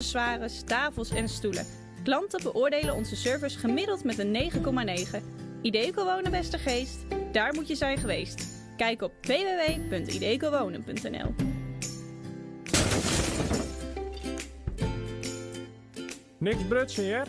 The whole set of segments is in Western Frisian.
Accessoires, tafels en stoelen. Klanten beoordelen onze service gemiddeld met een 9,9. Ideco Wonen Westergeest, daar moet je zijn geweest. Kijk op www.idecowonen.nl. Niks brutsen, heer.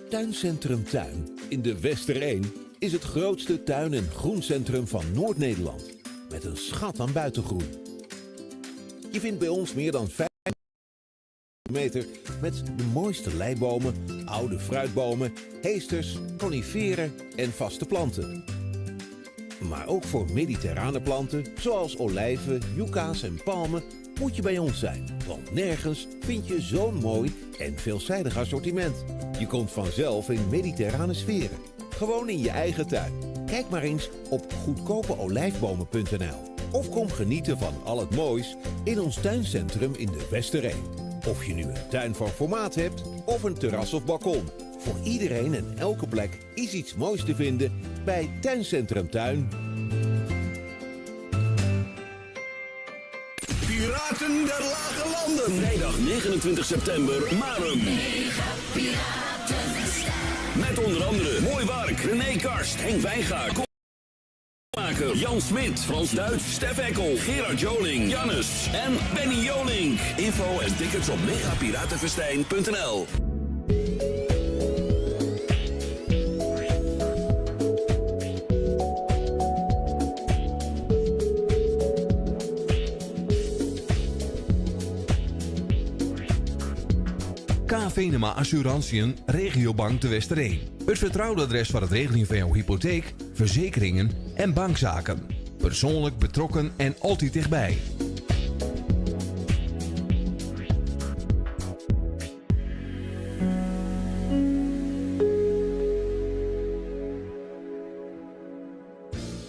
Tuincentrum Tuin in de Westereen is het grootste tuin- en groencentrum van Noord-Nederland. Met een schat aan buitengroen. Je vindt bij ons meer dan 5 meter met de mooiste leibomen, oude fruitbomen, heesters, coniferen en vaste planten. Maar ook voor mediterrane planten zoals olijven, yucca's en palmen moet je bij ons zijn. Want nergens vind je zo'n mooi en veelzijdig assortiment. Je komt vanzelf in mediterrane sferen. Gewoon in je eigen tuin. Kijk maar eens op goedkopeolijfbomen.nl of kom genieten van al het moois in ons tuincentrum in de Westereen. Of je nu een tuin van formaat hebt of een terras of balkon. Voor iedereen en elke plek is iets moois te vinden bij Tuincentrum Tuin. Piraten der Lage Landen. Vrijdag 29 september, Marum. Met onder andere Mooi Wark, René Karst, Henk Wijngaard, Jan Smit, Frans Duits, Stef Eckel, Gerard Joling, Jannes en Benny Jolink. Info en tickets op megapiratenfestijn.nl. K. Venema Assurantiën, Regiobank de Westereen. Het vertrouwde adres voor het regelen van jouw hypotheek, verzekeringen en bankzaken. Persoonlijk betrokken en altijd dichtbij.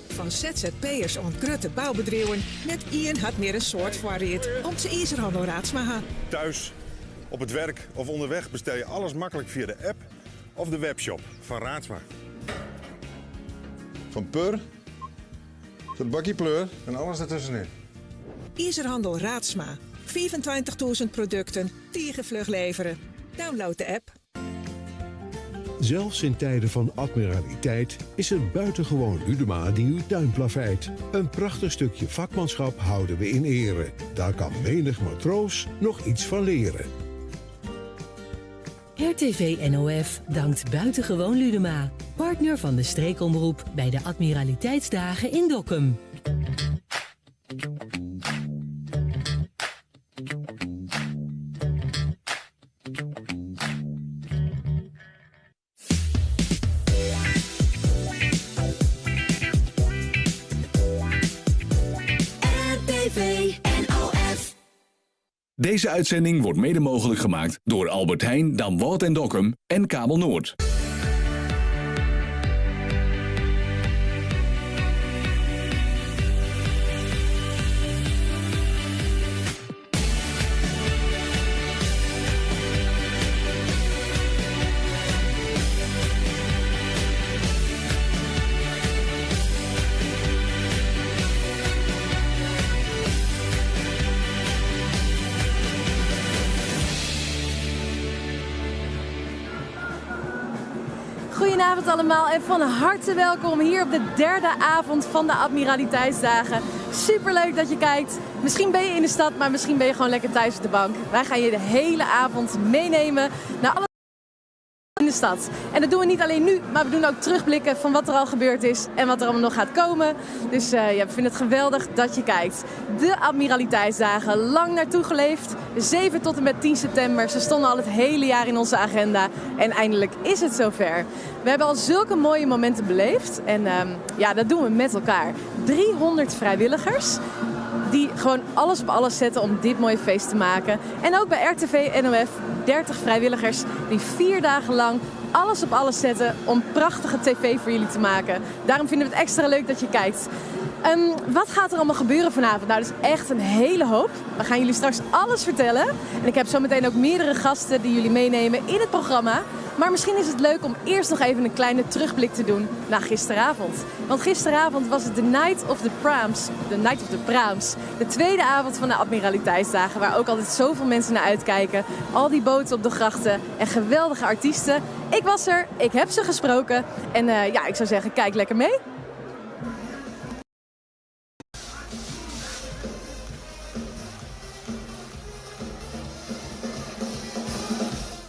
Fan ZZP'ers oant grutte boubedriuwen, net ien hat mear in soad foarried om't se Izerhannel Raadsma ha. Thuis, op het werk of onderweg bestel je alles makkelijk via de app of de webshop van Raadsma. Van pur tot bakje pleur en alles ertussenin. Izerhannel Raadsma, 25.000 produkten, tige fluch levere. Download de app. Zelfs in tijden van admiraliteit is het buitengewoon Ludema die uw tuin plaveit. Een prachtig stukje vakmanschap houden we in ere. Daar kan menig matroos nog iets van leren. RTV NOF dankt Buitengewoon Ludema, partner van de streekomroep bij de Admiraliteitsdagen in Dokkum. RTV NOF. Deze uitzending wordt mede mogelijk gemaakt door Albert Heijn, Damwâld en Dokkum en Kabel Noord. Goedenavond allemaal en van harte welkom hier op de derde avond van de Admiraliteitsdagen. Superleuk dat je kijkt. Misschien ben je in de stad, maar misschien ben je gewoon lekker thuis op de bank. Wij gaan je de hele avond meenemen naar alle in de stad. En dat doen we niet alleen nu, maar we doen ook terugblikken van wat er al gebeurd is en wat er allemaal nog gaat komen. Dus we vinden het geweldig dat je kijkt. De Admiraliteitsdagen, lang naartoe geleefd. 7 tot en met 10 september. Ze stonden al het hele jaar in onze agenda. En eindelijk is het zover. We hebben al zulke mooie momenten beleefd. En dat doen we met elkaar. 300 vrijwilligers die gewoon alles op alles zetten om dit mooie feest te maken. En ook bij RTV NOF 30 vrijwilligers die 4 dagen lang alles op alles zetten om prachtige tv voor jullie te maken. Daarom vinden we het extra leuk dat je kijkt. Ehm, wat gaat er allemaal gebeuren vanavond? Nou, dat is echt een hele hoop. We gaan jullie straks alles vertellen. En ik heb zometeen ook meerdere gasten die jullie meenemen in het programma. Maar misschien is het leuk om eerst nog even een kleine terugblik te doen naar gisteravond. Want gisteravond was het de Night of the Praams. De Night of the Praams. De tweede avond van de Admiraliteitsdagen, waar ook altijd zoveel mensen naar uitkijken. Al die boten op de grachten en geweldige artiesten. Ik was er, ik heb ze gesproken. En eh, ja, ik zou zeggen, kijk lekker mee.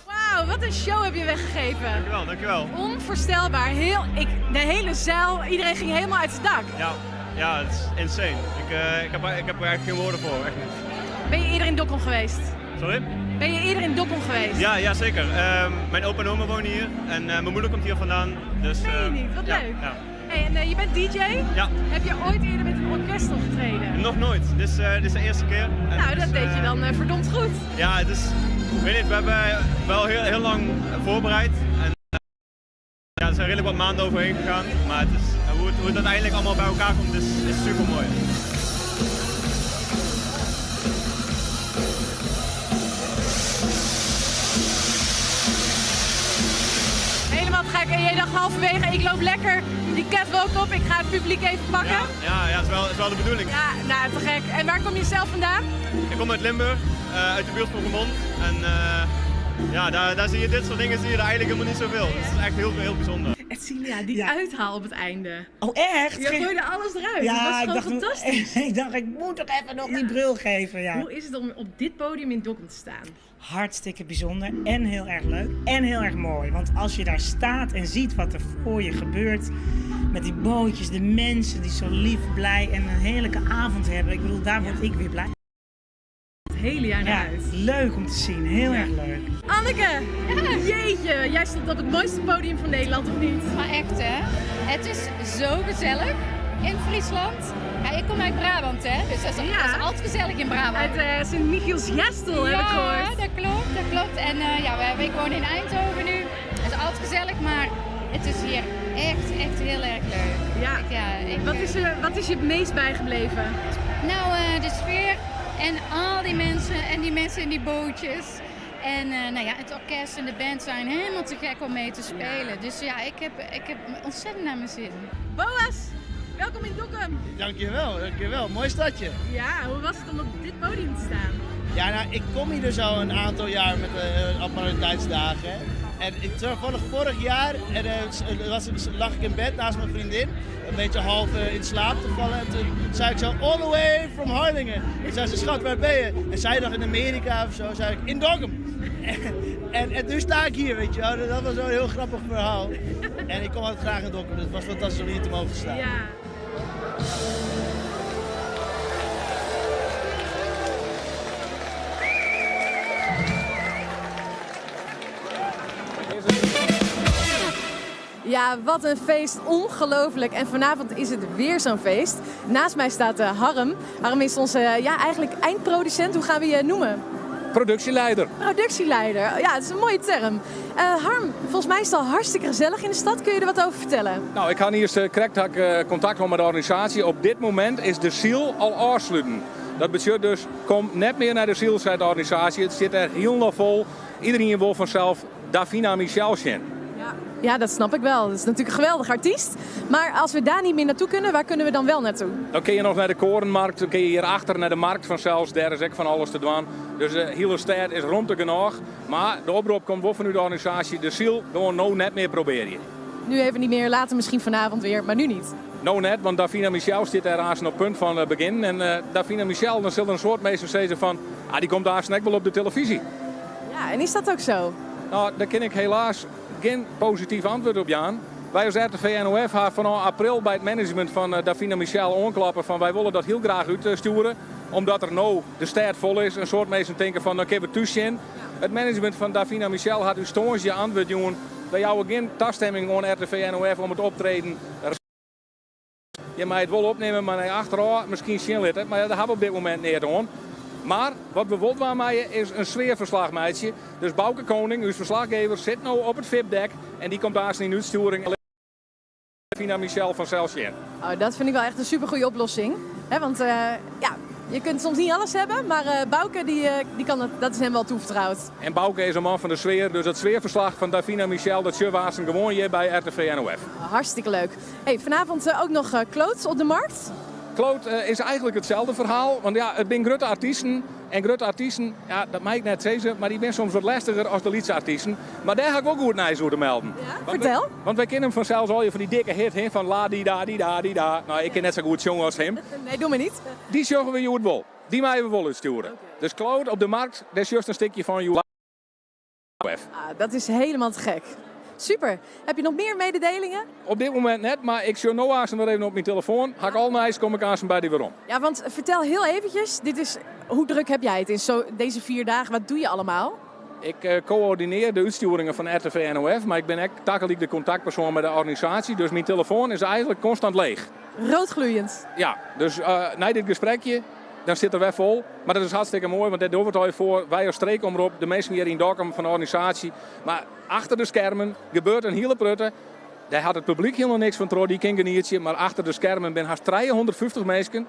Wauw, wat een show heb je weggegeven. Dankjewel, dankjewel. Onvoorstelbaar. Heel, ik, de hele zaal, iedereen ging helemaal uit het dak. Ja, ja het is insane. Ik, eh, ik, heb, ik heb er eigenlijk geen woorden voor, echt niet. Ben je eerder in Dokkum geweest? Sorry? Ben je eerder in Dokkum geweest? Ja, ja zeker. Ehm, mijn opa en oma wonen hier en eh, mijn moeder komt hier vandaan. Dus, Meen je eh, niet? Wat ja, leuk. Ja. Hey, en eh, je bent DJ? Ja. Heb je ooit eerder met een orkest opgetreden? Nog nooit. Dit is, dit is de eerste keer. En Nou, het dat is, deed je dan verdomd goed. Ja, het is, ik weet niet, we hebben wel heel, heel lang voorbereid. En, ja, er zijn redelijk wat maanden overheen gegaan. Maar het is, hoe, het, hoe het uiteindelijk allemaal bij elkaar komt, is, is super mooi. Helemaal te gek. En jij dacht halverwege, ik loop lekker die catwalk op. Ik ga het publiek even pakken. Ja, ja, het is wel, het is wel de bedoeling. Ja, nou, te gek. En waar kom je zelf vandaan? Ik kom uit Limburg, eh, uit de buurt van Roermond. En eh, ja, daar, daar zie je dit soort dingen zie je daar eigenlijk helemaal niet zoveel. Dus het is echt heel, heel bijzonder. Edcilia, die uithaal op het einde. Oh, echt? Je gooide alles eruit. Ja, dat was ik gewoon dacht, fantastisch. Ik dacht, ik moet toch even nog die brul geven. Ja. Hoe is het om op dit podium in Dokkum te staan? Hartstikke bijzonder en heel erg leuk en heel erg mooi. Want als je daar staat en ziet wat er voor je gebeurt... met die bootjes, de mensen die zo lief, blij en een heerlijke avond hebben. Ik bedoel, daar word ik weer blij. Het hele jaar naar Ja, uit. leuk om te zien. Heel erg leuk. Anneke, jeetje, jij stond op het mooiste podium van Nederland, of niet? Maar echt hè, het is zo gezellig in Friesland. Ja, ik kom uit Brabant hè, dus dat is, Ja. dat is altijd gezellig in Brabant. Uit eh, Sint-Michiels-Gestel heb ik gehoord. Ja, dat klopt, dat klopt. En eh, ja, we, ik woon in Eindhoven nu. Het is altijd gezellig, maar het is hier echt, echt heel erg leuk. Ja. Ik, ja ik, Wat is, er, wat is je het meest bijgebleven? Nou, eh, de sfeer en al die mensen en die mensen in die bootjes. En eh, nou ja, het orkest en de band zijn helemaal te gek om mee te spelen. Dus ja, ik heb, ik heb ontzettend naar mijn zin. Boas, welkom in Dokkum. Dankjewel, dankjewel. Mooi stadje. Ja, hoe was het om op dit podium te staan? Ja, nou, ik kom hier dus al een aantal jaar met de uh, Admiraliteitsdagen. En ik, toevallig vorig jaar en, eh, was, lag ik in bed naast mijn vriendin. Een beetje half eh, in slaap te vallen. En toen zei ik zo, all the way from Harlingen. En zei ze, schat, waar ben je? En zij dacht in Amerika of zo. Zei ik, in Dokkum. En, en, en nu sta ik hier, weet je wel. Dat was wel een heel grappig verhaal. En ik kom altijd graag in Dokkum, dus het was fantastisch om hier te mogen staan. Ja. Ja, wat een feest. Ongelooflijk. En vanavond is het weer zo'n feest. Naast mij staat eh, Harm. Harm is onze eh, ja, eigenlijk eindproducent. Hoe gaan we je noemen? Productieleider. Productieleider. Ja, het is een mooie term. Eh, Harm, volgens mij is het al hartstikke gezellig in de stad. Kun je er wat over vertellen? Nou, ik ga eerst eh, correct had ik, eh, contact gehad met de organisatie. Op dit moment is de ziel al afsluiten. Dat betekent dus, kom net meer naar de ziel, zei de organisatie. Het zit er helemaal vol. Iedereen wil vanzelf Davina Michel zien. Ja, dat snap ik wel. Dat is natuurlijk een geweldig artiest. Maar als we daar niet meer naartoe kunnen, waar kunnen we dan wel naartoe? Dan kun je nog naar de Korenmarkt, dan kun je hierachter naar de markt vanzelfs. Daar is ook van alles te doen. Dus de hele stad is rond te genoeg. Maar de oproep komt wel vanuit de organisatie. De ziel gewoon nou net meer proberen. Nu even niet meer, later misschien vanavond weer, maar nu niet. Nou net, want Davina Michel zit daar haast op punt van eh, begin. En eh, Davina Michel, dan zullen een soort meester zeggen van... Ah, die komt daar ook wel op de televisie. Ja, en is dat ook zo? Nou, daar ken ik helaas geen positief antwoord op, Jaan. Wij als RTV NOF hebben vanaf april bij het management van eh, Davina Michel aanklappen van wij willen dat heel graag uitsturen. Omdat er nou de stad vol is. Een soort mensen denken van, dan kunnen we thuis in. Het management van Davina Michel had uw stoonsje antwoord, jongen. Wij houden geen toestemming aan RTV NOF om het optreden. Je mag het wel opnemen, maar nee, achteraf misschien zien laten. Maar ja, daar hebben we op dit moment niet aan. Maar wat we wilt waarmee is een sfeerverslag, meisje. Dus Bouke Koning, uw verslaggever, zit nu op het VIP-dek. En die komt daar in uitsturing. Davina Michelle fansels sjen. Oh, dat vind ik wel echt een supergoeie oplossing. Hè, want ja, je kunt soms niet alles hebben, maar Bauke die, die kan het, dat is hem wel toevertrouwd. En Bauke is een man van de sfear, dus it sfearferslach fan Davina Michelle dat sjogge we aansten gewoan hjir by RTV NOF. Hartstikke leuk. Hey, vanavond ook nog Claude op de markt. Claude is eigenlijk itselde ferhaal, want ja, it binne grutte artysten. En grutte artysten, ja, dat mei ik net sizze, mar dy binne soms wat lestiger as de lytse artysten. Mar dêr ha ik wol goed nijs oer te melden. Ja, fertel. Want wy kenne him fansels allegear fan dy dikke hit, hè, fan la di da di da di da. No, ik kin net sa goed sjonge as him. Nee, doe mar niet. Dy sjogge we hjoed wol. Dy meie we wol útstjoere. Dus Claude op de markt, dêr sjochst in stikje fan hjoed. Ah, dat is helemaal te gek. Super. Heb je nog meer mededelingen? Op dit momint net, mar ik sjoch no aansten wer even op myn telefoan. Ha ik al nijs, kom ik aansten by dy werom. Ja, want vertel heel eventjes, dit is, hoe druk heb jij het in zo, deze 4 dagen? Wat doe je allemaal? Ik koördinearje de útstjoeringen fan RTV NOF, mar ik bin ek tagelyk de kontaktpersoan mei de organisaasje. Dus myn telefoan is eigentlik konstant leech. Roodgloeiend. Ja, dus nei dit gesprekje, dan sit er wer fol. Mar dat is hartstikke moai, want dêr dogge we it allegear foar. Wy as streekomrop, de minsken hjir yn Dokkum fan de organisaasje. Mar achter de skermen gebeurt in hiele protte. Dêr hat it publyk hielendal niks fan troch, dy kin genietsje. Mar achter de skermen binne hast 350 minsken.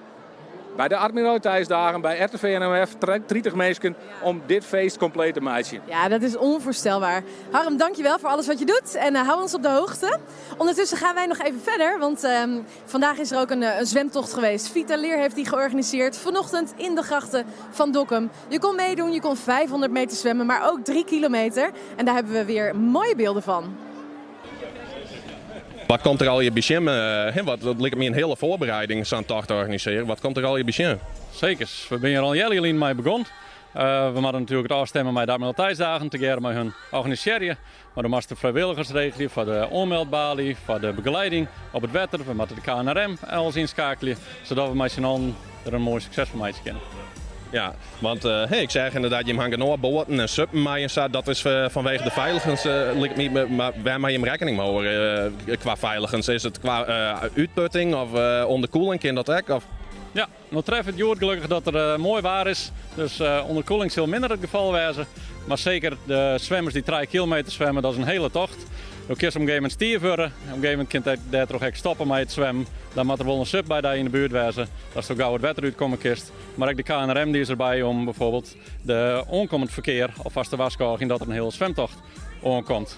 By de Admiraliteitsdagen, by RTV NOF, 30 minsken om dit feest kompleet te meitsjen. Ja, dat is onvoorstelbaar. Harm, dankjewel voor alles wat je doet en hou ons op de hoogte. Ondertussen gaan wij nog even verder, want vandaag is er ook een zwemtocht geweest. Vitaleer heeft die georganiseerd vanochtend in de grachten van Dokkum. Je kon meedoen, je kon 500 meter zwemmen, maar ook 3 kilometer. En daar hebben we weer mooie beelden van. Wat komt der allegear by sjen? Hè, dat liket my in hiele foarbereiding, sa'n tocht organisearje. Wat komt der allegear by sjen? Seker. We binne hjir al in healjier lyn mei begûn. We moatte natuerlik it ôfstimme mei de Admiraliteitsdagen, tegearre mei hun organisearje. Mar dan moatst de frijwilligers regelje foar de oanmeldbaly, foar de begelieding op it wetter. We moatte de KNRM alles ynskeakelje, sadat we mei syn allen der in moai sukses fan meitsje kinne. Ja, want hey, ik seach ynderdaad, jim ha genôch boaten en suppen mei en sa. Dat is fanwege de feiligens, liket my. Mar wêr moat jim rekkening mei hâlde kwa feiligens? Is it kwa útputting of ûnderkuolling? Kin dat ek? Of? Ja, no treft it hjoed gelokkich dat der moai waar is. Dus ûnderkuolling sil minder it gefal wêze. Mar seker de swimmers dy't 3 kilometer swimme, dat is in hiele tocht. Do kinst op in gegeven momint stiif wurde. Op in gegeven momint kinst dêrtroch ek stoppe mei it swimmen. Dan moat der wol in sup by dy yn de buert wêze, datsto gau it wetter útkomme kinst. Mar ek de KNRM dy is derby om byfoarbyld de oankommend ferkear alfêst te warskôgjen dat der in hiele swimtocht oankomt.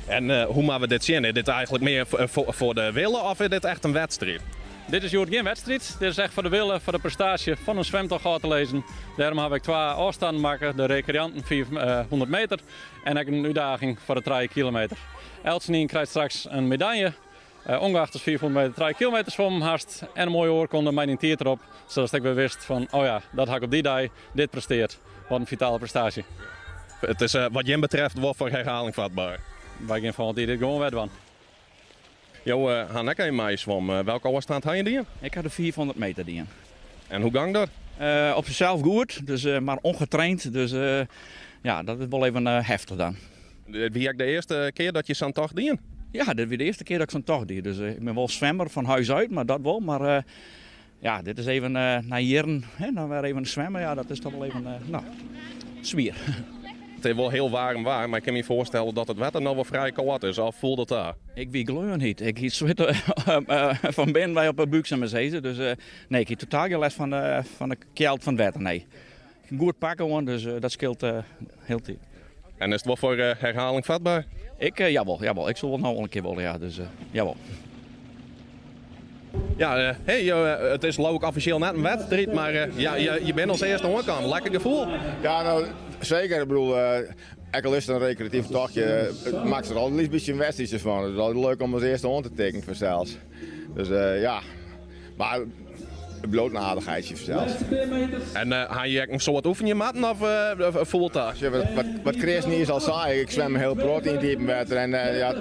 En hoe moatte we dit sjen? Is dit eigentlik mear foar de wille of is dit echt in wedstriid? Dit is hjoed gjin wedstriid. Dit is echt foar de wille, foar de prestaasje fan in swimtocht ôf te lizzen. Dêrom ha ik twa ôfstannen makke, de rekreanten 500 meter en ek in útdaging foar de 3 kilometer. Eltsenien krijt straks in medalje. Ungeachte ast 500 meter 3 kilometer swommen hast en in moaie oarkonde mei dyn tiid derop, sadatst ek wer witst fan, oh ja, dat ha ik op dy dei dit prestearre. Wat in fitale prestaasje. It is wat jim betreft wol foar herhaling fatber. Wy gean folgjend jier dit gewoan wer dwaan. Jo ha ek even meiswommen. Welke ôfstân ha je dien? Ik ha de 500 meter dien. En hoe gong dat? Op zichzelf goed, dus, mar ongetraind. Dus ja, dat is wol even heftich dan. Dit wie ek de earste kear dat je sa'n tocht dien? Ja, dit wie de earste kear dat ik sa'n tocht die. Dus ik bin wol swimmer fan huis uit, mar dat wol. Mar ja, dit is even nei jierren, hè, dan wer even swimme. Ja, dat is toch wol even, no, swier. It is wol hiel waarm waar, mar ik kin my foarstelle dat it wetter noch wol frij kâld is. Of fielt it dêr? Ik wie gleonhyt. Ik hie swit fan binnen by op de búk, sil ik mar sizze. Dus nee, ik hie totaal gjin lêst fan de kjeld fan it wetter, nee. Goed pak oan, dus dat skeelt hiel tiid. En is it wol foar herhaling fatber? Ik, jawol, jawol. Ik soe wol no wol in kear wolle, ja. Dus jawol. Ja, hey, it is leau ik offisjeel net in wedstriid, mar ja, je binne as earste oankaam. Lekker gefoel? Ja, no, seker. Ik bedoel, ek al is it in rekreatyf tochtje, it makket der altyd in lyts bytsje in wedstriidsje fan. It is altyd leuk om as earste oan te tikken fansels. Dus ja, mar it bliuwt in aardichheidsje fansels. En ha je ek in soad oefenje moatten of foel ta? Wat Chris niis al sei, ik swim in hiel protte yn it iepen wetter en ja,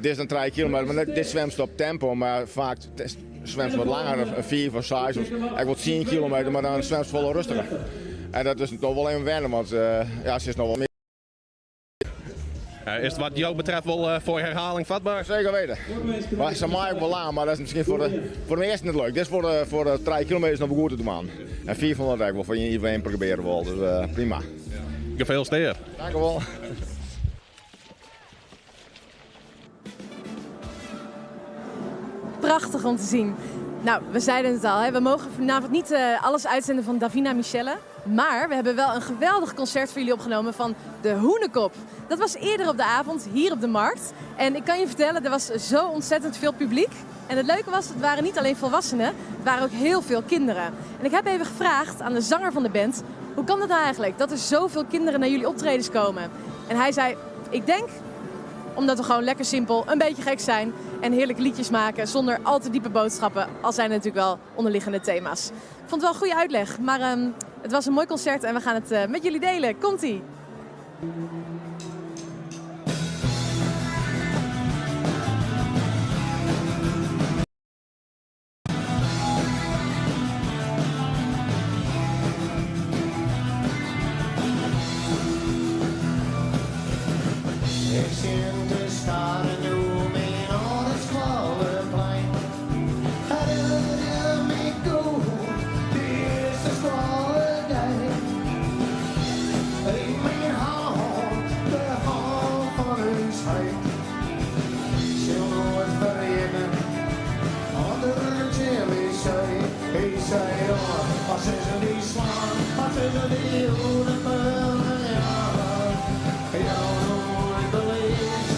dit is dan 3 kilometer, mar dit swimst op tempo, mar faak swimst wat langer, 5 of 6 of ek wol 10 kilometer, mar dan swimst folle rêstiger. En dat is noch wol even wennen, want ja, se is noch wol mear. Is it wat jo betreft wol foar herhaling fatber? Seker witten. Mar se mei ek wol lang, mar dat is miskien foar de measten net leuk. Dit is foar de 3 kilometer noch wol goed te dwaan. En 500 ek wol, foar ien probearje wol, dus prima. Gefelisitearre. Dank u wol. Prachtig om te zien. Nou, we zeiden het al, hè? We mogen vanavond niet alles uitzenden van Davina Michelle. Maar we hebben wel een geweldig concert voor jullie opgenomen van de Hoenekop. Dat was eerder op de avond hier op de markt. En ik kan je vertellen, er was zo ontzettend veel publiek. En het leuke was, het waren niet alleen volwassenen, het waren ook heel veel kinderen. En ik heb even gevraagd aan de zanger van de band, hoe kan dat nou eigenlijk, dat er zoveel kinderen naar jullie optredens komen? En hij zei, ik denk omdat we gewoon lekker simpel, een beetje gek zijn en heerlijke liedjes maken zonder al te diepe boodschappen. Al zijn er natuurlijk wel onderliggende thema's. Ik vond het wel een goede uitleg, maar het was een mooi concert en we gaan het met jullie delen. Komt-ie! Ik zit te staren nu mijn oude schoolplein. Herinner je me goed, de eerste schooldag. In mijn hand, de hand van uw scheid. Zul nooit vergeten, wat er Jimmy zei. Hij zei, jongen, als ze die slaan, als ze die hoeden pullen, ja. Jou nooit beleefd,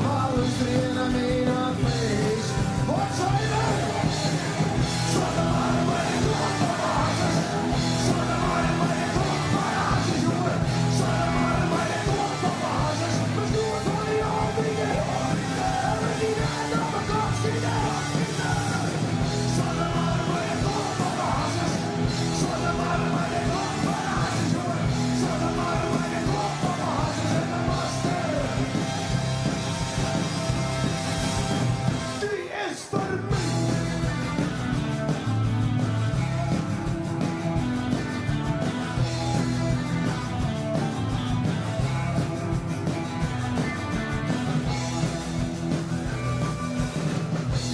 maar luister naar mijn advies. Wat zei je? Zonder maar bij de klok van de hazes. Zonder maar bij de klok van de hazes, jongen. Zonder maar bij de klok van de hazes. We stoer van die albieten. En we zien het op de kop schieten. Zonder maar bij de klok van de hazes. Zonder maar bij de klok van de hazes, jongen. Zonder maar bij de klok van de hazes en de master. Die is voor mij.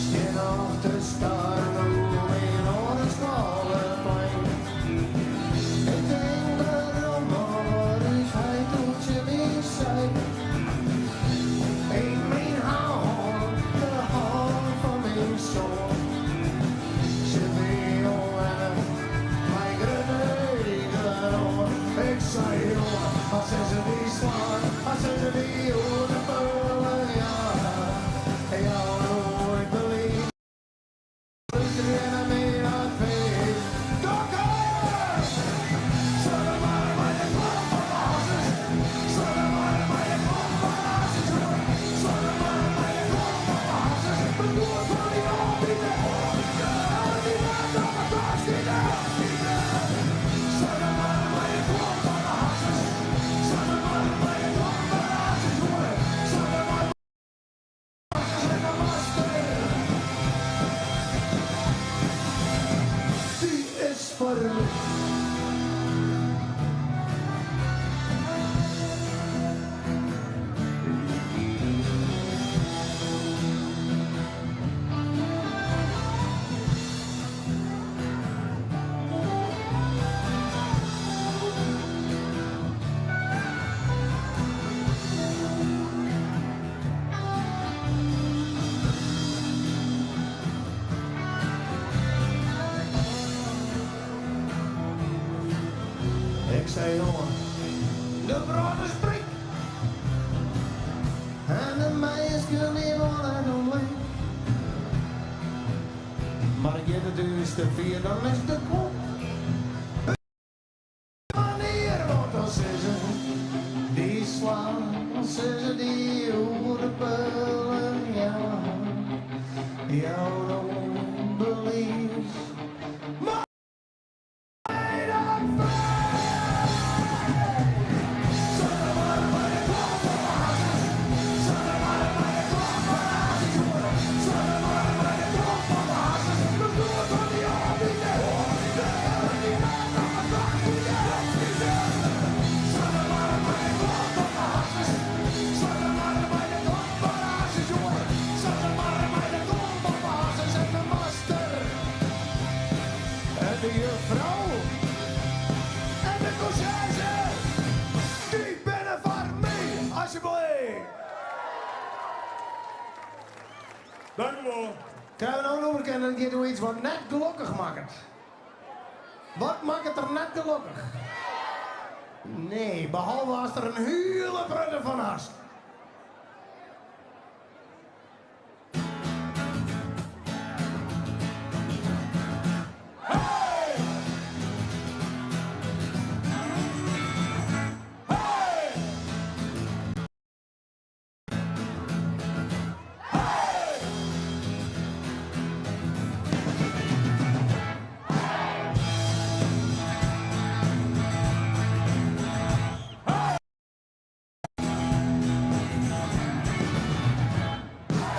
Steen nog te staren hoe mijn oren scholenplein. Ik denk daarom maar is hij toen Jimmy zei. In mijn hand, de hand van mijn zoon. Ze wil en mijn grote ogen. Ik zei jongen, als ze die slaan, als ze die horen pullen, ja. Jou nooit beleefd. Luister je naar mijn advies. Dokker! Zonder maar bij de klok van de hazes. Zonder maar bij de klok van de hazes, jongen. Zonder maar bij de klok van de hazes. Bedoel van die albieten. En die laat op de kop schieten. Zonder maar bij de klok van de hazes. Zonder maar bij de klok van de hazes, jongen. Zonder maar en de master. Die is voor mij. Ik zei jongen, de brood is prik. En de meisjes die worden omleeg. Maar ik het dus te vier, dan is de kop. Wanneer, want dan zijn ze die slaan, dan zijn ze die hoerenpullen, ja. Jou don't believe. Maar En de juffrouw en de conciërge, die binnen voor mij, alsjeblieft. Dank u wel. Krije we no in nûmerke en dat giet oer iets wat net gelokkich makket. Wat makket der net gelokkich? Nee, behalve ast der in hiele protte fan hast.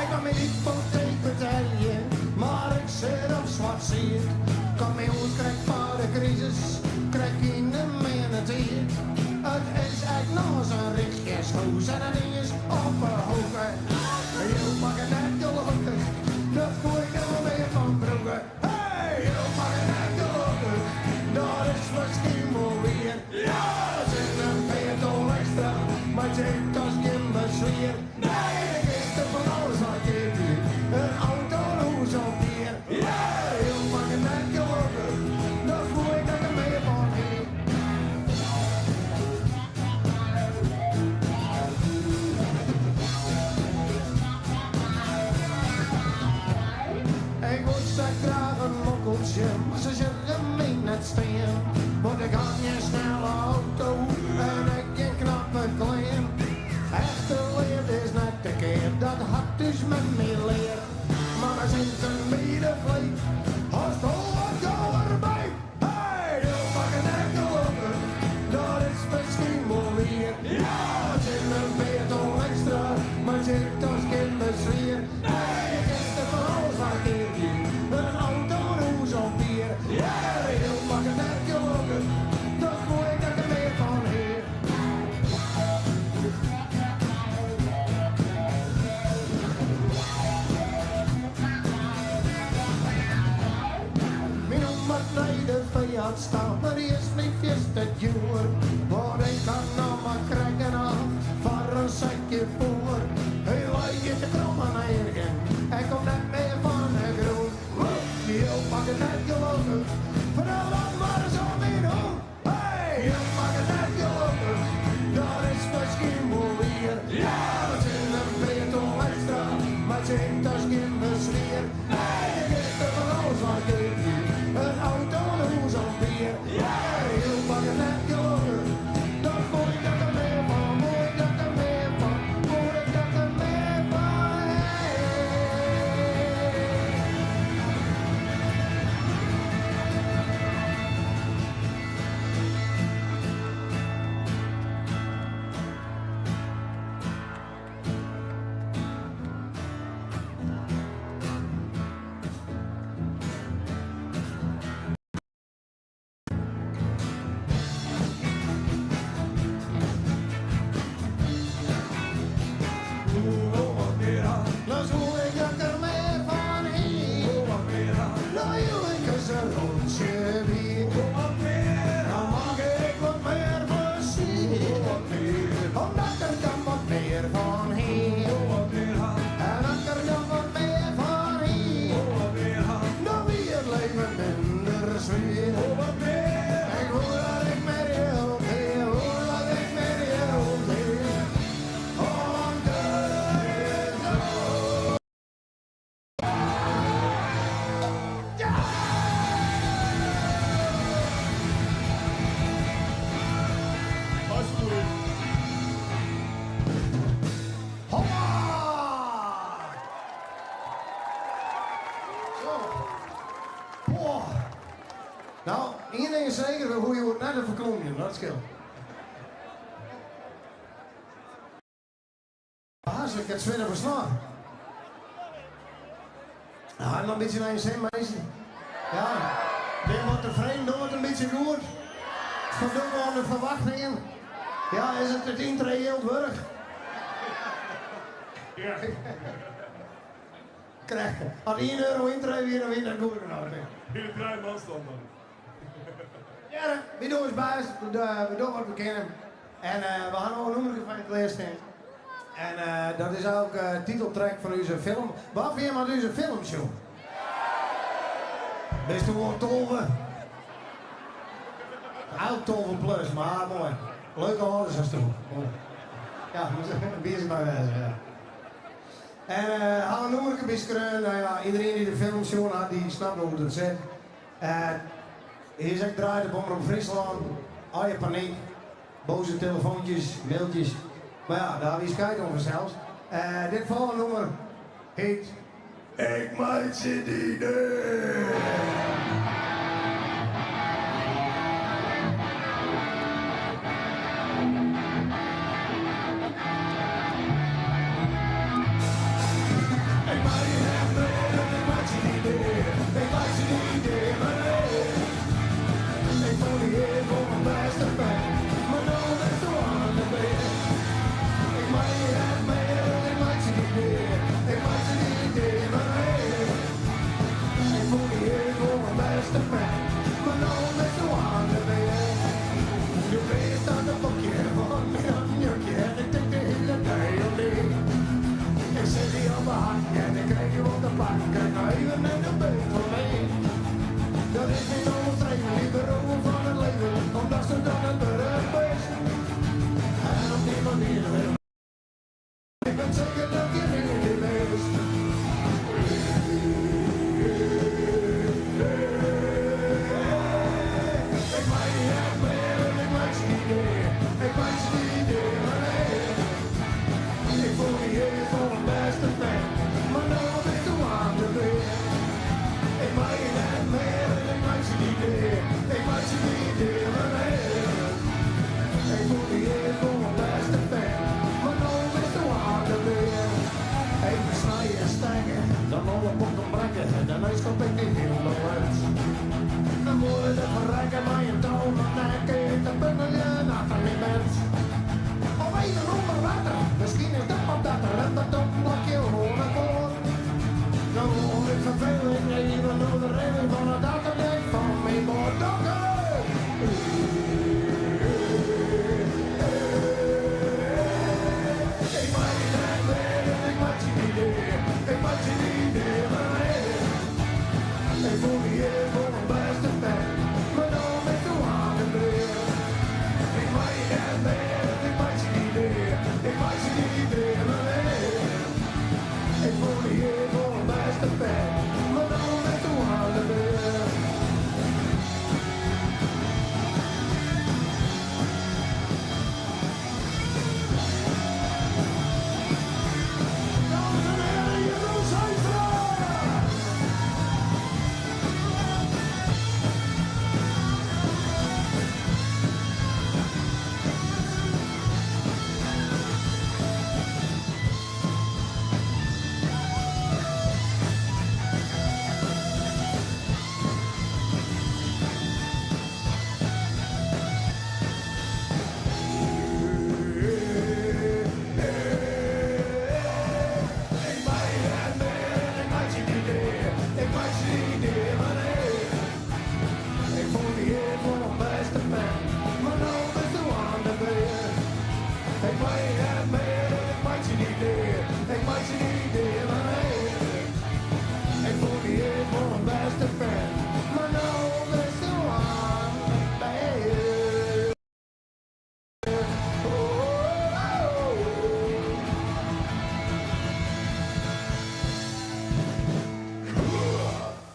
Ik moat myn hypoteek betelje, mar ik sit op swart sied. Kocht myn hûs krekt foar de krisis, krekt yn de minne tiid. It is ek noch sa'n rychjeshûs en it is op 'e hoeke. Jild makket net gelokkich, dat koe ik net mear fan brûke. Hey, jild makket net gelokkich, dat is miskien wol wier. Ja, it is in pear ton ekstra, mar it is gjin beswier. Nee, ik kinst der fan alles mei keapje, in auto, in hûs of bier. Ja, jild makket net gelokkich, dat woe ik dat ik der mear fan hie. Ik woe sa graach in mokkeltsje, mar se sjogge my net stean. Want ik ha gjin snelle auto en ek gjin knappe klean. Echte leafde is net te keap, dat hat ús mem my leard. Mar mei sinten by de fleet, hast wol wat gauer by. Hey, jild makket net gelokkich, dat is miskien wol wier. Ja, it is in pear ton ekstra, mar it is gjin beswier. Nee, je kinst der fan alles mei keapje, in auto, in hûs of bier. Ja, jild makket net gelokkich, dat woe ik dat ik der mear fan hie. Myn hûn moat nei de feearts ta, mar dy is my fierste djoer. Want ik ha noch mar krekt genôch foar in sekje foer. Hy leit hjir te krommen eargen en komt net mear fan 'e grûn. Jild makket net gelokkich, fertel dat mar ris oan myn hûn. Hey, jild makket net gelokkich, dat is miskien wol wier. Ja, it is in pear ton ekstra, mar it is gjin beswier. Nee, je kinst der fan alles mei keapje, in auto, in hûs of bier. Ja, jild makket net gelokkich, dat woe ik dat der mear fan, woe ik dat der mear fan, woe ik dat der mear fan hie. Dan soe ik dat der mear fan hie. Dan joech ik ris in rûntsje bier. Dan makke ik wat mear plezier. Omdat ik der dan wat mear fan hie. En as ik der dan wat mear fan hie. Dan wie it leven minder swier. Ik woe dat ik mear jild hie, woe dat ik mear jild hie. Om te doen. Hoppa! Zo. Boah. Nou, ien ding is seker, we hoege hjoed net te ferklomjen, dat skeelt. Hartstikke it swinne ferslaan. Ha noch in bytsje nei je sin, minsken? Ja, bin wat tefreden, docht it in bytsje goed? Foldocht oan de ferwachtingen? Ja, is it it yntreejild wurdich? Ja. Krijg, as 1 euro yntree wie, dan wie dat goed genôch. Hiele trije man stand dan. Ja, wy dogge ús bêst, we dogge wat we kinne. En we ha no in nûmerke foar je klearstean. En dat is ook titeltrack fan ús film. Wa fan jim hat ús film sjoen? Bist do al 12? Oud 12 plus, mar moai. Leuke âlders hasto. Ja, wie se by wêze, ja. En ha in nûmerke by skreaun. No ja, iderien dy't de film sjoen hat, dy snapt wol hoe't it sit. Hy is ek draaid op Omrop Fryslân. Allegear panyk, boze telefoontjes, mailtjes. Mar ja, dêr ha wy skijt oan fansels. Dit folgjende nûmer hyt Ik meitsje dy dea! Ik mei dy net mear en ik meitsje dy dea. Ik meitsje dy dea, menear. Ik fûn dy earst wol in bêste vent, mar no bisto oan de beurt. Ik mei dy net mear en ik meitsje dy dea. Ik meitsje dy dea, menear. Ik fûn dy earst wol in bêste vent, mar no bisto oan de beurt. Do bist oan de bokje, want my dat njokje en ik tink de hiele dei oan dy. Ik sit dy op 'e hak en ik krijg dy wol te pakken, krijg noch even en do bist fan my. Dat is myn oanstreven, dy beroven fan it leven, omdatsto dat net wurdich bist. En op dy manier ik wit seker dat gjin ien dy mist. Ik mei dy net mear en ik meitsje dy dea. Ik meitsje dy dea, menear. Ik fûn dy earst wol in bêste vent, mar no bisto oan de beurt. Ik mei dy net mear en ik meitsje dy dea. Ik meitsje dy dea, menear. Ik fûn dy earst wol in bêste vent, mar no bisto oan de beurt. Even snije en stekke, dan alle potten brekke, dêrnei skop ik dy hielendal út. Dan wol ik it ferrekke mei in tou om 'e nek, te bungeljen achter myn bed. Of even ûnder wetter, miskien is dat wat better en dat docht in blokje oan 'e board. Dan wol ik ferfeling even oer de rilling fan it achterdek fan myn boat. Dank u! Ik mei dy net mear en ik meitsje dy dea. Ik meitsje dy dea, menear. Ik fûn dy earst wol in bêste vent, mar no bisto oan de beurt. Ik mei dy net mear en ik meitsje dy dea. Ik meitsje dy dea, menear. Ik fûn dy earst wol in bêste vent, mar no bisto oan de beurt. Dames en heren, Jeroen Zeinstra! Ik mei dy net mear en ik meitsje dy dea. Ik meitsje dy dea, menear. Ik fûn dy earst wol in bêste vent, mar no bisto oan de beurt. Ik mei dy net mear en ik meitsje dy dea. Ik meitsje dy dea, menear. Ik fûn dy earst wol in bêste vent, mar no bisto oan de beurt.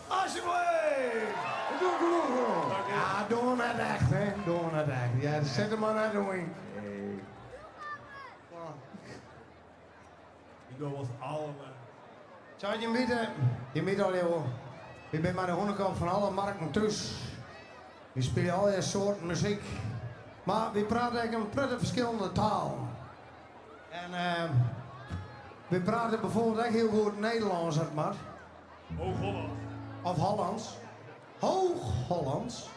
Alsjeblieft! Ja, doe net echt, hè. Doe net echt. Ja, sit der mar net oan. Ik doe ons allemaal. Sa, jim witte, jim witte al wol, wy binne mei de hûnekop fan alle markten thús. Wy spylje allegear soarten muzyk, mar wy prate ek in protte ferskillende talen. En wy prate bijvoorbeeld ek hiel goed Nederlânsk, as it moat. Hoog-Hollands. Of Hollands. Hoog-Hollands.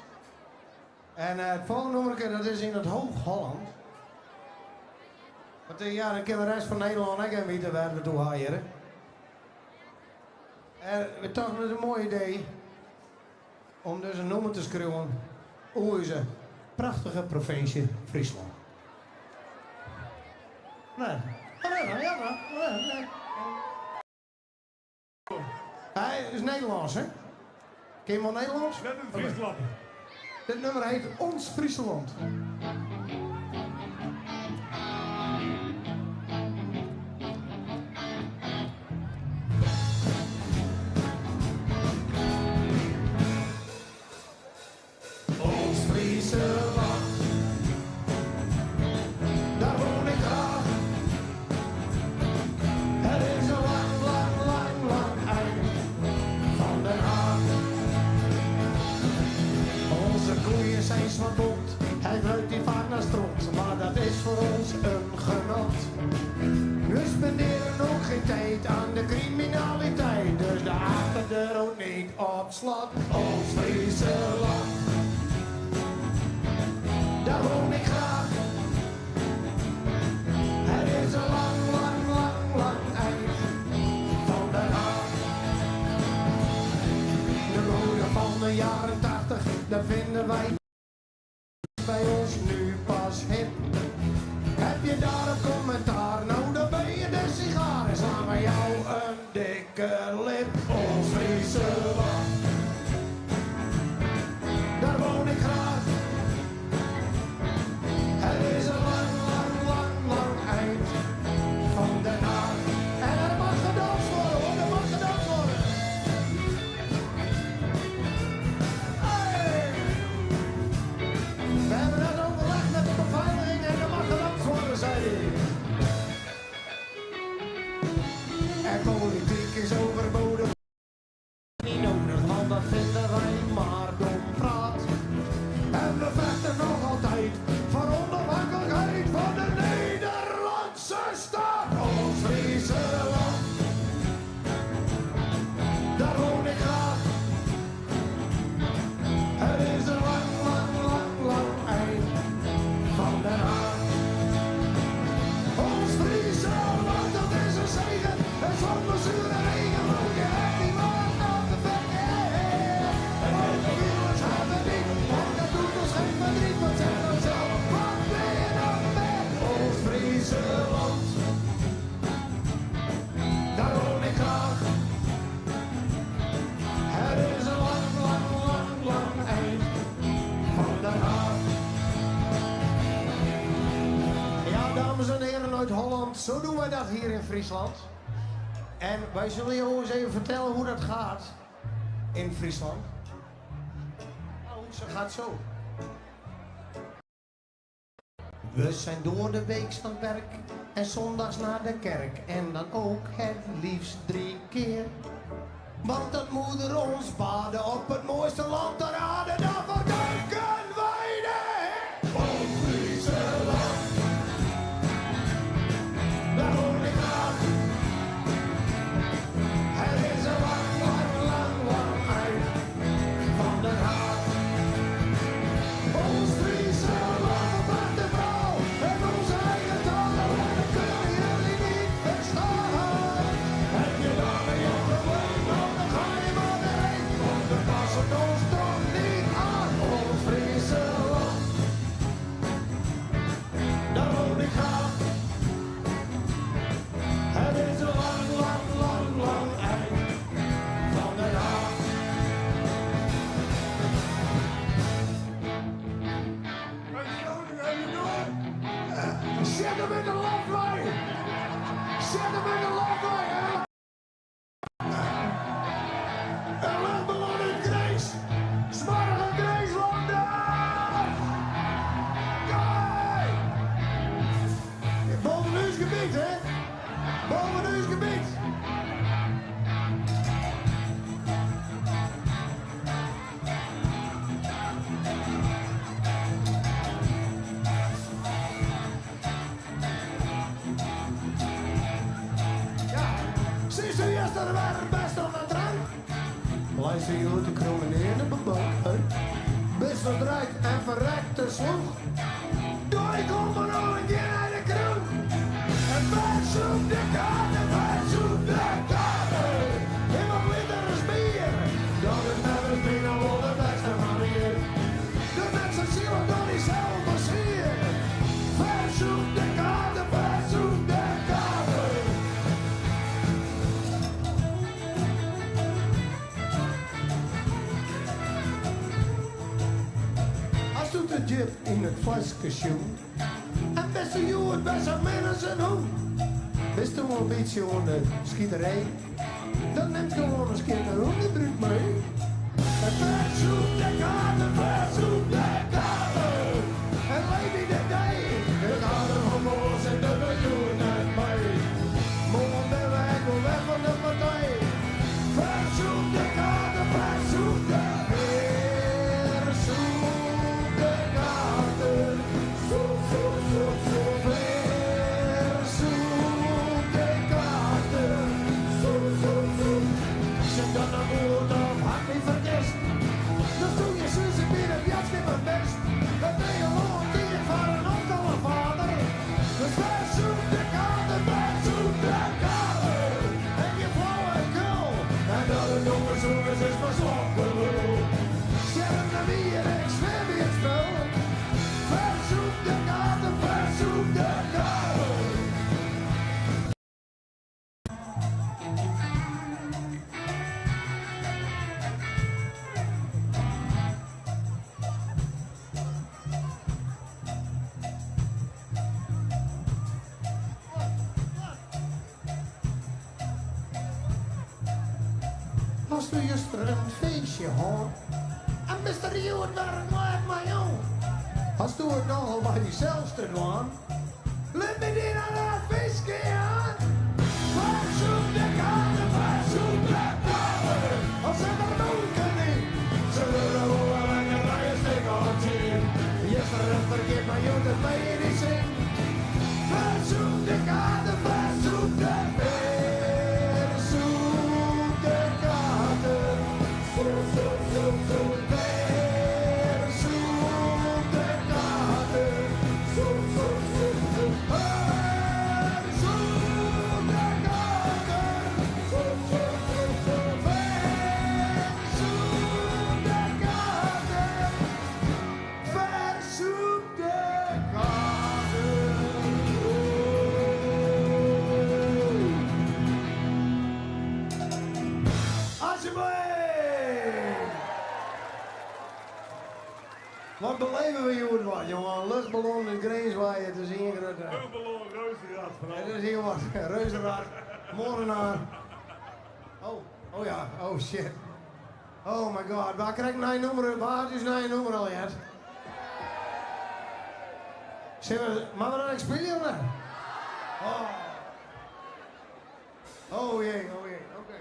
En it folgjende nûmerke, dat is yn it Hoog-Holland. Want ja, dan kin de rest fan Nederlân ek even witte wêr't we it oer ha hjirre. En we tochten it is in moai idee om dus in nûmer te skriuwen oer ús prachtige provinsje Fryslân. Nee. Oh, nee, nee, ja, nee, nee. Hy is Nederlânsk, hè? Ken je wel Nederlands? Net een Fries klappen. Dit nummer heet Ons Friesland. Ons Friese land, daar woon ik graag. Het is een lang, lang, lang, lang eind van Den Haag. Onze koeien zijn zwartbont, hij ruikt die vaak naar stront, maar dat is voor ons een genot. We spenderen ook geen tijd aan de criminaliteit, dus de achterdeur ook niet op slot. Ons Friese land, daar woon ik graag. Het is een lang, lang, lang, lang eind van Den Haag. De mode van de jaren 80, dat vinden wij bij ons nu pas hip. Heb je daar een commentaar? Nou, dan ben je de sigaar en slaan we jou een dikke lip. Ons Friese land, daar woon ik graag. Het is een lang, lang, lang, lang eind van Den Haag. En er mag gedanst worden, hoor, er mag gedanst worden. Hey! We hebben dat overlegd met de beveiliging en er mag gedanst worden, zei hij. En politiek is overbodig. Niet nodig, want dat vinden wij maar dom praat. En we vechten nog altijd voor onafhankelijkheid van de Nederlandse staat. Ons Friese land, daar woon ik graag. Het is een lang, lang, lang, lang eind van Den Haag. Ons Friese land, dat is een zegen. En zonder zure regen moet je echt niet waar aan te vechten. En de virus hebben niet, en dat doet ons geen verdriet. Want zeg dan zelf, wat ben je dan met ons Friese land? Daar woon ik graag. Het is een lang, lang, lang, lang eind van Den Haag. Ja, dames en heren uit Holland, zo doen wij dat hier in Friesland. En wij zullen jou eens even vertellen hoe dat gaat in Friesland. Nou, ze gaat zo. We zijn door de week aan het werk en zondags naar de kerk. En dan ook het liefst 3 keer. Want dat moeder ons baden op het mooiste land ter aarde, daarvoor danken wij de Heer. Ons Friese land, daar woon ik graag. Het is een lang, lang, lang, lang eind van Den Haag. Ons Friese land verbracht de vrouw en onze eigen taal, en dat kunnen jullie niet verstaan. Heb je daarmee een probleem, nou, dan ga je maar erheen, want we passen ons toch niet aan. Ons Friese land, daar woon ik graag. Het is een lang, lang, lang, lang eind van Den Haag. Zet hem in de landwij! Zet hem in de landwij, hè! Een luchtballon in Grijs! Smarige Grijslanden! Kijk! Boven uw gebied, hè? Boven uw gebied! Ja, sinds de eerste waren best aan de drank. Luister je hoe te krommen in op de bank, hè? Best wat rijk en verrekt te sloeg. Door ik kom maar nog een keer naar de kroeg. En verzoek de kaarten, verzoek de kaarten. In wat liter is bier. Dat is nergens meer dan wel de beste manier. De mensen zien wat door diezelfde sfeer. Verzoek de kaarten, verzoek de kaarten. djip yn it fleske sjoen. En bist do hjoed wer sa min as in hûn? Bist do in bytsje oan de skiterij? Dan nimt gewoan in skjinne ûnderbroek mei. En verzoek de kaarten, verzoek de kaarten. En leef de dei. Ik hâld der fan moarns en dat wurdt hjoed net mei. Moarn binne we ek wol wer fan de partij. Verzoek de kaarten, verzoek de Verzoek de kaarten. Zoek, zoek, zoek, zoek. Verzoek de kaarten. Zoek, zoek, zoek. Sit dat no goed of ha ik my fergist? Dan soe je sizze by de boadskip it bêst. Dat bin je wol in tiid foar in omkomme vader. Dus verzoek de kaarten, verzoek de kaarten. En gjin flauwekul. En dat it nûmer sûnens is mar slop gelul. Sjerp nei wier, ik swear by it spul. Verzoek de kaarten, verzoek de kaarten. Hast do juster in feestje hân? En bist der hjoed wer let mei oan? Hast do it nochal mei dysels te dwaan? Lit my dy dan in advyske jaan. Verzoek de kaarten, verzoek de kaarten. Al sit der dûnken yn. Se wurde wol wer langer by in stik of tsien. Juster in fergif mar jûn it medisyn. Verzoek de kaarten, verzoek de Verzoek de kaarten. Zoek, zoek, zoek, zoek. Verzoek de kaarten. Zoek, zoek, zoek, zoek. Verzoek de kaarten. Zoek, zoek, zoek, zoek. Verzoek de kaarten. Verzoek de kaarten. Alsjeblieft! Wat beleve we hjoed wat, jongen. Een luchtballon in Grins wei, it is ien grutte. Luchtballon, reuzenrad. Het is hier wat, reuzenrad, moordenaar. Oh, oh ja, oh shit. Oh my god, wa krij ik in nûmer, wa is in nûmer al heard? Sille we, moatte we dat ek spylje of net? Oh. Oh jee, oh jee, oké.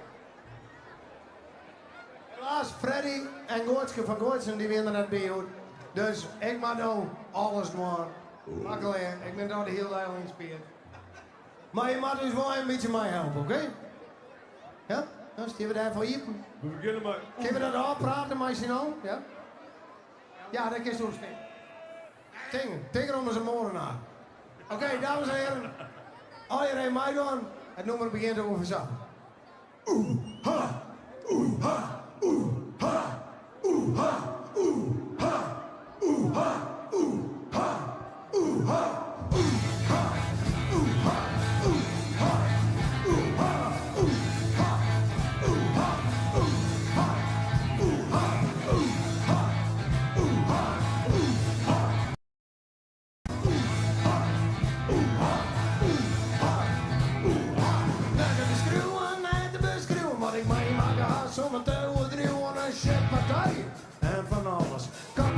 Helaas, Freddy en Goatske fan Goatsen dy wiene der net by hjoed. Dus ik moat no alles dwaan. Maklik, hè? Ik bin dan de hiele dei al ynspierd. Mar je moatte ús wol in bytsje meihelpe, oké? Ja? Dan steane we dêrfoar iepen. We begjinne mei. Kinne we dat ôfprate mei syn allen? Ja? Ja, dat kinst oerstean. Tink, tink derom as in moordenaar. Oké, dames en heren. Allegear even meidwaan. It nûmer begjint ûngefear sa. Oeh, ha, oeh, ha, oeh, ha, oeh, ha, oeh, ha, oeh, ha, oeh, ha, oeh, ha, oeh, ha, oeh, ha, oeh, ha, oeh, ha, oeh, ha, oeh, ha, oeh, ha, oeh, ha, oeh, ha, oeh, ha, oeh, ha. Oeh, ha, oeh, ha, oeh, ha, oeh, ha. Net te beskriuwen, net te beskriuwen wat ik meimakke ha sûnder te oerdriuwen in sjitpartij en fan alles kan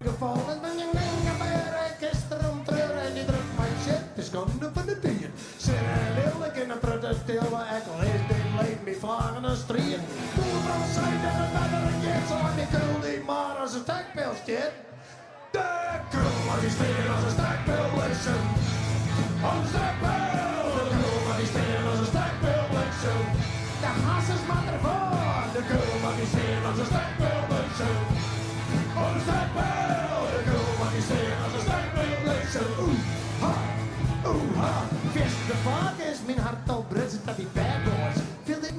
gefal is ben ik gebeuren gisteren treuren en die drukt mijn shit de skande fan de tiid Sin en lilk in in protte stilte ek al is dit leven by vlagen in striid Boerfrou sei dat it better giet salang't dy kul dy mar as in stekpeal stiet De kul moat dy stean as in stekpeal bliksem As in stekpeal De kul moat dy stean as in stekpeal bliksem De harsens moat derfoar De kul moat dy stean as in stekpeal bliksem As in stekpeal De kul moat dy stean as in stekpeal bliksem Oeh ha oeh ha Fierste faak is myn hert al brutsen troch dy bad boys Fielde ik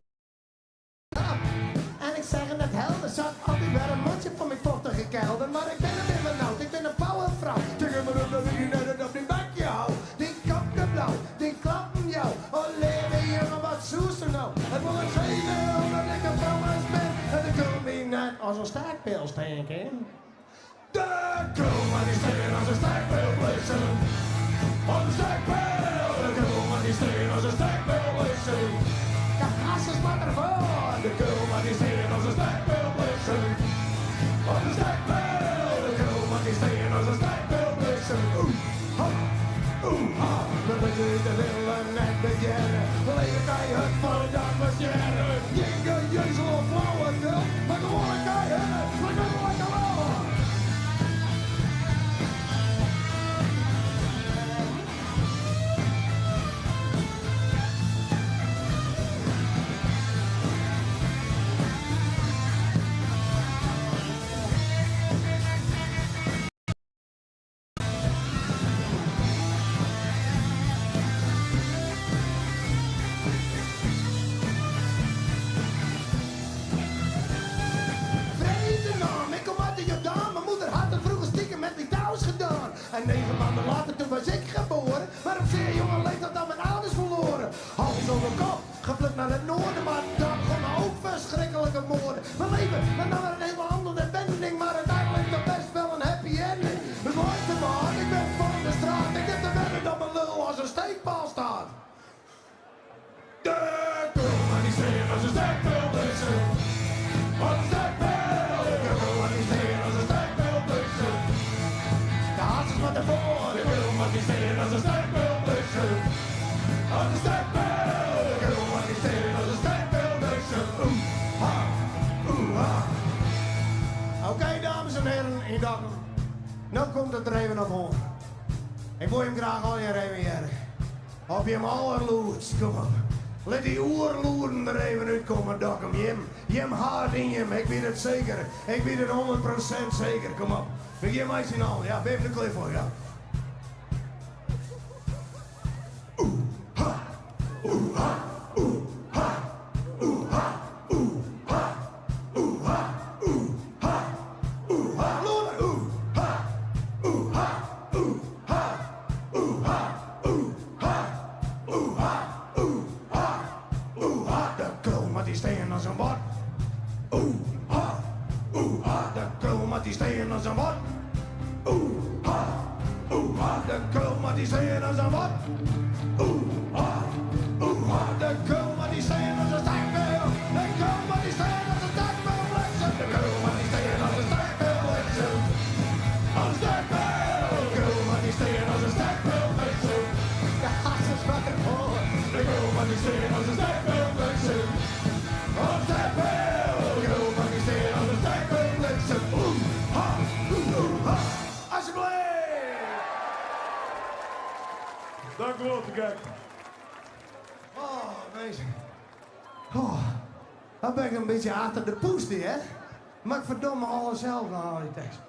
En ik seach it net helder, zat altyd wer in mantsje foar myn fochtige kelder. Mar ik bin net mear benaud, ik bin in powerfrou. Tink mar op dat ik dy net op dyn bakje hou. Dyn kopke blau, dyn klappen jou. Oh leave jonge, wat soest do no? It wol net sizze omdat ik in frouwmens bin, dat de kul my net as in stekpeal stean kin. De kul mei dy stean as in stekpeal bliksem. As in stekpeal. De kul mei dy stean as in stekpeal bliksem. De hassers moat der foar. De kul mei dy stean as in stekpeal bliksem. As in stekpeal. De kul mei dy stean as in stekpeal bliksem. Oeh, ha, oeh, ha. We litte út de willen net bedjerre. We leve keihard foardat we stjerre. Gjin gejeuzel of flauwekul, mar gewoan in keihurde ferskriklike lul. Vreemde naam, ik kom uit de Jordaan. Mijn moeder had het vroeger stiekem met Litouws gedaan. En 9 maanden later, toen was ik geboren. Maar op zeer jonge leeftijd aan mijn ouders verloren. Hals over kop, gevlucht naar het noorden. Maar daar begonnen ook verschrikkelijke moorden. Mijn leven, dat nam een hele andere wending. Maar uiteindelijk toch best wel een happy ending. Dus luister maar, ik ben van de straat. Ik heb te wedden dat mijn lul als een steekpaal staat. De kul maar die steen als een steekpijl bliksem. Als een steekpijl. De kul maar die steen als een steekpijl bliksem. De haas is wat ervoor. De kul maar die steen als een steekpijl bliksem. Als een steekpijl. De kul maar die steen als een steekpijl bliksem. Oeh, ha, oeh, ha. Oké, dames en heren in Dokkum. Nou komt het er even op hoor. Ik wil hem graag al hier even hier. Op je allerloers, kom op. Laat die oerloeren er even uitkomen, Dokkum. Jim, Jim hard in je, ik weet het zeker. Ik weet het 100% zeker, kom op. Begin mij zien al, ja, ben je er klaar voor, ja. Oeh, ha, oeh, ha, oeh, ha, oeh, ha, oeh, ha, oeh, ha, oeh, ha, oeh, ha, loer, oeh, ha, oeh, ha, oeh, ha, oeh, ha, oeh, ha, oeh, ha, oeh, ha, oeh, ha. De kul met die steen als een wat. Oeh, ha, oeh, ha. De kul met die steen als een wat. Oeh, ha, oeh, ha. De kul met die steen als een wat. Oeh, ha, oeh, ha. De kul met die steen als een stekpijl. De kul met die steen als een stekpijl bliksem. De kul met die steen als een stekpijl bliksem. Als een stekpijl. De kul met die steen als een stekpijl bliksem. De haas is wat ervoor. De kul met die steen als een stekpijl bliksem. Als een stekpijl. De kul met die steen als een stekpijl bliksem. Oeh, ha, oeh, oeh, ha. Alsjeblieft! Dank u wel, te gek. Oh, mensen. Oh, dan ben ik een beetje achter de poes, die, hè? Maar ik verdomme alles zelf nou, al die tekst.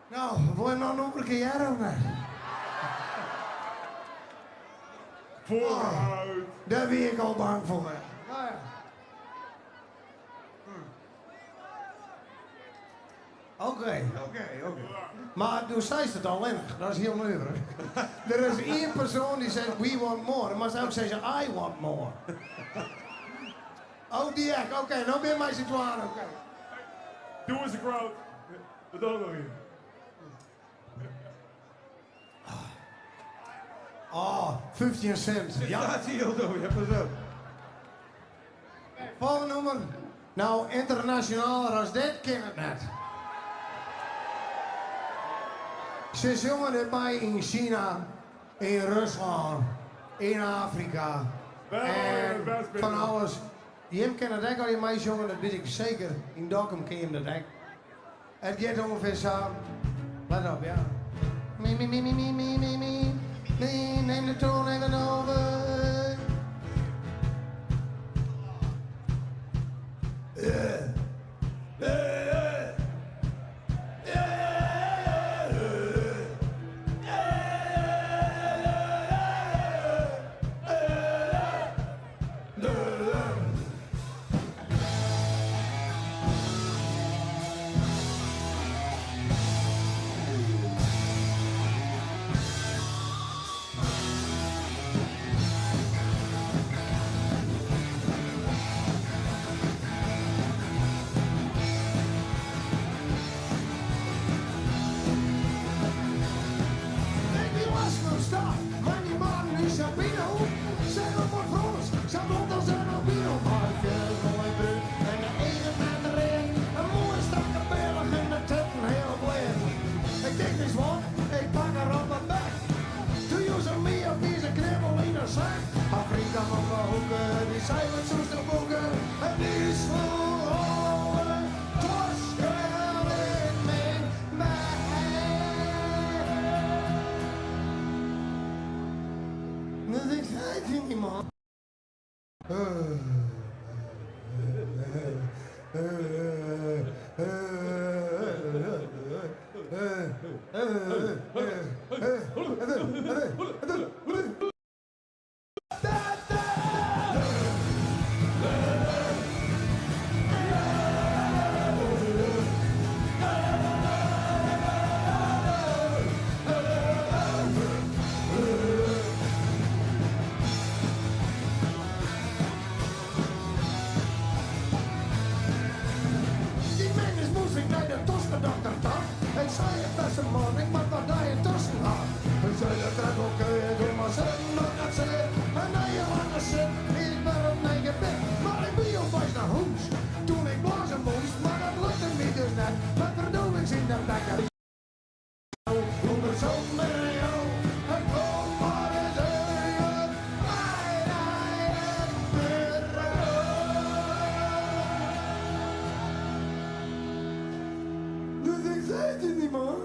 Nou, wil je nog een keer of niet? Vooruit. Oh, daar ben ik al bang voor. hè. Nou ja. Oké, oké, oké. Maar toen zei ze het alleen nog. Dat is heel nuver. Er is één persoon die zegt, we want more. Maar ze ook zeggen, I want more. Oh, die echt. Oké, nou ben je mij klaar. Oké. Doe eens de crowd. Dat ook nog hier. Oh, 15 cent. Ja. Ja, zie je ja, pas op. Volgende nummer. Nou, internationaler als dit ken het net. Ze zongen het mij in China, in Rusland, in Afrika. En van alles. Jim kan het ook al in mij zongen, dat weet ik zeker. In Dokkum ken je hem dat ook. Het gaat ongeveer zo. Let op, ja. Mi, mi, mi, mi, mi, mi, mi, mi. Mi, neem de toon even over. sa'n pino, Zijn we voor Frans, zo blond als een albino. Maar veel mooi bruin en de ene met de. Een mooie strakke berg en de titten heel bleek. Ik denk eens wat, ik pak haar op mijn bek. Toen je ze mee op deze knibbel in de zak. Haar vriend kwam op de hoeken, die zei wat zoest te boeken. En die sloeg alle tosken in mijn bek. Dus ik zei tegen die man. Die mens moest ik naar de toskendokter toch? En zei het beste man, ik moet wat daar je tussen had. Hij zei dat dat oké, doe maar zitten, maar dat zit. En na je langer zit, ik ben op mijn gebed. Maar ik ben opeens naar huis, toen ik blazen moest, maar dat lukte me dus net. Met verdoving in de bekken. Onder zo'n jou, en kom maar eens even bij het bureau. Dus ik zei het je niet, man.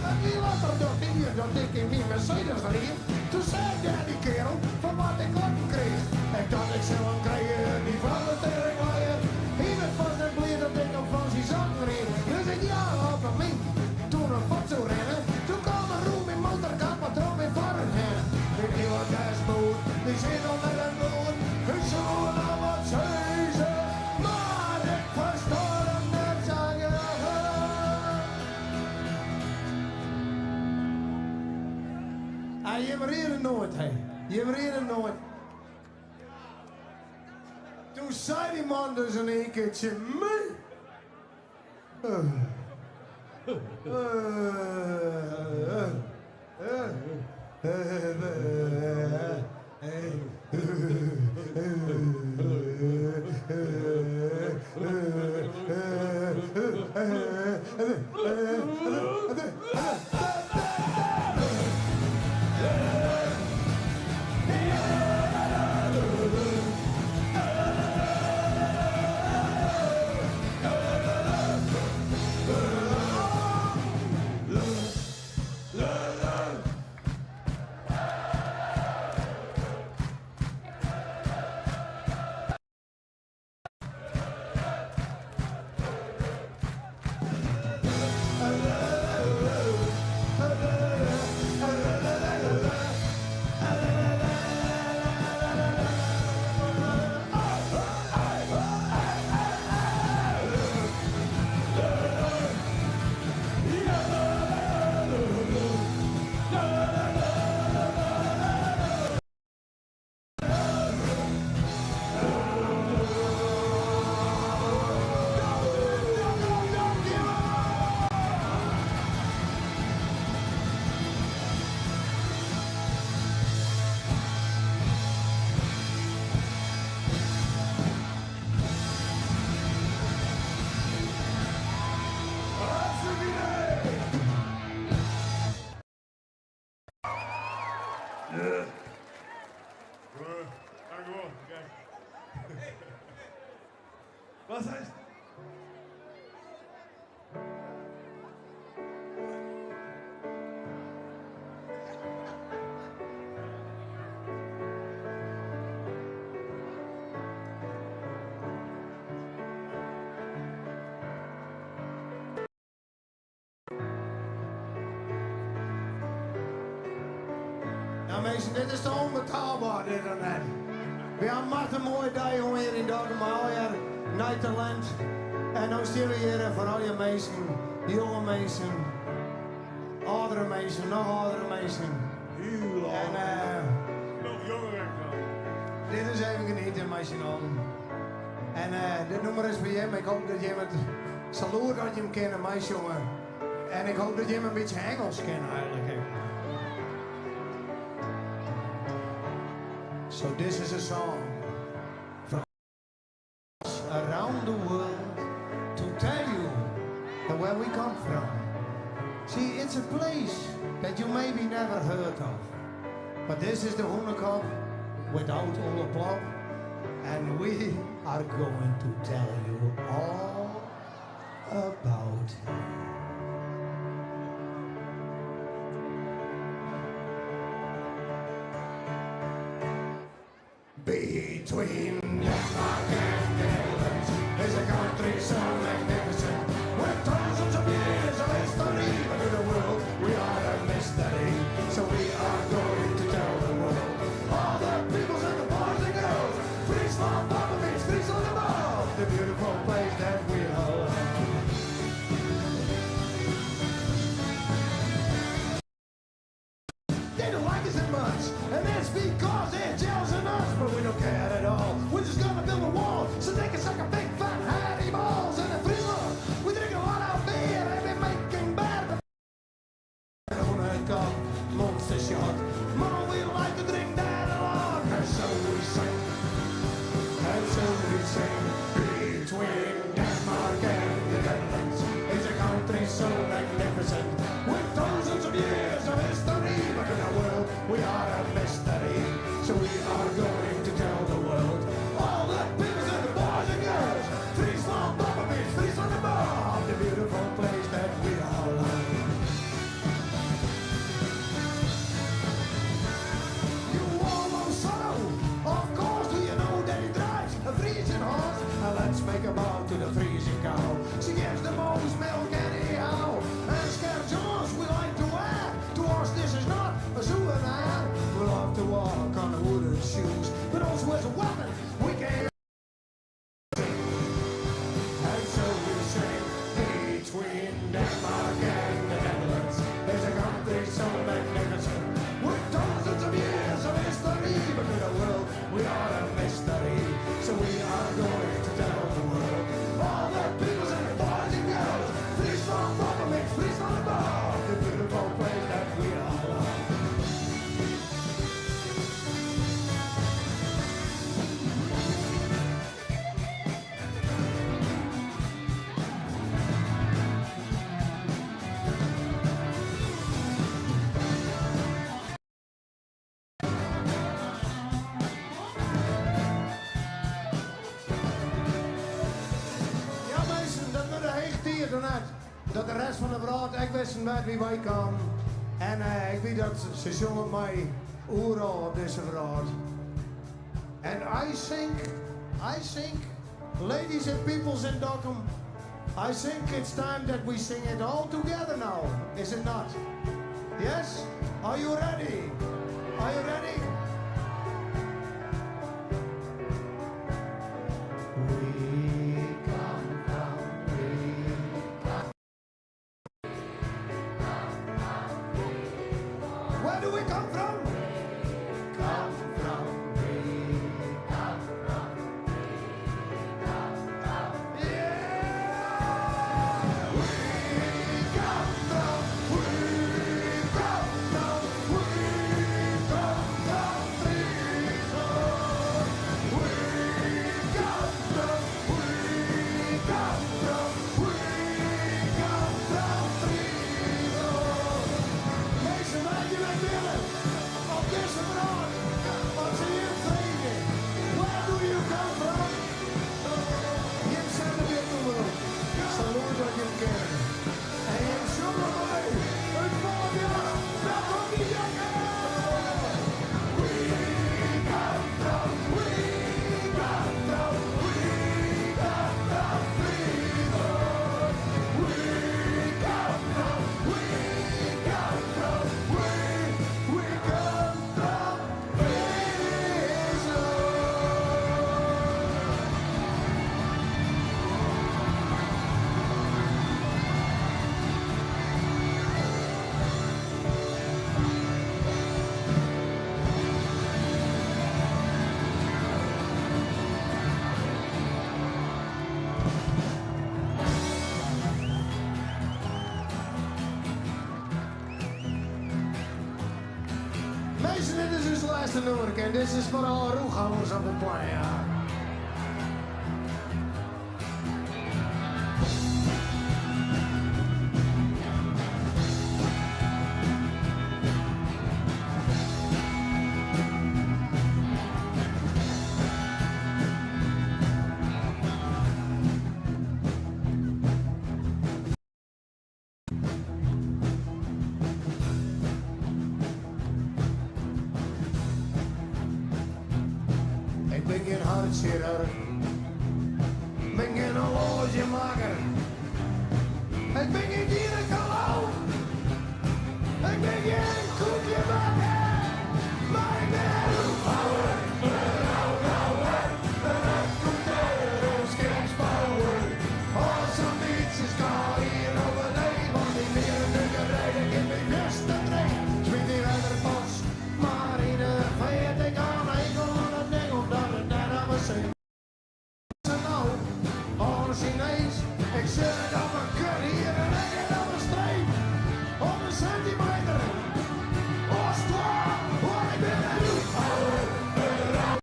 En wie later dat hier dat ik in mijn Mercedes reed? Toen zei ik daar die kerel van wat ik op kreeg. Ik dacht ik zou hem krijgen, die van de teringleier. Hij werd vast net blij dat ik hem van zijn zakken reed. Dus ik ja op hem in. Toen een fot zou rennen, toen kwam een roem in motorkap wat erop in voren heen. De nieuwe dashboard, die zit al met een boer. Ik zou nou wat zeggen, maar ik verstoor hem net zeggen. Ah, je reed nooit, hè. Je reed nooit. Toen zei die man dus in één keertje mee. Dank u wel. Kijk. Wat is het? Nou mensen, dit is te onbetaalbaar dit dan net. We hebben maar een mooie dag jongen hier in Dokkum, al jaar nij talent. En nu staan we hier voor al je mensen, jonge mensen, oudere mensen, nog oudere mensen. Heel En Nog jonger. dit is even genieten met z'n allen. En dit nummer is voor Jim. Ik hoop dat Jim het saluut dat je hem kent, meisje jongen. En ik hoop dat Jim een beetje Engels kent eigenlijk. hè. So this is a song from us around the world to tell you that where we come from. See, it's a place that you maybe never heard of. But this is the Hûnekop without all the plop. And we are going to tell you all about it. Between Denmark and the Netherlands is a country so magnificent with thousands of years of history. But to the world we are a mystery, so we are going to tell the world all the peoples and the boys and girls. Friesland, boppe means Friesland above, the beautiful place that we all love. They don't like us that much, and that's because they're jealous of us, but we don't care at all. We're just gonna build a wall so they can suck a big fat hattie balls. And in Friesland, we drink a lot of beer and we're making bad. Cup, monster shot. Mom, we like to drink that a lot. And so we sing, and so we sing. Between Denmark and the Netherlands is a country so magnificent with thousands of years of history. But in the world, we are a mystery. So we are going to tell the world all the peoples and the boys and girls. Friesland, boppe means Friesland above, the beautiful place that we all love. You all know Sorrow. Of course, do you know that he drives a Frisian horse? Now let's make a bow to the Frisian cow. She gives the most milk anyhow. And Scared Jones we like to wear. To us this is not a souvenir. We love to walk on the wooden shoes, but also as a weapon we can. And so we sing between Denmark and the Netherlands. There's a country so magnificent with thousands of years of history. But to the world we are a mystery. So we are going to tell the world all the peoples and the boys and girls. Friesland, boppe means Friesland above, the beautiful place that we all love. Ja, mensen, dat wordt heech tiid dan net. Dat de rest van de wrâld ek wisten wêr't wy wei kamen. En ik weet dat se sjonge mei oeral op dizze wrâld. And I think, ladies and peoples in Dokkum, I think it's time that we sing it all together now, is it not? Yes? Are you ready? Are you ready? We come from, we come. Where do we come from? Come from, we come from, Yeah! We come from, we come from, we come from Friesland. We come from, we come from, we come from Friesland. Mensen, weet je wat willen? Minsken, dit is ús lêste nûmerke en dit is foar alle rûchhouwers op it plein, ja. Ik bin gjin hartsjirurch, bin gjin horloazjemakker, ik bin gjin gynekolooch, ik bin gjin koekjebakker, mar ik bin in rûchhouwer, in rûchhouwer, in rekruteur, in skipsbouwer. As in bytsje skaal hier op 'e dei, want dy mierenukkerij, dêr kin my bêst te dreech. Smyt dy wetterpas mar yn 'e feart, ik ha in hekel oan dat ding omdat it net op 'e see no. Oan in Sinees, ik sjoch it op 'e kut hier en ek net op 'e streep, op in sintimeter as twa, want ik bin in rûchhouwer, in rou.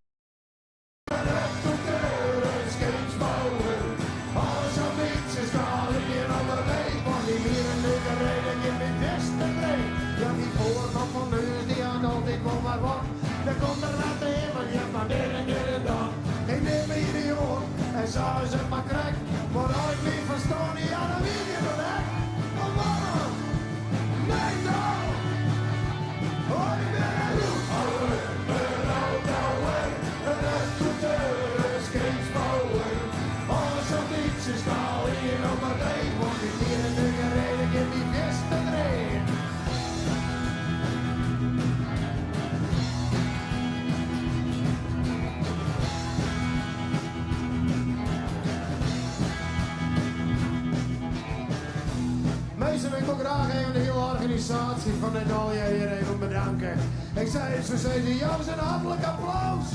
Minsken, ik wol graach even de hiele organisaasje fan dit allegear hjir even bedanke. Ik sei, soe sizze, jou se in hartlik applaus!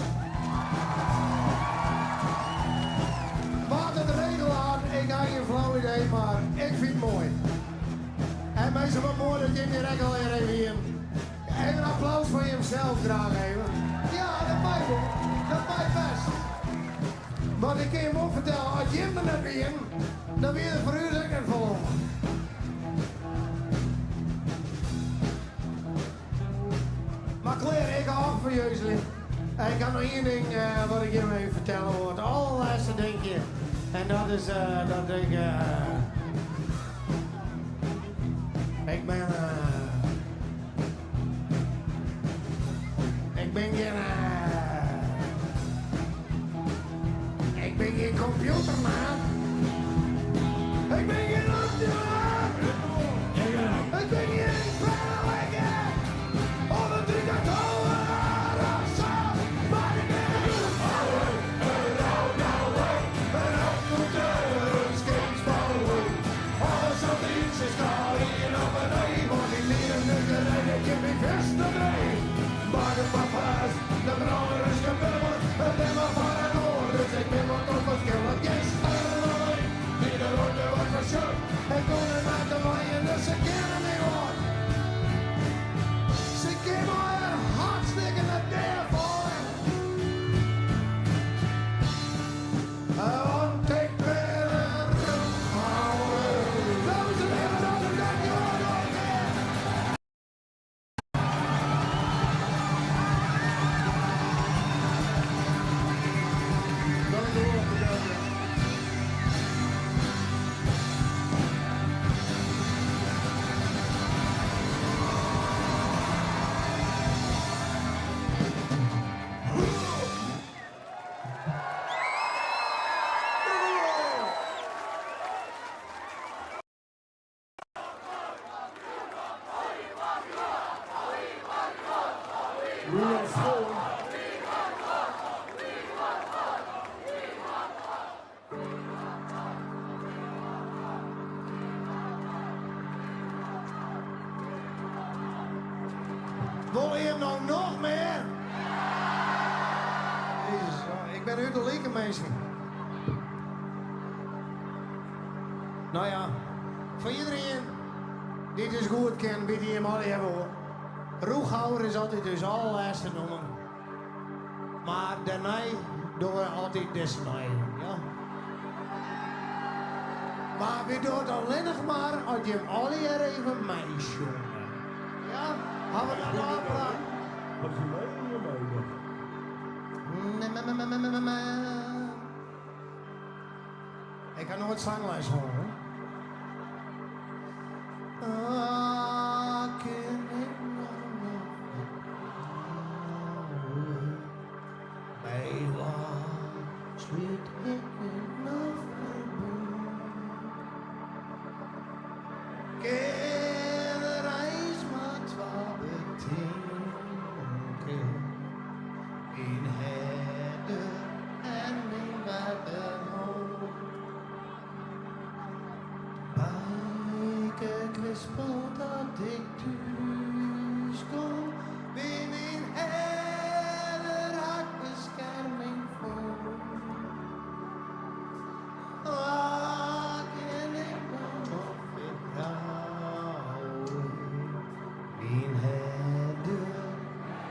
Wa't it regele hat, ik ha gjin flau idee, mar ik fyn it moai. En minsken, wat moai dat jim hjir ek allegear even wienen. Even in applaus foar jimsels graach even. Ja, dat mei wol. Dat mei bêst. Want ik kin jim wol fertelle, as jim der net wienen, dan wie der foar ús ek net folle oan. Mar klear, ik hâld fan Jeuzelin. Ik ha noch ien ding wat ik jim even fertelle wol, it allerlêste dinkje. En dat is dat ik. Ik bin. Ik bin gjin. Ik bin gjin kompjûterman. Ik bin gjin ambtenar. Ik bin gjin pennelikker of in trikatoer of sa. Mar ik bin in rûchhouwer, in rûchhouwer, in rekruteur, in skipsbouwer. Alles wat der is, is skaal ien op in ei, want dy mierenukkerij, dêr kin my fierste dreech. Maak it mar fêst, de brâner is gebeurd, it is mar foar in oar, dus ik bin wat onferskillich. Gister allein wie de ronde wat fersjort, ik koe net nei te weien, dus se kinne my wat. Se kinne my er hartstikke net dea foar. Want ik bin in rûchhouwer. Dames en heren, hartlik dankjewol noch in kear. Dankjewol, bedankt. Roelof Schoon. Wolle jim no noch mear? Jezus, ik bin út de liken, minsken. No ja, foar iederien dy't ús goed ken, witte jim allegear wol. Rûchhouwer is altyd ús allerlêste nûmer. Mar dêrnei dogge we altyd dizze noch even, ja. Mar wy dogge it allinnich mar as jim allegear even meisjonge. Ja? Hawwe we dat ôfpraat? Wat is hier Ik ha noait sangles hân, hoor. Ah, kin ik no noch fertrouwe? By wa slút ik noch ferbûn? Kin der eins mar twa betinke, myn herder en myn wetterhûn. Bijke kwispelt dat ik thús kom, by myn herder ha 'k beskerming fûn. Wa kin ik no noch fertrouwe? Myn herder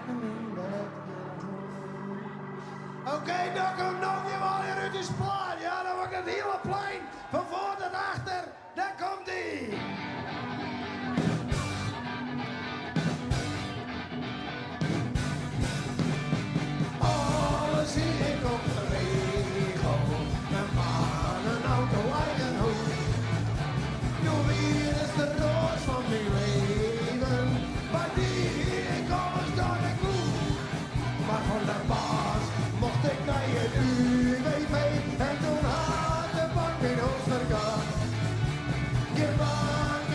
en myn wetterhûn. Oké, Dokkum, no gean we allegear út ús plaat. Ja, dan wurdt it hiele plein fan foar tot achter. Dêr komt ie! Alles hie ik op de regel, in baan, in auto, eigen hûs. Do wiest de roas fan myn leven, by dy hie ik alles dat ik woe. Mar fan de baas mocht ik nei it UWV en doe hat de bank myn hûs ferkocht. Gjin bank.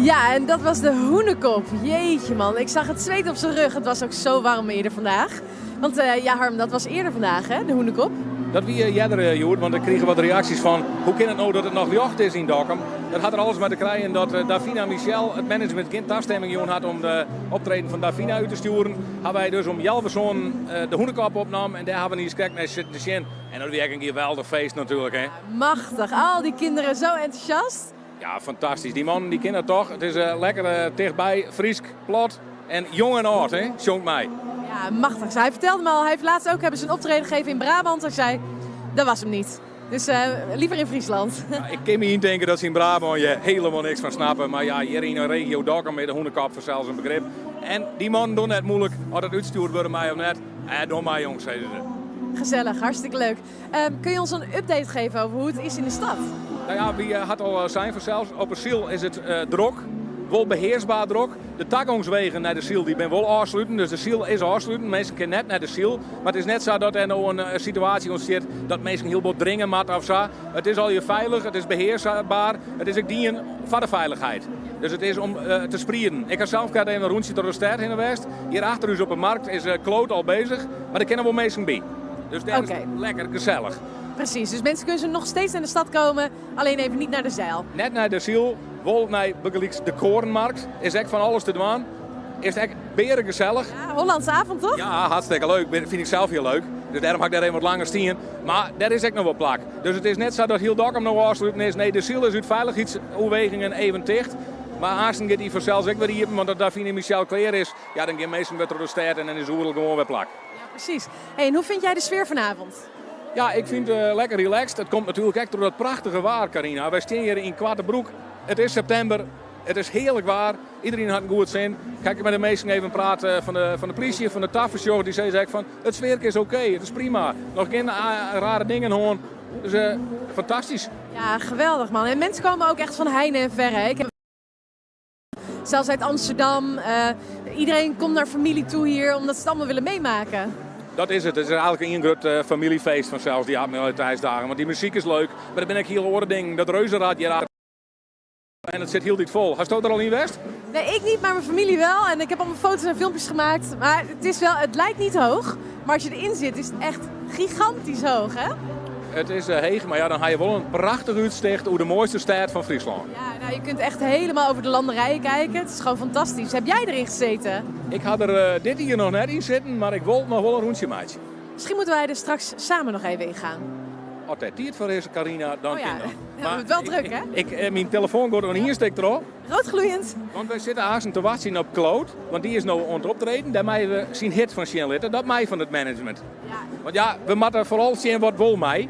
Ja, en dat was de Hûnekop. Jeetje man, ik zag het zweet op zijn rug. Het was ook zo warm eerder vandaag. Want eh, ja Harm, dat was eerder vandaag hè, de Hûnekop. Dat wie earder eh, hjoed, want ik krige wat reaksjes fan hoe kin it no dat it noch ljocht is yn Dokkum. Dat hat der alles mei te krijen dat eh, Davina Michelle it management gjin tastimming jûn hat om de optreden fan Davina út te stjoeren. Ha wy dus om healwei sânen de Hûnekop opnommen en dêr ha we niis krekt nei sitten te sjen. En dat wie ek in geweldich feest natuerlik hè. Machtich, al die kinderen zo enthousiast. Ja, fantastysk. Dy mannen dy kinne it toch. It is lekker tichtby, Frysk, plat en jong en âld, hè, sjongt mei. Ja, machtig. Hij vertelde me al, hij heeft laatst ook hebben ze een optreden gegeven in Brabant. Hij zei, dat was hem niet. Dus liever in Friesland. Ja, ik kin my yntinke dat se yn Brabân hjir hielendal niks fan snappe. Mar ja, hjir yn de regio Dokkum is de Hûnekop fansels in begrip. En dy mannen dogge net moeilik oft it útstjoerd wurde mei of net. Doch mar jongs, sizze se. Gezellig, hartstikke leuk. Kun je ons een update geven over hoe het is in de stad? Nou ja, wy ha it al sein fansels. Op 'e Syl is it drok. Wol behearsber drok. De tagongswegen nei de Syl dy binne wol ôfsluten. Dus de Syl is ôfsluten. Minsken kinne net nei de Syl. Mar it is net sa dat der no in situaasje ûntstiet dat minsken hiel bot dringe moatte of sa. It is allegear feilich, it is behearsber. It is ek dien foar de feilichheid. Dus it is om te sprieden. Ik ha sels krekt even in rûntsje troch de stêd hinne west. Hjir achter ús op 'e markt is Kloot al bezich. Mar der kinne wol minsken by. Dus dêr is it lekker gesellich. Precies, dus mensen kunnen nog steeds naar de stad komen, alleen even niet naar de Zijl. Net nei de Syl, wol nei bygelyks de Koornmarkt. Is ek fan alles te dwaan. Is ek bearegesellich. Ja, Hollandse avond toch? Ja, hartstikke leuk. Fyn ik sels hiel leuk. Dus dêrom ha ik dêr even wat langer stien. Mar dêr is ek noch wol plak. Dus it is net sa dat hiel Dokkum no ôfsluten is. Nee, de Syl is út feilichheidsoerwegingen even ticht. Mar aansten giet dy fansels ek wer iepen, want as Davina Michelle klear is, ja, dan gean minsken wer troch de stêd en dan is oeral gewoan wer plak. Ja, precies. Hey, en hoe vind jij de sfeer vanavond? Ja, ik fyn it lekker relaxed. It komt natuerlik ek troch dat prachtige waar, Carina. Wy stean hjir yn koarte broek. It is septimber, it is hearlik waar. Iderien hat in goed sin. Ik ha mei de minsken even praat fan de, fan de plysje, fan de tafersjoch. Dy sizze ek fan, it sfearke is oké, it is prima. Noch gjin rare dingen hân. Dus fantastysk. Ja, geweldig man. En mensen komen ook echt van heinde en verre. hè. Ik heb zelfs uit Amsterdam. Iedereen komt naar familie toe hier omdat ze het allemaal willen meemaken. Dat is it. It is eigentlik ien grut famyljefeest fansels, dy Admiraliteitsdagen. Want dy muzyk is leuk, mar der binne ek hiel oare dingen. Dat reuzenrad hjir en it sit hieltyd fol. Hasto der al yn west? Nee, ik niet, maar mijn familie wel. En ik heb allemaal foto's en filmpjes gemaakt. Maar het is wel, het lijkt niet hoog. Maar als je erin zit, is het echt gigantisch hoog, hè? It is heech, mar ja, dan ha je wol in prachtich útsicht oer de moaiste stêd fan Fryslân. Ja, nou, je kunt echt helemaal over de landerijen kijken. Het is gewoon fantastisch. Heb jij erin gezeten? Ik ha der dit jier noch net yn sitten, mar ik wol noch wol in rûntsje meitsje. Misschien moeten wij er straks samen nog even in gaan. As dêr tiid foar is, Carina, dan Oh ja. kin dat. Ja, het wordt wel druk, hè? Myn telefoan giet oan ien stik troch. Roodgloeiend. Want wy sitte aansten te wachtsjen op Kloot, want dy is no oan it optreden. Dêr meie we syn hit fan sjen litte. Dat mei fan it management. Want ja, we moatte foaral sjen wat wol mei.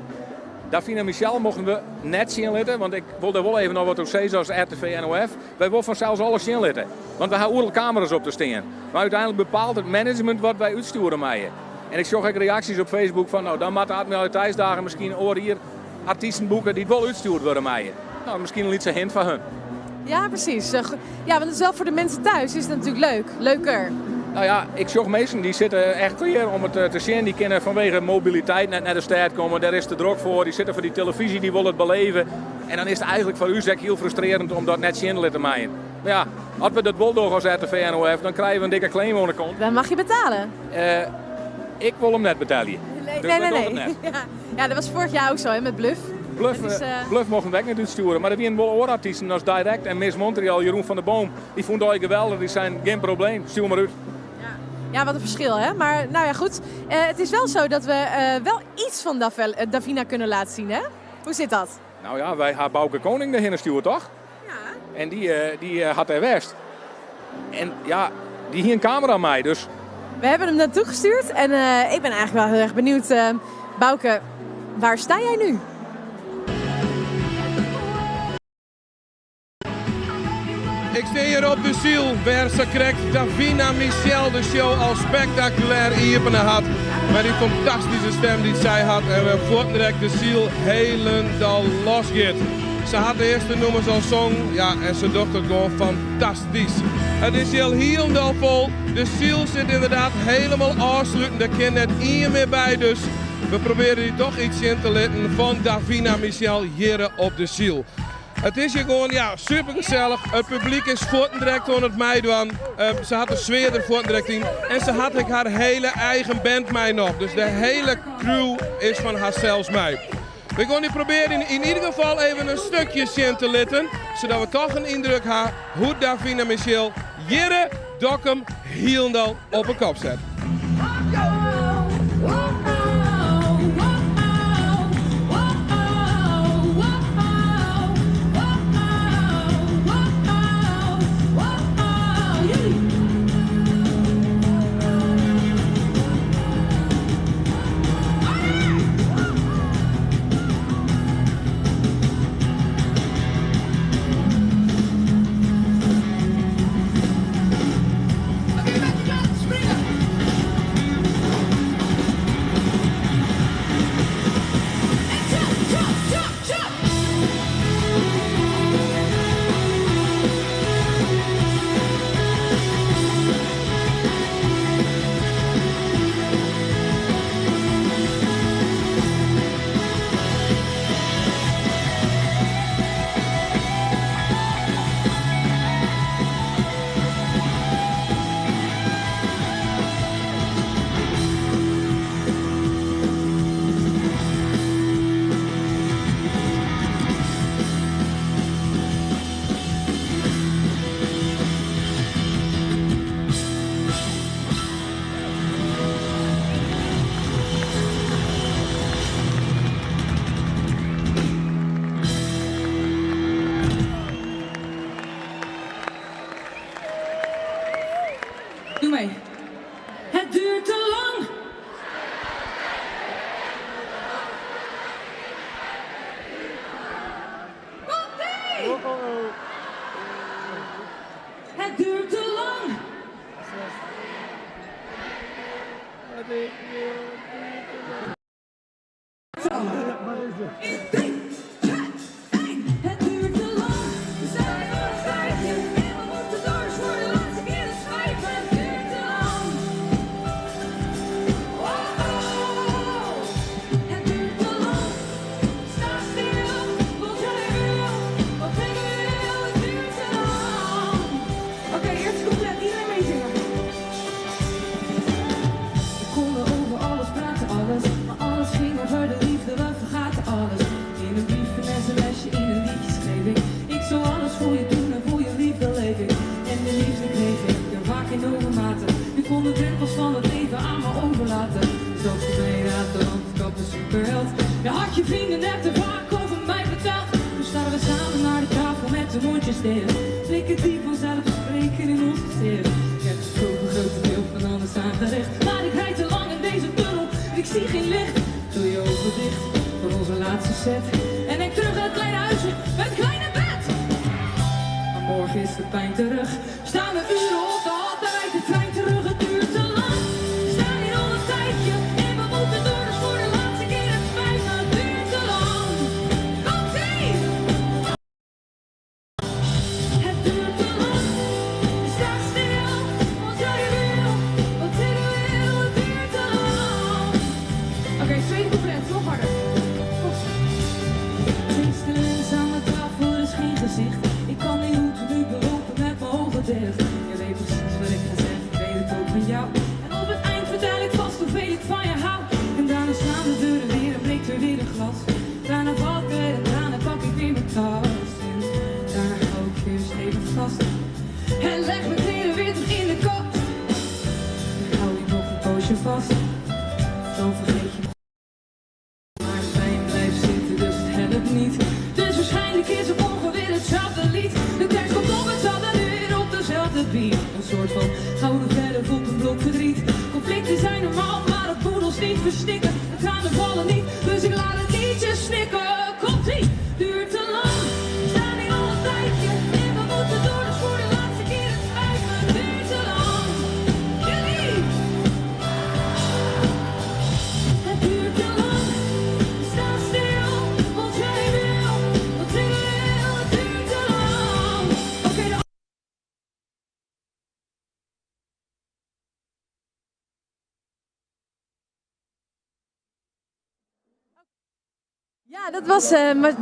Davina Michelle mochten we net sjen litte, want ik wol dêr wol even noch wat oer sizze as RTV NOF. Wy wolle fansels alles sjen litte, want we ha oeral kamera's op te stean. Mar úteinlik bepaalt it management wat wy útstjoere meie. En ik sjoch ek reaksjes op Facebook fan, no dan moatte de Admiraliteitsdagen miskien oar jier artysten boeke dy't wol útstjoerd wurde meie. No, miskien in lytse hint foar hun. Ja, precies. Ja, want het is wel voor de mensen thuis is het natuurlijk leuk. Leuker. Nou ja, ik sjoch minsken dy sitte echt klear om it te sjen. Dy kinne fanwege mobiliteit net nei de stêd komme. Dêr is te drok foar. Dy sitte foar dy telefyzje, dy wolle it beleve. En dan is it eigentlik foar ús ek hiel frustrearjend om dat net sjen litte meien. Mar ja, as we dat wol dogge as RTV NOF, dan krije we in dikke claim oan de kont. Dan mag je betalen. Ik wol him net betelje. Nee, Dus nee, we nee. dogge it nee. net. Ja. Ja, dat was vorig jaar ook zo, hè, met Bløf. Bløf, Het is, Bløf mochten we ek net útstjoere, mar der wienen wol oare artysten as Di-rect en Miss Montreal, Jeroen van der Boom. Dy fûnen it allegear geweldich, dy seinen gjin probleem, stjoer mar út. Ja, wat een verschil, hè? Maar nou ja, goed. Het is wel zo dat we wel iets van Davina kunnen laten zien, hè? Hoe zit dat? Nou ja, wy ha Bouke Koning derhinne stjoerd, toch? Ja. En dy hat dêr west. En ja, dy hie in kamera mei, dus... We hebben hem naartoe gestuurd en ik ben eigenlijk wel heel erg benieuwd. Bouke, waar sta jij nu? Ik sta hier op de Syl, waar ze krijgt Davina Michelle de show al spectaculair iepene had. Met die fantastische stem die zij had en we voortdirect de Syl helemaal losgaat. Ze had de eerste nummers al zong, ja, en ze docht het gewoon fantastisch. Het is heel helemaal vol. De Syl zit inderdaad helemaal afsluitend. Er kan net één meer bij, dus we proberen die toch iets in te laten van Davina Michelle hier op de Syl. It is hjir gewoan ja, super gesellich. It publyk is fuortendrekt oan it meidwaan. Se hat de sfear der fuortendrekt yn. En se hat ek har hiele eigen band mei noch. Dus de hiele crew is fan harsels mei. We gean dy probearjen yn ieder gefal even in stukje sjen te litten, sadat we toch in yndruk ha hoe't Davina Michelle hjirre Dokkum hielendal op 'e kop set. Doe mee. Het duurt te lang. Komt-ie! Het duurt te lang. In 3, 2, 1. Het duurt te lang. We staan hier al een tijdje en we moeten door. Dus voor de laatste keer het spijt me. Het duurt te lang. Oh, oh. Het duurt te lang. Sta stil, want jij wil. Wat ik wil, het duurt te lang. Oké, eerste couplet. Iedereen meezingen. We konden over alles praten, alles. Maar alles ging over de liefde, we vergaten alles. In een brief, een sms'je, in een liedje schreef ik. Ik zal alles voor je doen en voor je liefde leef ik. En de liefde kreeg ik, en vaak in overmate. Je kon de drempels van het leven aan me overlaten. Dus ook voor mij raad, want ik had een superheld. Je had je vrienden net te vaak over mij verteld. Nu staan we samen naar de tafel met de mondjes dicht. Blikken die vanzelf spreken in ons gezicht. Ik heb het overgrote deel van alles aangericht. Maar ik rijd te lang in deze tunnel en ik zie geen licht. Doe je ogen dicht voor onze laatste set. En denk terug aan het kleine huisje met het kleine bed. Maar morgen is de pijn terug. Staan we uren op de hal, daar rijdt de trein terug. Het duurt te lang. We staan hier al een tijdje en we moeten door. Dus voor de laatste keer het spijt me, het duurt te lang. Komt-ie! Het duurt te lang. Sta stil, want jij wil. Wat ik wil, het duurt te lang. Oké, tweede couplet, nog harder. Kom. Het is de lens aan de tafel, er is geen gezicht. Ik kan die route nu belopen met mijn ogen dicht. Je weet precies wat ik ga zeggen, ik weet het ook van jou. En op het eind vertel ik vast hoeveel ik van je hou. En daarna slaan de deuren weer en breekt er weer een glas. Daarna valt er een traan en pak ik weer mijn tas. En daarna hou ik weer stevig vast. En leg mijn kleren weer terug in de kast. En hou ik nog een poosje vast. Dan vergeet je maar de pijn blijft zitten, dus het helpt niet. Dus waarschijnlijk is het morgen weer hetzelfde lied. De tekst komt op hetzelfde uur op dezelfde beat. Een soort van gouden verf op een blok verdriet. Conflicten zijn normaal, maar het moet ons niet verstikken. De tranen vallen niet, dus ik laat het liedje snikken. Komt-ie, duurt te lang. We staan hier al een tijdje en we moeten door. Dus voor de laatste keer, het spijt me, het duurt te lang. Jullie! Het duurt te lang. Sta stil, want jij wil. Wat ik wil, het duurt te lang. Oké, de Ja, dat was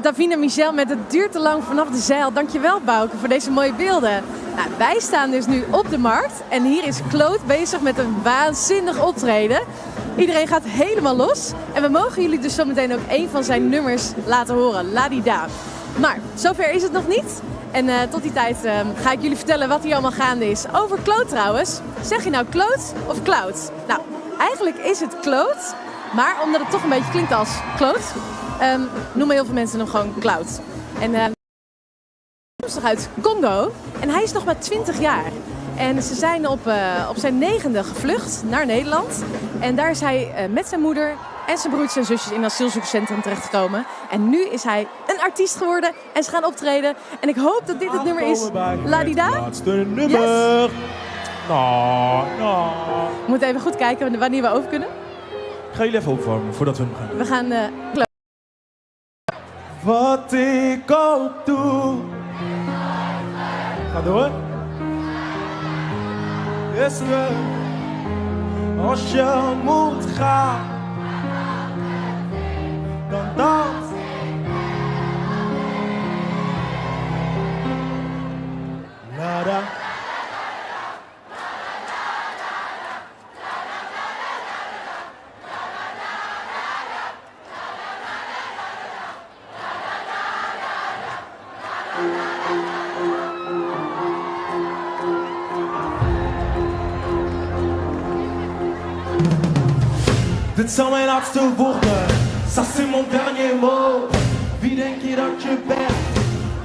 Davina Michelle met Het duurt te lang vanaf de zeil. Dankjewel Bouke voor deze mooie beelden. Nou, wij staan dus nu op de markt en hier is Claude bezig met een waanzinnig optreden. Iedereen gaat helemaal los en we mogen jullie dus zometeen ook een van zijn nummers laten horen, La Di Da. Maar zover is het nog niet. En tot die tijd ga ik jullie vertellen wat hier allemaal gaande is. Over Claude trouwens. Zeg je nou Claude of Cloud? Nou, eigenlijk is het Claude, maar omdat het toch een beetje klinkt als Claude, noemen heel veel mensen hem gewoon Cloud. En hij is afkomstig uit Congo en hij is nog maar 20 jaar. En ze zijn op zijn 9e gevlucht naar Nederland. En daar is hij met zijn moeder en zijn broertjes en zusjes in een asielzoekerscentrum terechtgekomen. En nu is hij een artiest geworden en ze gaan optreden. En ik hoop dat dit het nummer is. La Di Da. Laatste nummer. Yes. Nou, nou. We moeten even goed kijken wanneer we over kunnen. Ik ga jullie even opwarmen voordat we hem gaan doen. We gaan Wat ik ook doe. Ga door. Is we. Als je moet gaan, dan dans. La da. Dit zijn mijn laatste woorden, ça c'est mon dernier mot. Wie denk je dat je bent?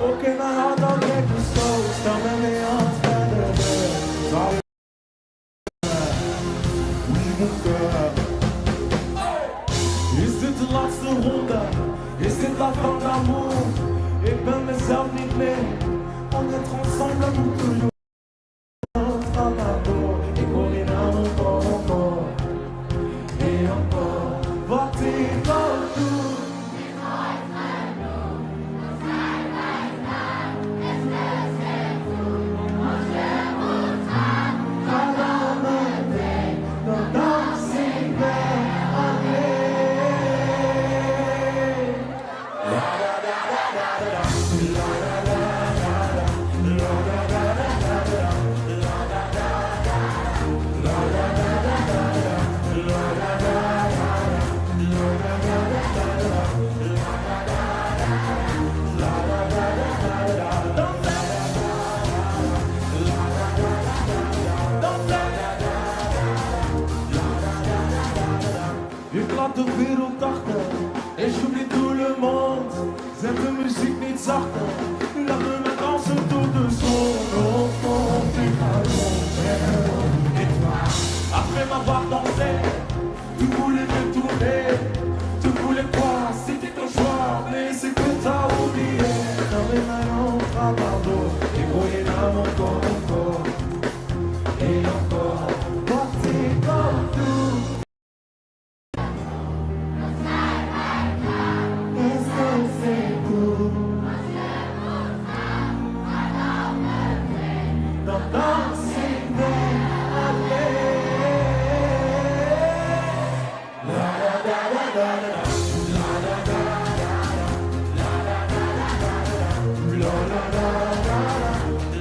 Ook in mijn hart al kijk je zo. Stel me mee aan het verder. Zou je Oui, mon cœur. Is dit de laatste ronde? Is dit la fin d'amour? Ik ben mezelf niet meer. On est ensemble pour toujours. Ik hoor je naam encore, encore. Et encore, wat ik ook doe. Ga dan meteen, dan dans ik wel alleen. La da da da da da, la da da da da, la da da da da da, la da da da, la da da da da da, la da da da da, la da da da da da, la da da da da, la da da da da da. Ik laat de wereld achter en j'oublie tout le monde. Zet de muziek niet zachter, laat me maar dansen tot de zon opkomt. Ik ga rond en rond. Et toi, après m'avoir dansé, tu voulais me tourner. Tu voulais quoi? C'était ton choix, mais c'est que t'as oublié. Non mais maintenant, pardon, ik hoor je naam encore, encore. Et encore, wat ik ook doe. Est-ce que c'est tout? Dan dans ik wel alleen. La da da da da da, la da da da da, la da da da da, la da da da da,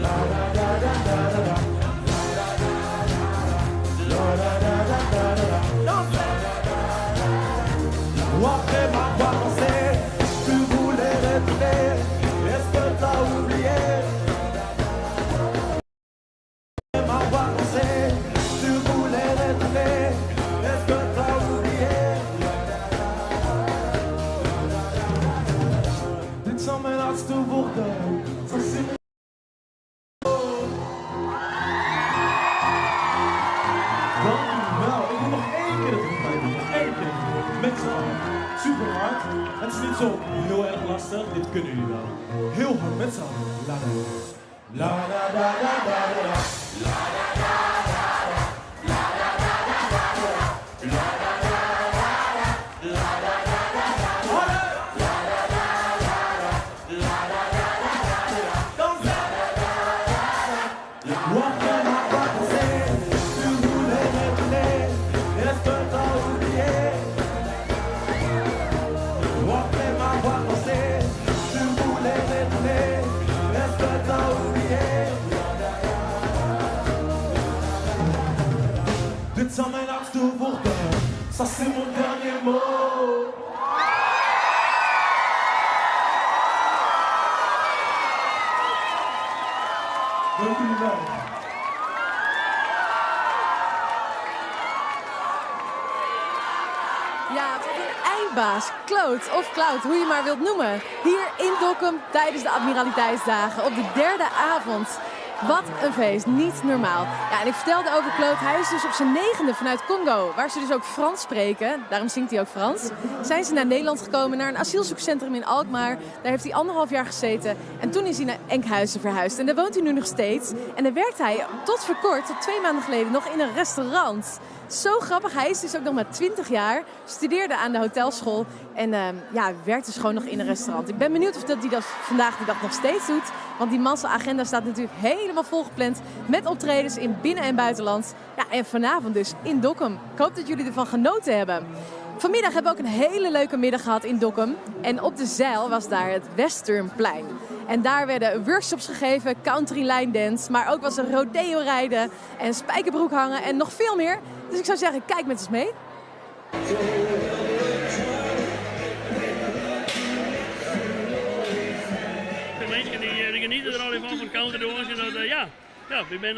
la da da da da da, la da da da da da, la da da da da. Après m'avoir dansé, tu voulais retourner. Est-ce que t'as oublié? Après m'avoir dansé, tu voulais retourner. Est-ce que t'as oublié? Dit zijn mijn laatste woorden. Ça c'est mon. Dank u wel. Ik wil nog één keer het refrein doen. Nog één keer. Met z'n allen. Super hard. Het is niet zo heel erg lastig. Dit kunnen jullie wel. Heel hard met z'n allen. La da la da da da da da da. La da da da da. La da da da da da. La da da da da. La da da da da. Harder. La da da da da. La da da da da da. Dansen. La da da da. Après m'avoir dansé, tu voulais retourner. Est-ce que t'as oublié? Après m'avoir C'est mon dernier mot. Dank jullie wel. Ja, wat een eindbaas. Kloot of Cloud, hoe je maar wilt noemen. Hier in Dokkum tijdens de Admiraliteitsdagen op de derde avond. Wat een feest, niet normaal. Ja, en ik vertelde over Kloot, hij is dus op zijn negende vanuit Congo, waar ze dus ook Frans spreken. Daarom zingt hij ook Frans. Zijn ze naar Nederland gekomen, naar een asielzoekcentrum in Alkmaar. Daar heeft hij anderhalf jaar gezeten. En toen is hij naar Enkhuizen verhuisd. En daar woont hij nu nog steeds. En daar werkt hij tot voor kort, tot 2 maanden geleden, nog in een restaurant. Zo grappig, hij is dus ook nog maar 20 jaar, studeerde aan de hotelschool en werkt dus gewoon nog in een restaurant. Ik ben benieuwd of dat hij dat vandaag de dag nog steeds doet, want die man zijn agenda staat natuurlijk helemaal volgepland met optredens in binnen- en buitenland. Ja, en vanavond dus in Dokkum. Ik hoop dat jullie ervan genoten hebben. Vanmiddag hebben we ook een hele leuke middag gehad in Dokkum. En op de Zijl was daar het Westernplein. En daar werden workshops gegeven, country line dance, maar ook was er rodeo rijden en spijkerbroek hangen en nog veel meer. Dus ik zou zeggen, kijk met ons mee. De mensen die genieten er al van, van country dance en dat ja, ja, ik ben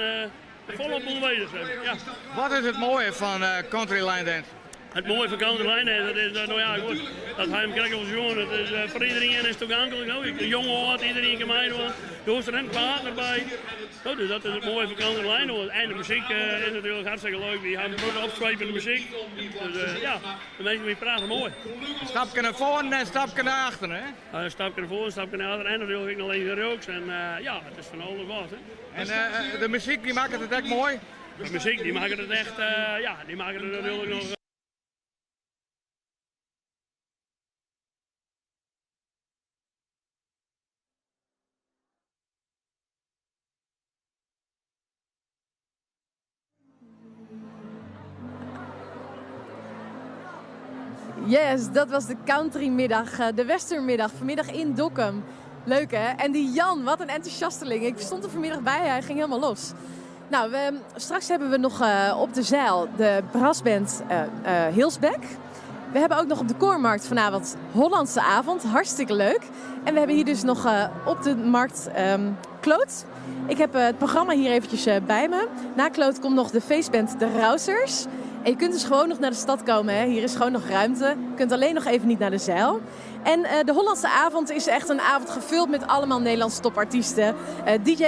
volop onderweg. Ja. Wat is het mooie van country line dance? Het mooie van country line dance, dat is, nou ja, goed, dat hij hem krijgt als jongen, dat is voor iedereen is het toegankelijk. Nou, jong oud, iedereen kan meedoen. Er hoort er een partner bij. Nou, dus dat is het mooie van country line dance. En de muziek is natuurlijk hartstikke leuk. Die hebben een opzwepende muziek. Dus ja, de mensen die praten mooi. Een stapje naar voren en een stapje naar achteren, hè? Ja, een stapje naar voren, een stapje naar achteren en natuurlijk ook nog links en rechts. En ja, het is van alles wat, hè. En de muziek die maakt het echt mooi? De muziek die maakt het echt, ja, die maakt het natuurlijk nog. Yes, dat was de countrymiddag, de westernmiddag, vanmiddag in Dokkum. Leuk hè? En die Jan, wat een enthousiasteling. Ik stond er vanmiddag bij, hij ging helemaal los. Straks hebben we nog op de Zijl de brassband Hilsbeck. We hebben ook nog op de Koornmarkt vanavond Hollandse avond, hartstikke leuk. En we hebben hier dus nog op de markt Kloot. Ik heb het programma hier eventjes bij me. Na Kloot komt nog de feestband De Rousers. En je kunt dus gewoon nog naar de stad komen. Hè? Hier is gewoon nog ruimte. Je kunt alleen nog even niet naar de Zijl. En de Hollandse avond is echt een avond gevuld met allemaal Nederlandse topartiesten. DJ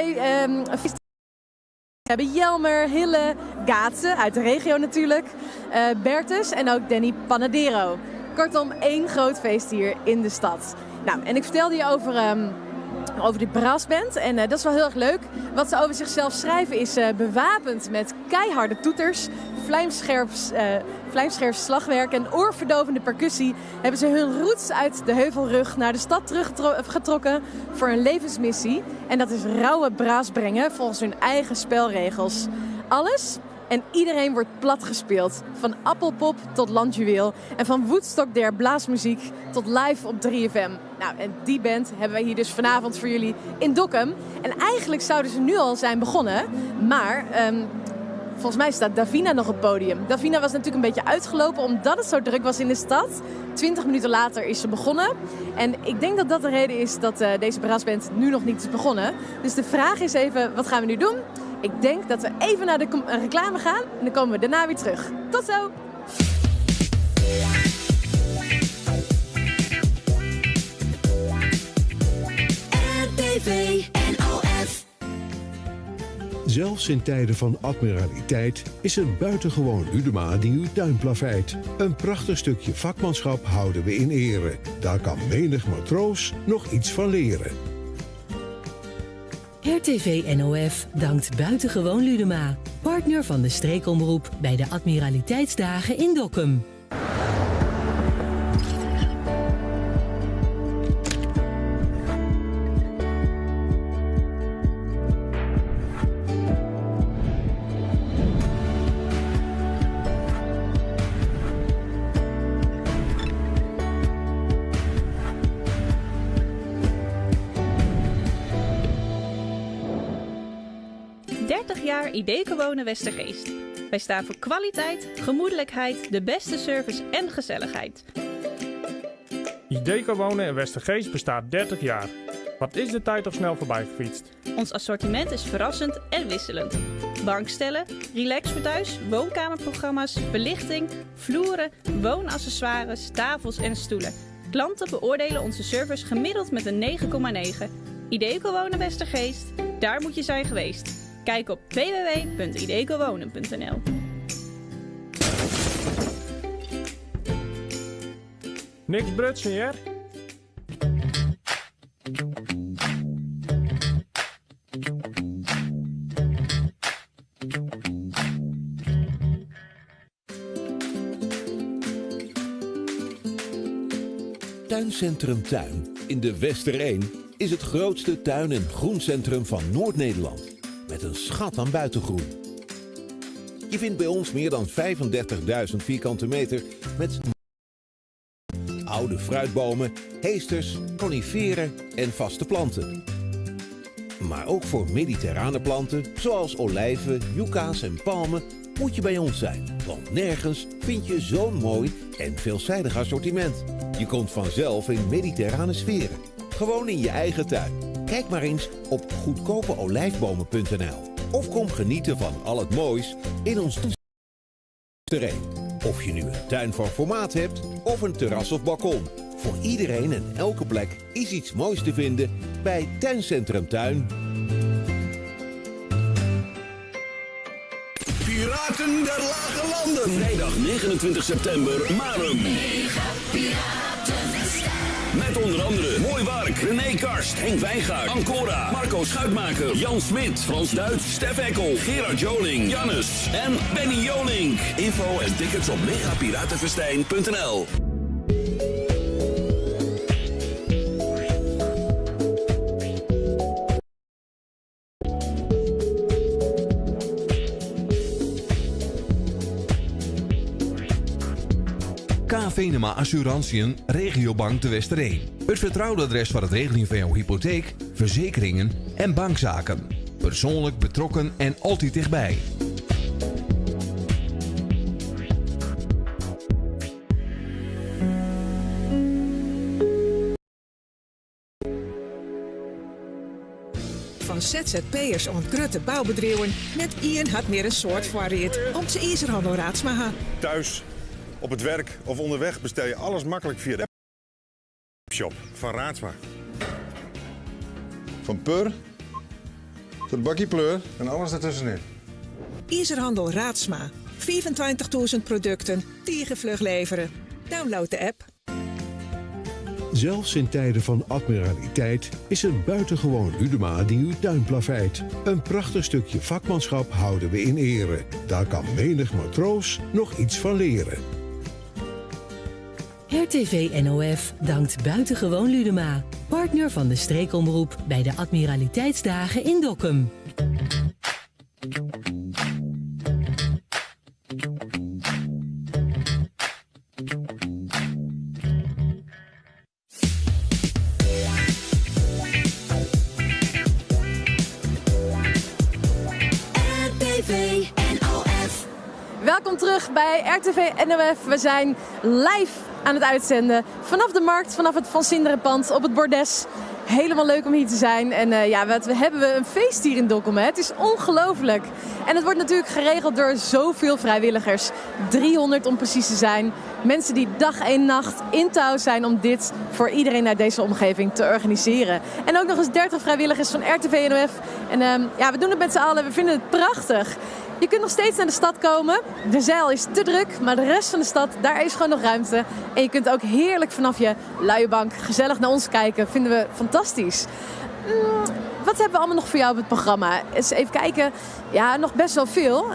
we hebben Jelmer, Hille, Gaatse uit de regio natuurlijk. Bertus en ook Danny Panadero. Kortom, één groot feest hier in de stad. En ik vertelde je over de brassband. En dat is wel heel erg leuk. Wat ze over zichzelf schrijven is bewapend met keiharde toeters, vlijmscherp slagwerk en oorverdovende percussie. Hebben ze hun roots uit de heuvelrug naar de stad teruggetrokken voor een levensmissie. En dat is rauwe braas brengen volgens hun eigen spelregels. Alles en iedereen wordt plat gespeeld. Van appelpop tot landjuweel. En van Woodstock der blaasmuziek tot live op 3FM. En die band hebben wij hier dus vanavond voor jullie in Dokkum. En eigenlijk zouden ze nu al zijn begonnen. Maar volgens mij staat Davina nog op het podium. Davina was natuurlijk een beetje uitgelopen omdat het zo druk was in de stad. 20 minuten later is ze begonnen. En ik denk dat dat de reden is dat deze brassband nu nog niet is begonnen. Dus de vraag is even, wat gaan we nu doen? Ik denk dat we even naar de reclame gaan en dan komen we daarna weer terug. Tot zo! RTV NOF. Zelfs in tijden van admiraliteit is het buitengewoon Ludema die uw tuin plaveit. Een prachtig stukje vakmanschap houden we in ere. Daar kan menig matroos nog iets van leren. RTV NOF dankt buitengewoon Ludema, partner van de streekomroep bij de Admiraliteitsdagen in Dokkum. 30 jaar Ideco Wonen Westergeest. Wij staan voor kwaliteit, gemoedelijkheid, de beste service en gezelligheid. Ideco Wonen in Westergeest bestaat 30 jaar. Wat is de tijd toch snel voorbij gefietst? Ons assortiment is verrassend en wisselend. Bankstellen, relax voor thuis, woonkamerprogramma's, verlichting, vloeren, woonaccessoires, tafels en stoelen. Klanten beoordelen onze service gemiddeld met een 9,9. Ideco Wonen Westergeest, daar moet je zijn geweest. Kijk op www.idecowonen.nl. Niks brutsen, hier? Tuincentrum Tuin in de Westereen is het grootste tuin- en groencentrum van Noord-Nederland. Met een schat aan buitengroen. Je vindt bij ons meer dan 35.000 vierkante meter met oude fruitbomen, heesters, coniferen en vaste planten. Maar ook voor mediterrane planten zoals olijven, yucca's en palmen moet je bij ons zijn. Want nergens vind je zo'n mooi en veelzijdig assortiment. Je komt vanzelf in mediterrane sferen. Gewoon in je eigen tuin. Kijk maar eens op goedkopeolijfbomen.nl of kom genieten van al het moois in ons terrein. Of je nu een tuin van formaat hebt of een terras of balkon. Voor iedereen en elke plek is iets moois te vinden bij Tuincentrum Tuin. Piraten der Lage Landen. Vrijdag 29 september, Marum. Met onder andere Mooi Wark, René Karst, Henk Wijngaard, Ancora, Marco Schuitmaker, Jan Smit, Frans Duits, Stef Eckel, Gerard Joling, Jannes en Benny Jolink. Info en tickets op megapiratenfestijn.nl. K. Venema Assurantien, Regiobank de Westereen. Het vertrouwde adres voor het regelen van jouw hypotheek, verzekeringen en bankzaken. Persoonlijk betrokken en altijd dichtbij. Fan ZZP'ers oant grutte boubedriuwen, net ien hat mear in soad foarried om't se Izerhannel Raadsma ha. Thuis, op het werk of onderweg bestel je alles makkelijk via de webshop van Raadsma. Van pur tot bakkie pleur en alles ertussenin. Izerhannel Raadsma. 25.000 produkten, tige fluch levere. Download de app. Zelfs in tijden van admiraliteit is het buitengewoon Ludema die uw tuin plaveit. Een prachtig stukje vakmanschap houden we in ere. Daar kan menig matroos nog iets van leren. RTV NOF dankt Buitengewoon Ludema, partner van de streekomroep bij de Admiraliteitsdagen in Dokkum. RTV NOF. Welkom terug bij RTV NOF. We zijn live aan het uitzenden vanaf de markt, vanaf het Van Sinderenpand op het Bordes. Helemaal leuk om hier te zijn. En ja, wat we hebben we een feest hier in Dokkum. Hè? Het is ongelooflijk. En het wordt natuurlijk geregeld door zoveel vrijwilligers. 300 om precies te zijn. Mensen die dag en nacht in touw zijn om dit voor iedereen uit deze omgeving te organiseren. En ook nog eens 30 vrijwilligers van RTV NOF. En ja, we doen het met z'n allen. We vinden het prachtig. Je kunt nog steeds naar de stad komen. De zeil is te druk, maar de rest van de stad, daar is gewoon nog ruimte. En je kunt ook heerlijk vanaf je luie bank gezellig naar ons kijken. Vinden we fantastisch. Wat hebben we allemaal nog voor jou op het programma? Eens even kijken. Ja, nog best wel veel.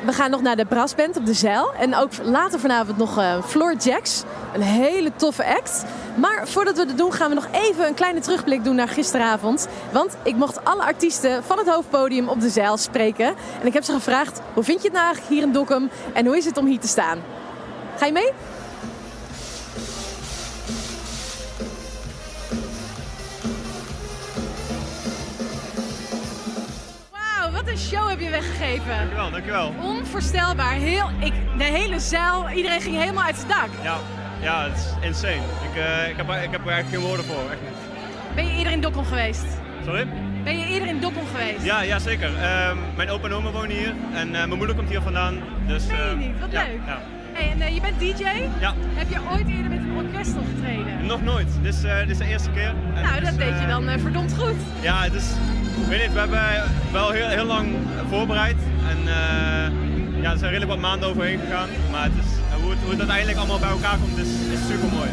We gaan nog naar de brassband op de Zeil. En ook later vanavond nog Floor Jacks. Een hele toffe act. Maar voordat we dat doen gaan we nog even een kleine terugblik doen naar gisteravond. Want ik mocht alle artiesten van het hoofdpodium op de Zeil spreken. En ik heb ze gevraagd, hoe vind je het nou eigenlijk hier in Dokkum? En hoe is het om hier te staan? Ga je mee? Wauw, wat een een show heb je weggegeven. Dankjewel, dankjewel. Onvoorstelbaar. Heel, ik, de hele zaal, iedereen ging helemaal uit zijn dak. Ja, ja, het is insane. Ik, ik heb er eigenlijk geen woorden voor, echt niet. Ben je eerder in Dokkum geweest? Sorry? Ben je eerder in Dokkum geweest? Ja, ja zeker. Mijn opa en oma wonen hier en mijn moeder komt hier vandaan. Dus, Meen je niet? Wat ja, leuk. Ja. Hey, en je bent DJ? Ja. Heb je ooit eerder met een orkest opgetreden? Nog nooit. Dit is de eerste keer. En Nou, het dat is, deed je dan verdomd goed. Ja, het is, ik weet niet, we hebben wel heel, heel lang voorbereid. En ja, er zijn redelijk wat maanden overheen gegaan. Maar het is, hoe het uiteindelijk allemaal bij elkaar komt, is super mooi.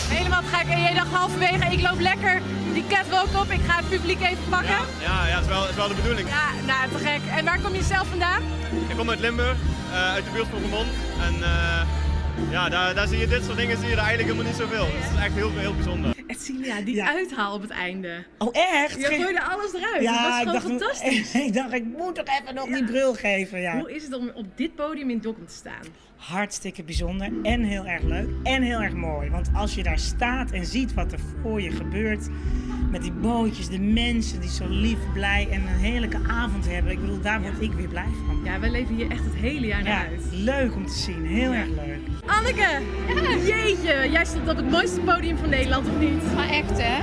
Helemaal te gek. En jij dacht halverwege, ik loop lekker die catwalk op. Ik ga het publiek even pakken. Ja, ja, het is wel de bedoeling. Ja, nou, te gek. En waar kom je zelf vandaan? Ik kom uit Limburg, uit de buurt van Roermond. En ja, daar zie je dit soort dingen zie je er eigenlijk helemaal niet zoveel. Dus het is echt heel, heel bijzonder. Edsilia, die uithaal op het einde. Oh, echt? Je gooide alles eruit. Ja, dat was ik gewoon dacht, fantastisch. Ik dacht, ik moet toch even nog die brul geven. Ja. Hoe is het om op dit podium in Dokkum te staan? Hartstikke bijzonder en heel erg leuk en heel erg mooi. Want als je daar staat en ziet wat er voor je gebeurt, met die bootjes, de mensen die zo lief, blij en een heerlijke avond hebben. Ik bedoel, daar word ik weer blij van. Ja, wij leven hier echt het hele jaar naar Ja, uit. leuk om te zien. Heel erg leuk. Anneke, jeetje, jij stond op het mooiste podium van Nederland, of niet? Maar echt hè,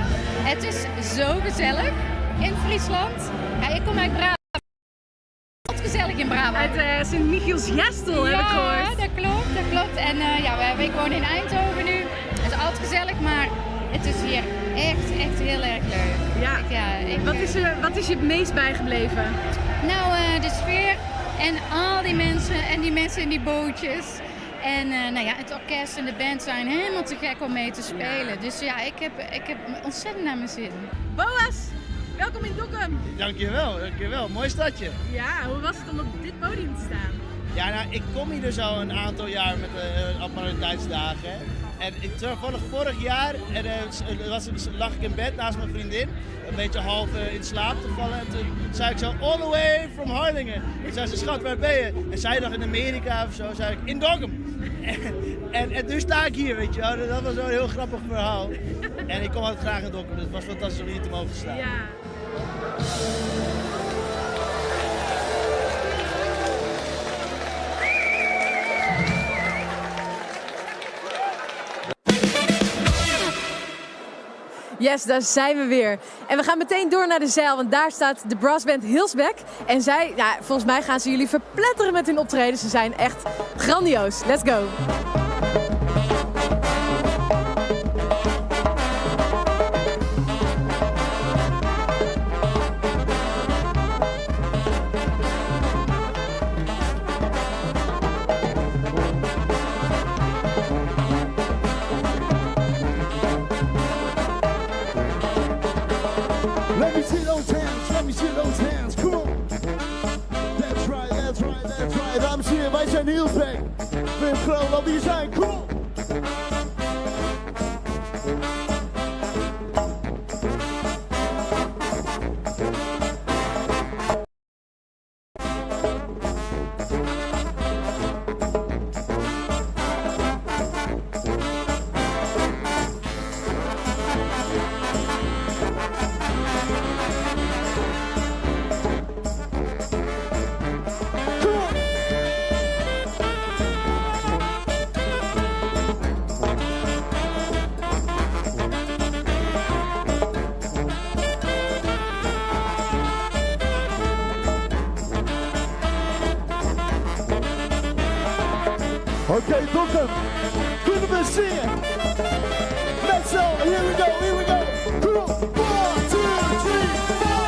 het is zo gezellig in Friesland. Ja, ik kom uit Brabant. Gezellig in Brabant. Uit Sint-Michiels-Gestel heb ik gehoord. Ja, dat klopt, dat klopt. En ja, ik woon in Eindhoven nu. Het is altijd gezellig, maar het is hier echt, echt heel erg leuk. Ja. Ik, Wat is je het meest bijgebleven? Nou, de sfeer en al die mensen en die mensen in die bootjes. En nou ja, het orkest en de band zijn helemaal te gek om mee te spelen. Dus ja, ik heb ontzettend naar mijn zin. Boas, welkom in Dokkum. Dankjewel, dankjewel. Mooi stadje. Ja, hoe was het om op dit podium te staan? Ja, nou, ik kom hier dus al een aantal jaar met de Admiraliteitsdagen. En ik, toevallig vorig jaar en, lag ik in bed naast mijn vriendin. Een beetje half in slaap te vallen. En toen zei ik zo, all the way from Harlingen. En zei ze, schat, waar ben je? En zij dacht in Amerika of zo, zei ik, in Dokkum. En nu sta ik hier, weet je wel. Dat was wel een heel grappig verhaal. En ik kom altijd graag in Dokkum, dus het was fantastisch om hier te mogen staan. Ja. Yes, daar zijn we weer. En we gaan meteen door naar de zeil, want daar staat de brassband Hilsbeck. En zij, ja, volgens mij gaan ze jullie verpletteren met hun optreden. Ze zijn echt grandioos. Let's go! Let me see those hands, let me see those hands, come on. That's right, that's right, that's right. Dames en heren, wij zijn Hilsbeck. Wim Groot, laat hier zijn, come on. Oké, Dokkum, kunnen we zingen? Met z'n allen, here we go, here we go. Come on, 1, 2, 3, 4.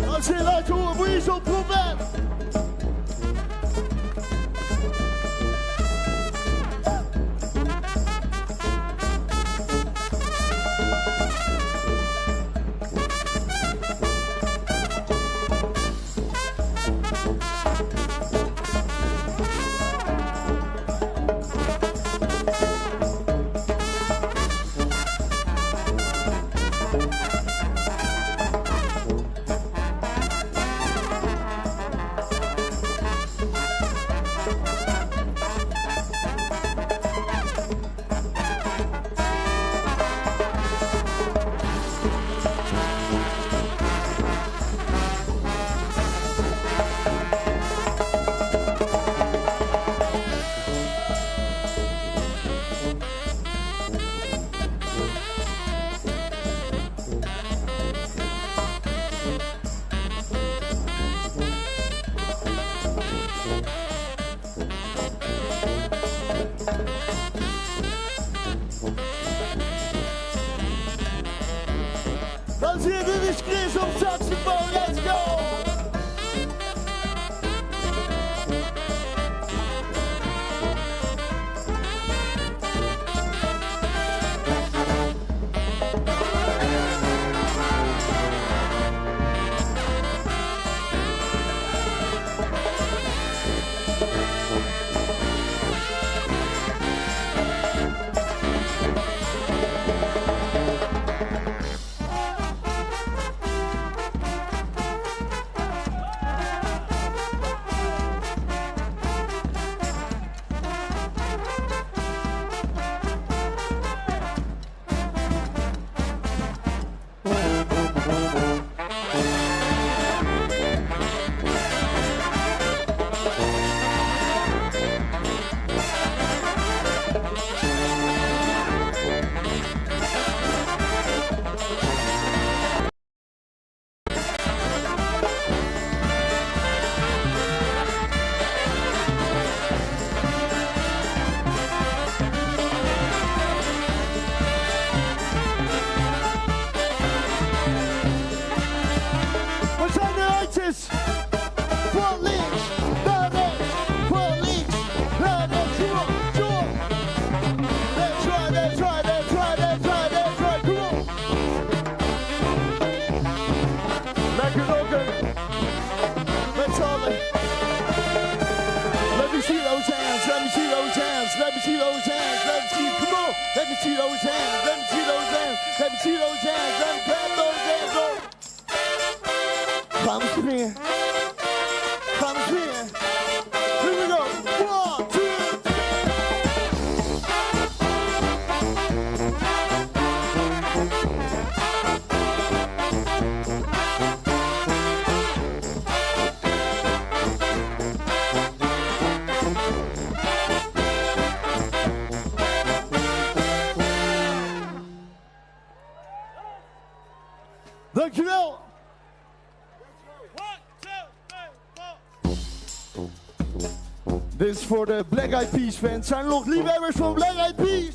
Dames en heren, laat je horen, wie is op trompet? Chris op saxofoon, let's go! Waar zijn de handjes? Van links naar rechts, van links naar rechts. Come on, come on. That's right, that's right, that's right, that's right, that's right. Come on. Lekker rocken. Met z'n allen. Let me see those hands, let me see those hands, let me see those hands, let me see, come on. Let me see those hands, let me see those hands, let me see those hands, let me clap those hands up. Gaan we springen. Gaan we springen. Here we go. One, two, three. Dankjewel. Dit is voor de Black Eyed Peas fans. Zijn er nog liefhebbers van Black Eyed Peas?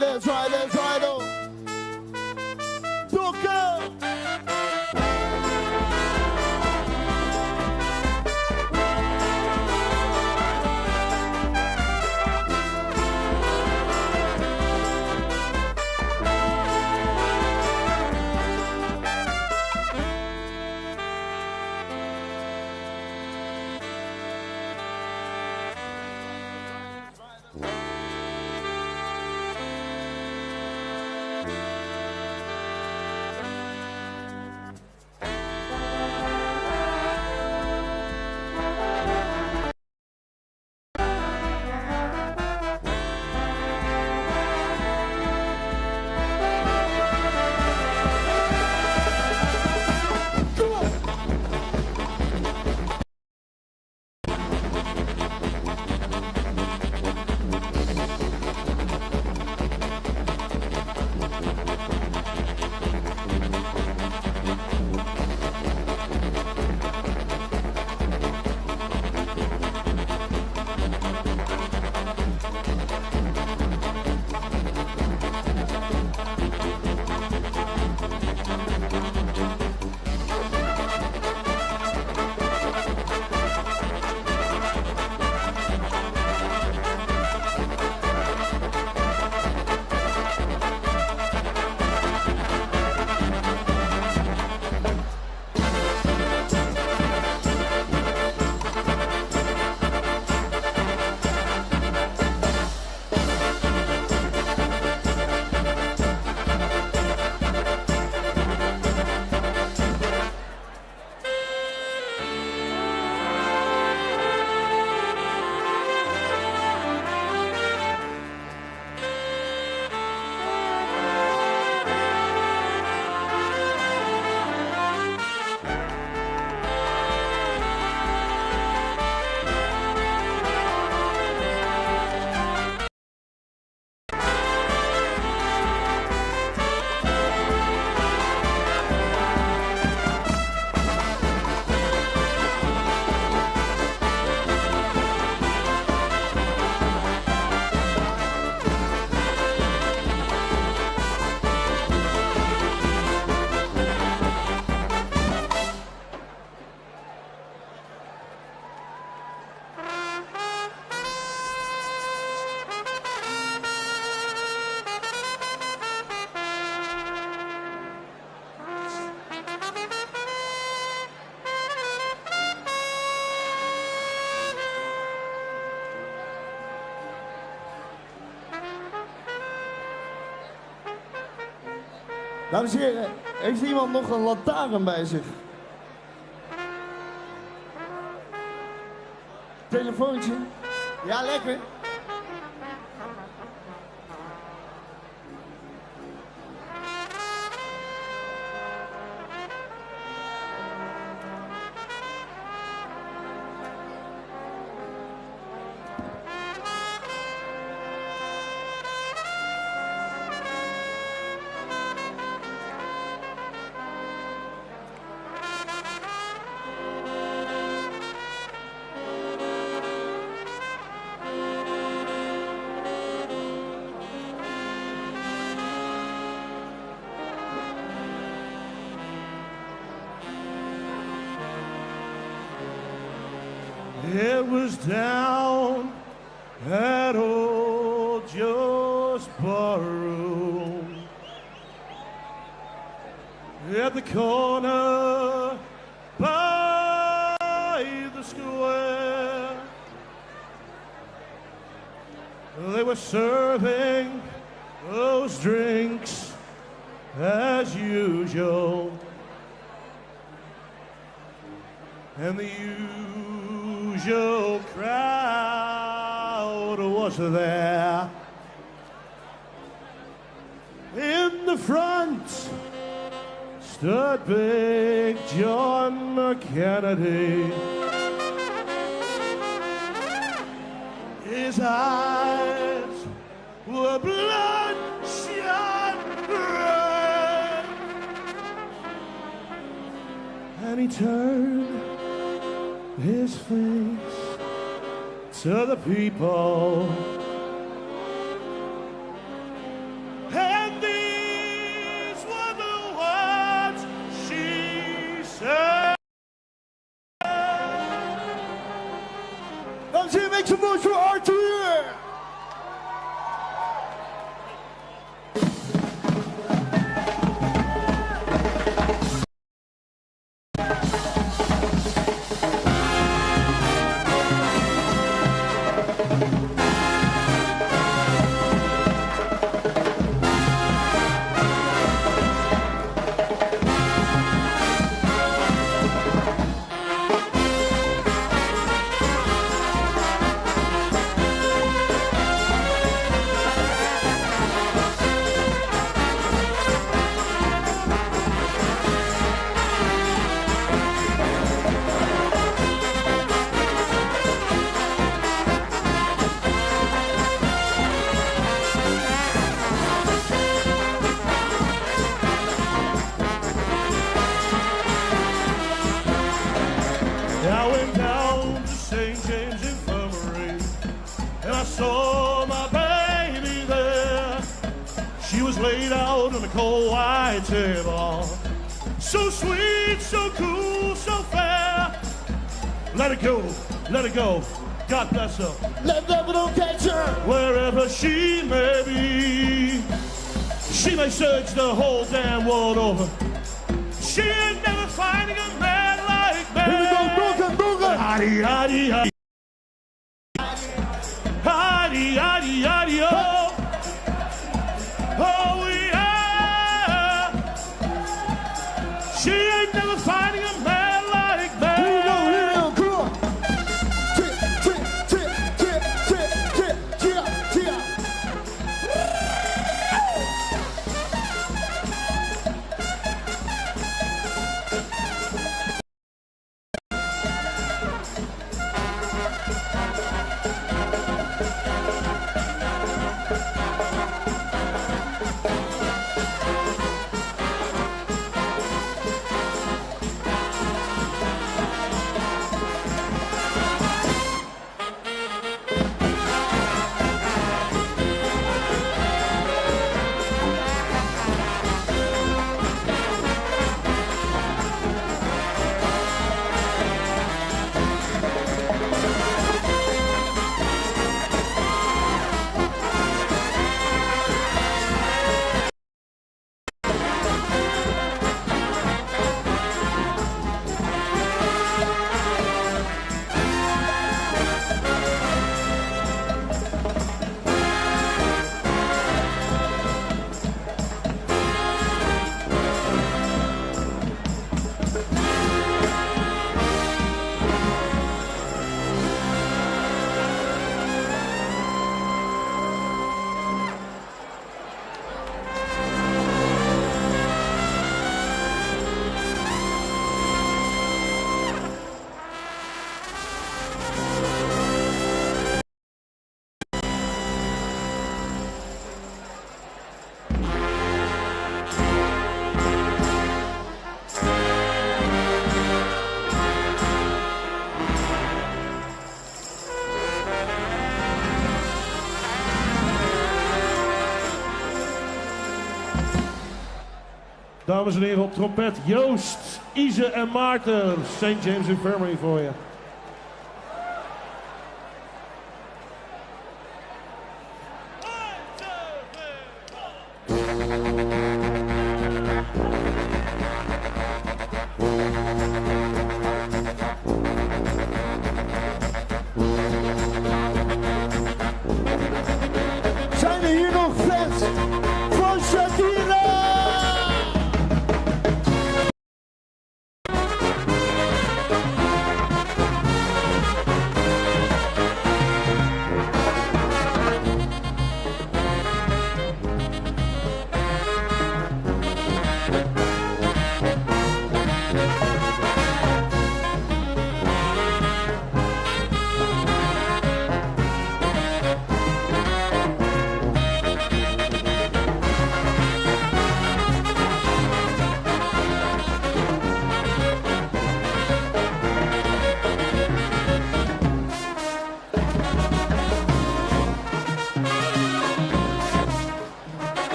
right, that's right, that's right. Oh. Dokkum! Dames en heren, heeft iemand nog een lantaarn bij zich? Telefoontje? Ja, lekker. It was down at old Joe's barroom at the corner by the square. They were serving those drinks as usual. And the usual crowd was there. In the front stood Big John Kennedy. His eyes were bloodshot red, and he turned his face to the people. Make some noise for Arthur! I went down to St. James Infirmary and I saw my baby there. She was laid out on a cold white table. So sweet, so cool, so fair. Let it go, let it go. God bless her. Let devil catch her. Wherever she may be, she may search the whole damn world over. She ain't never finding a man like me. Here we go, broken, broken. Howdy, howdy, howdy. Howdy, howdy, howdy, oh. Oh, yeah. She ain't never finding a man like me. Here we go, here we go, come on. Tip, tip, tip, tip, tip, tip, tip, tip. Dames en heren, op trompet Joost, Ise en Maarten. St. James Infirmary voor je. Zijn er hier nog fans van Shakira?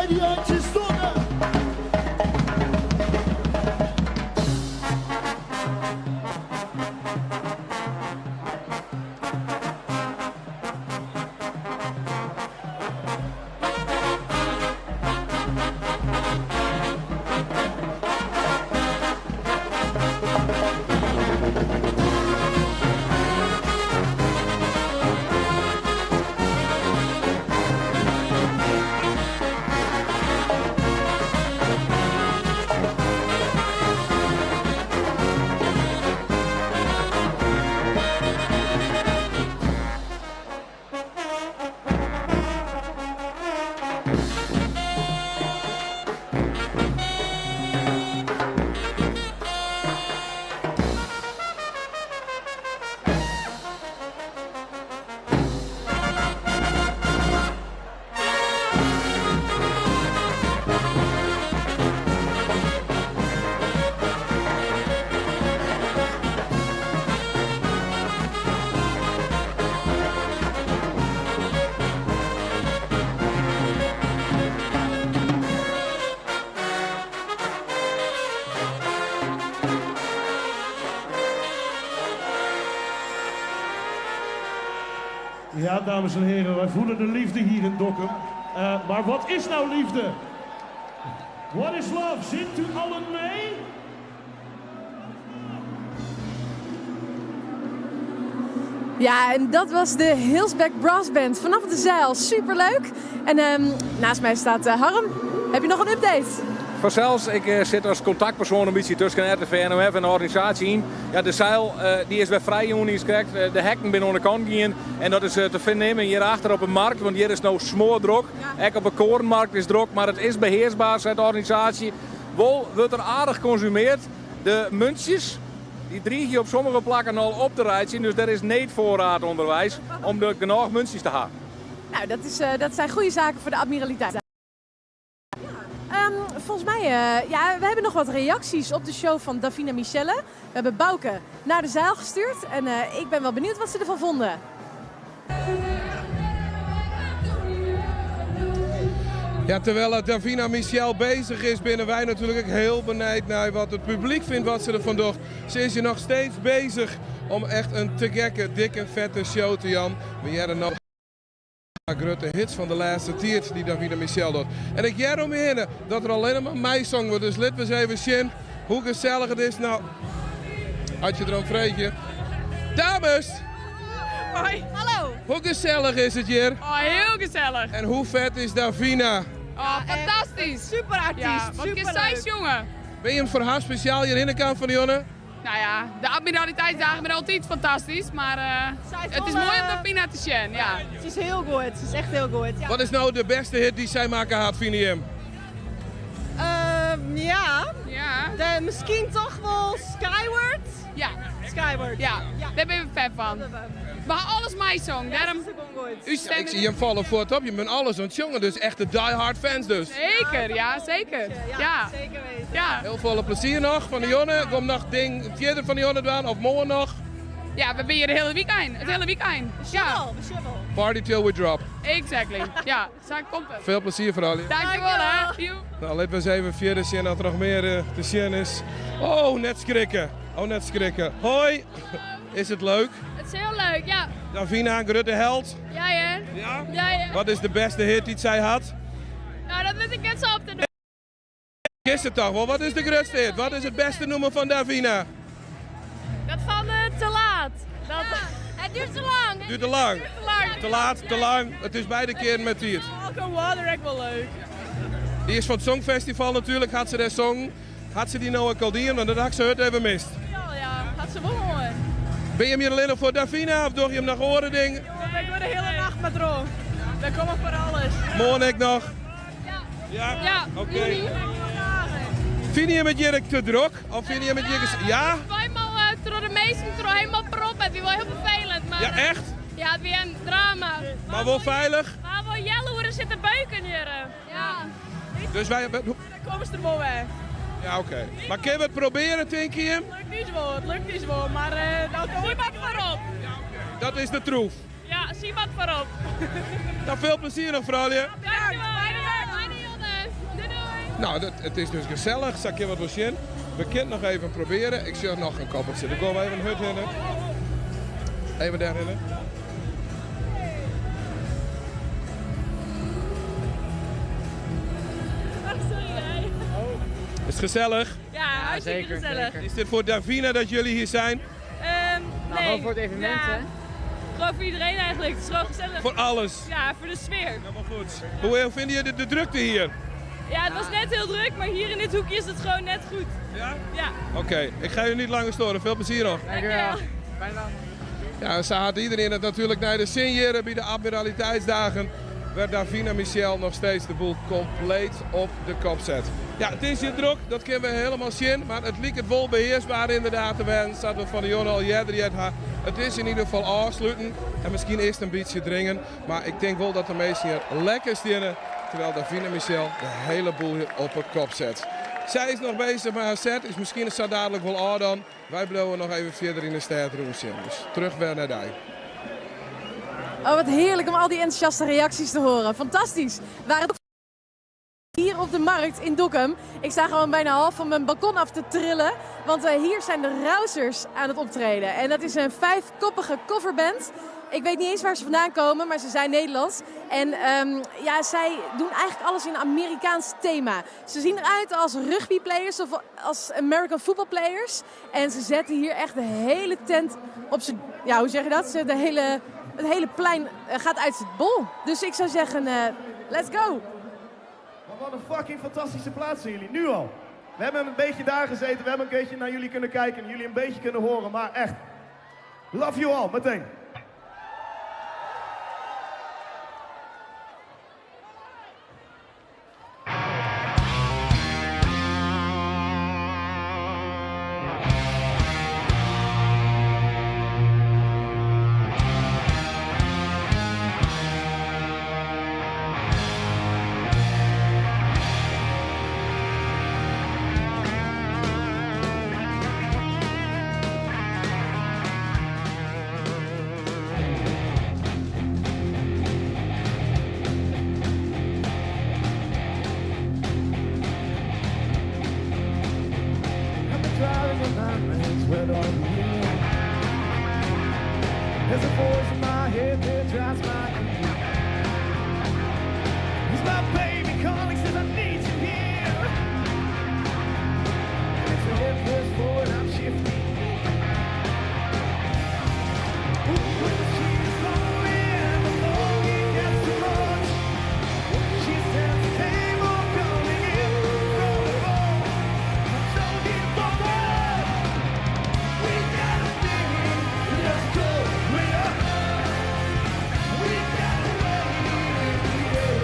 Bij die handjes stokken. Ja, dames en heren, wij voelen de liefde hier in Dokkum. Eh, maar wat is nou liefde? What is love? Zingt u allen mee? Ja, en dat was de Hillsback Brass Band vanaf de zeil. Superleuk. En ehm, naast mij staat eh, Harm. Heb je nog een update? Vanzelfs, ik eh, zit als contactpersoon een beetje tussen RTV NOF en de organisatie in. Ja, de zeil eh, die is weer vrij, jongen, is correct. Eh, de hekken binnen aan de kant gaan. En dat is te vinden hierachter op de markt, want hier is nou smoordrok. Ook op de korenmarkt is drok, maar het is beheersbaar, zei de organisatie. Wol wordt er aardig geconsumeerd. De muntjes, die drie hier op sommige plakken al op te rijden. Dus daar is niet voorraad onderwijs om de genoeg muntjes te halen. Nou, dat, is, dat zijn goede zaken voor de admiraliteit. Ehm, volgens mij, ja, we hebben nog wat reacties op de show van Davina Michelle. We hebben Bouke naar de zaal gestuurd en ik ben wel benieuwd wat ze ervan vonden. Ja, terwijl Davina Michel bezig is, binnen wij natuurlijk ook heel benijd naar wat het publiek vindt, wat ze ervan doet. Ze is hier nog steeds bezig om echt een te gekke, dikke, vette show te jan. We hebben nog grote hits van de laatste tijd die Davina Michel doet. En ik jij om heen dat er alleen maar mij zong wordt. Dus laten we eens even zien hoe gezellig het is. Nou, had je er een vreetje. Dames! Hoi. Hallo. Hoe gezellig is het hier? Oh, heel gezellig. En hoe vet is Davina? Oh, fantastisch. Super artiest. Ja, wat superleuk. is jongen. Ben je hem voor haar speciaal hier in de kant van de jongen? Nou ja, de admiraliteitsdagen zijn altijd fantastisch, maar het is wel, mooi om Davina te zien. Ja. Het is heel goed, het is echt heel goed. Ja. Wat is nou de beste hit die zij maken had, vind je hem? Ja. Ja. De, misschien toch wel Skyward? Ja. Skyward. Ja, daar ben ik fan van. Maar alles mijn song, daarom... U Ja, stemt ik zie hem vallen voor het op. Je bent alles aan het jongen, dus echt de die-hard fans dus. Zeker, ja, zeker. Ja, zeker weten. Ja. Heel veel plezier nog van de jongen. Komt nog ding verder van de jongen aan of morgen nog. Ja, we zijn hier de hele weekend. Het hele weekend. Ja. Party till we drop. Exactly. Ja, zo komt het. Veel plezier voor jullie. Dankjewel hè. Joe. Nou, laten we eens even verder zien dat er nog meer te zien is. Oh, net schrikken. Oh, net schrikken. Hoi. Is het leuk? Het is heel leuk, ja. Davina, grote held. Ja, hè? Ja? Ja, ja. Wat is de beste hit die zij had? Nou, dat weet ik net zo op te doen. Is het toch wel? Wat is de grootste hit? Wat is het beste noemen van Davina? Dat van te laat. Dat... het duurt te lang. Duurt te lang. Het duurt te lang. Te laat, te lang. Het is beide keren met tiert. Walk on Water ook wel leuk. Die is van het Songfestival natuurlijk. Had ze daar song? Had ze die nou ook al die? Want dat had ik ze het even mist. Ja, ja. Had ze wel mooi. Ben je hem hier alleen nog voor Davina of doe je hem nog oren ding? Ik word de hele nacht met dronk. Daar komen voor alles. Morgen ik nog. Ja? Ja. Oké. Vind je hem met Jirk te druk? Of vind je hem met Jirk... Ja? Tweemaal door de meesten door helemaal prop. Het is wel heel vervelend. Maar, Ja, echt? Ja, het is een drama. Maar wel veilig? Maar wel jelle hoe er zitten beuken hier. Ja. Dus wij... Dan komen ze er wel weg. Ja, oké. Maar kunnen we het proberen, denk je hem? Lukt niet wel, het lukt niet wel, maar dan komen we voorop. Dat is de troef. Ja, zie wat voorop. Nou, veel plezier nog, vrouwtje. Dankjewel. Fijne werk. Fijne jongen. Nou, dat, it is dus gesellich, sa kinne we it wol sjen. We kinne it noch even probearje. Ik sjoch noch in koppeltsje. Der gean we even hurd hinne. Even dêrhinne. Is it gesellich? Ja, hartstikke gezellig. Is dit foar Davina dat jullie hier zijn? Nee. gewoon voor het evenement, Ja, hè? Gewoon voor iedereen eigenlijk. Het is gewoon gezellig. Voor alles? Ja, voor de sfeer. Helemaal goed. Hoe vinden jullie de drukte hier? Ja, het was net heel druk, maar hier in dit hoekje is het gewoon net goed. Ja? Ja. Oké, ik ga jullie niet langer storen. Veel plezier nog. Dankjewel. Ja, ze had iedereen het natuurlijk naar de zin hier bij de Admiraliteitsdagen. Waar Davina Michel nog steeds de boel compleet op de kop zet. Ja, het is hier druk, dat kunnen we helemaal zien. Maar het liep het wel beheersbaar inderdaad te werden. Zaten we van de Jon al eerder ha. Het is in ieder geval afsluiten. En misschien eerst een beetje dringen. Maar ik denk wel dat de meesten hier lekker stinnen. Terwijl Davina Michel de hele boel hier op de kop zet. Zij is nog bezig met haar set. Is misschien zo dadelijk wel aan dan. Wij blijven nog even verder in de stad rondzien. Dus terug weer naar daar. Oh, wat heerlijk om al die enthousiaste reacties te horen. Fantastisch. Waren het hier op de markt in Dokkum. Ik sta gewoon bijna half van mijn balkon af te trillen. Want hier zijn de Rousers aan het optreden. En dat is een vijfkoppige coverband. Ik weet niet eens waar ze vandaan komen, maar ze zijn Nederlands. En ja, zij doen eigenlijk alles in een Amerikaans thema. Ze zien eruit als rugbyplayers of als American football players. En ze zetten hier echt de hele tent op z'n... Ja, hoe zeg je dat? Ze, de hele, het hele plein gaat uit het bol. Dus ik zou zeggen, let's go! Maar wat een fucking fantastische plaats zijn jullie, nu al. We hebben een beetje daar gezeten, we hebben een beetje naar jullie kunnen kijken en jullie een beetje kunnen horen. Maar echt, love you all, meteen. I've been driving on nightmares wet on the wheel. There's a voice in my head that drives my ear. It's my baby calling, says I need you here. It's a head first forward, I'm shifting. Ooh, when she's lonely and the longing gets too much. She sends the cable coming in from above. I'm so deep for that. We got a thing, let's go. We are. We got a way, yeah.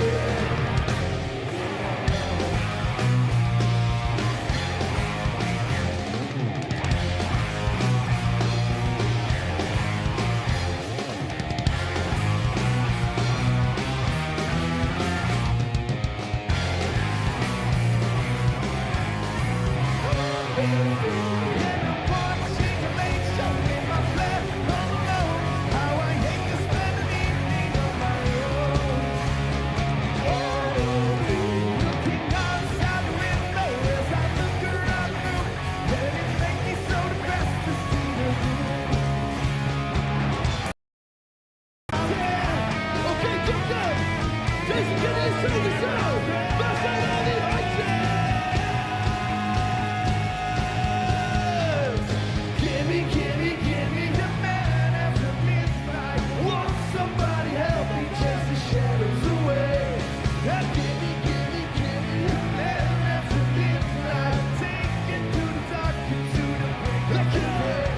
Oké, Dokkum! Deze keer is sowieso! We zijn al die handjes! Gimme, gimme, gimme the man after midnight. Won't somebody help me chase the shadows away? And gimme, gimme, gimme the man after midnight. Take it to the dark, into the break of day.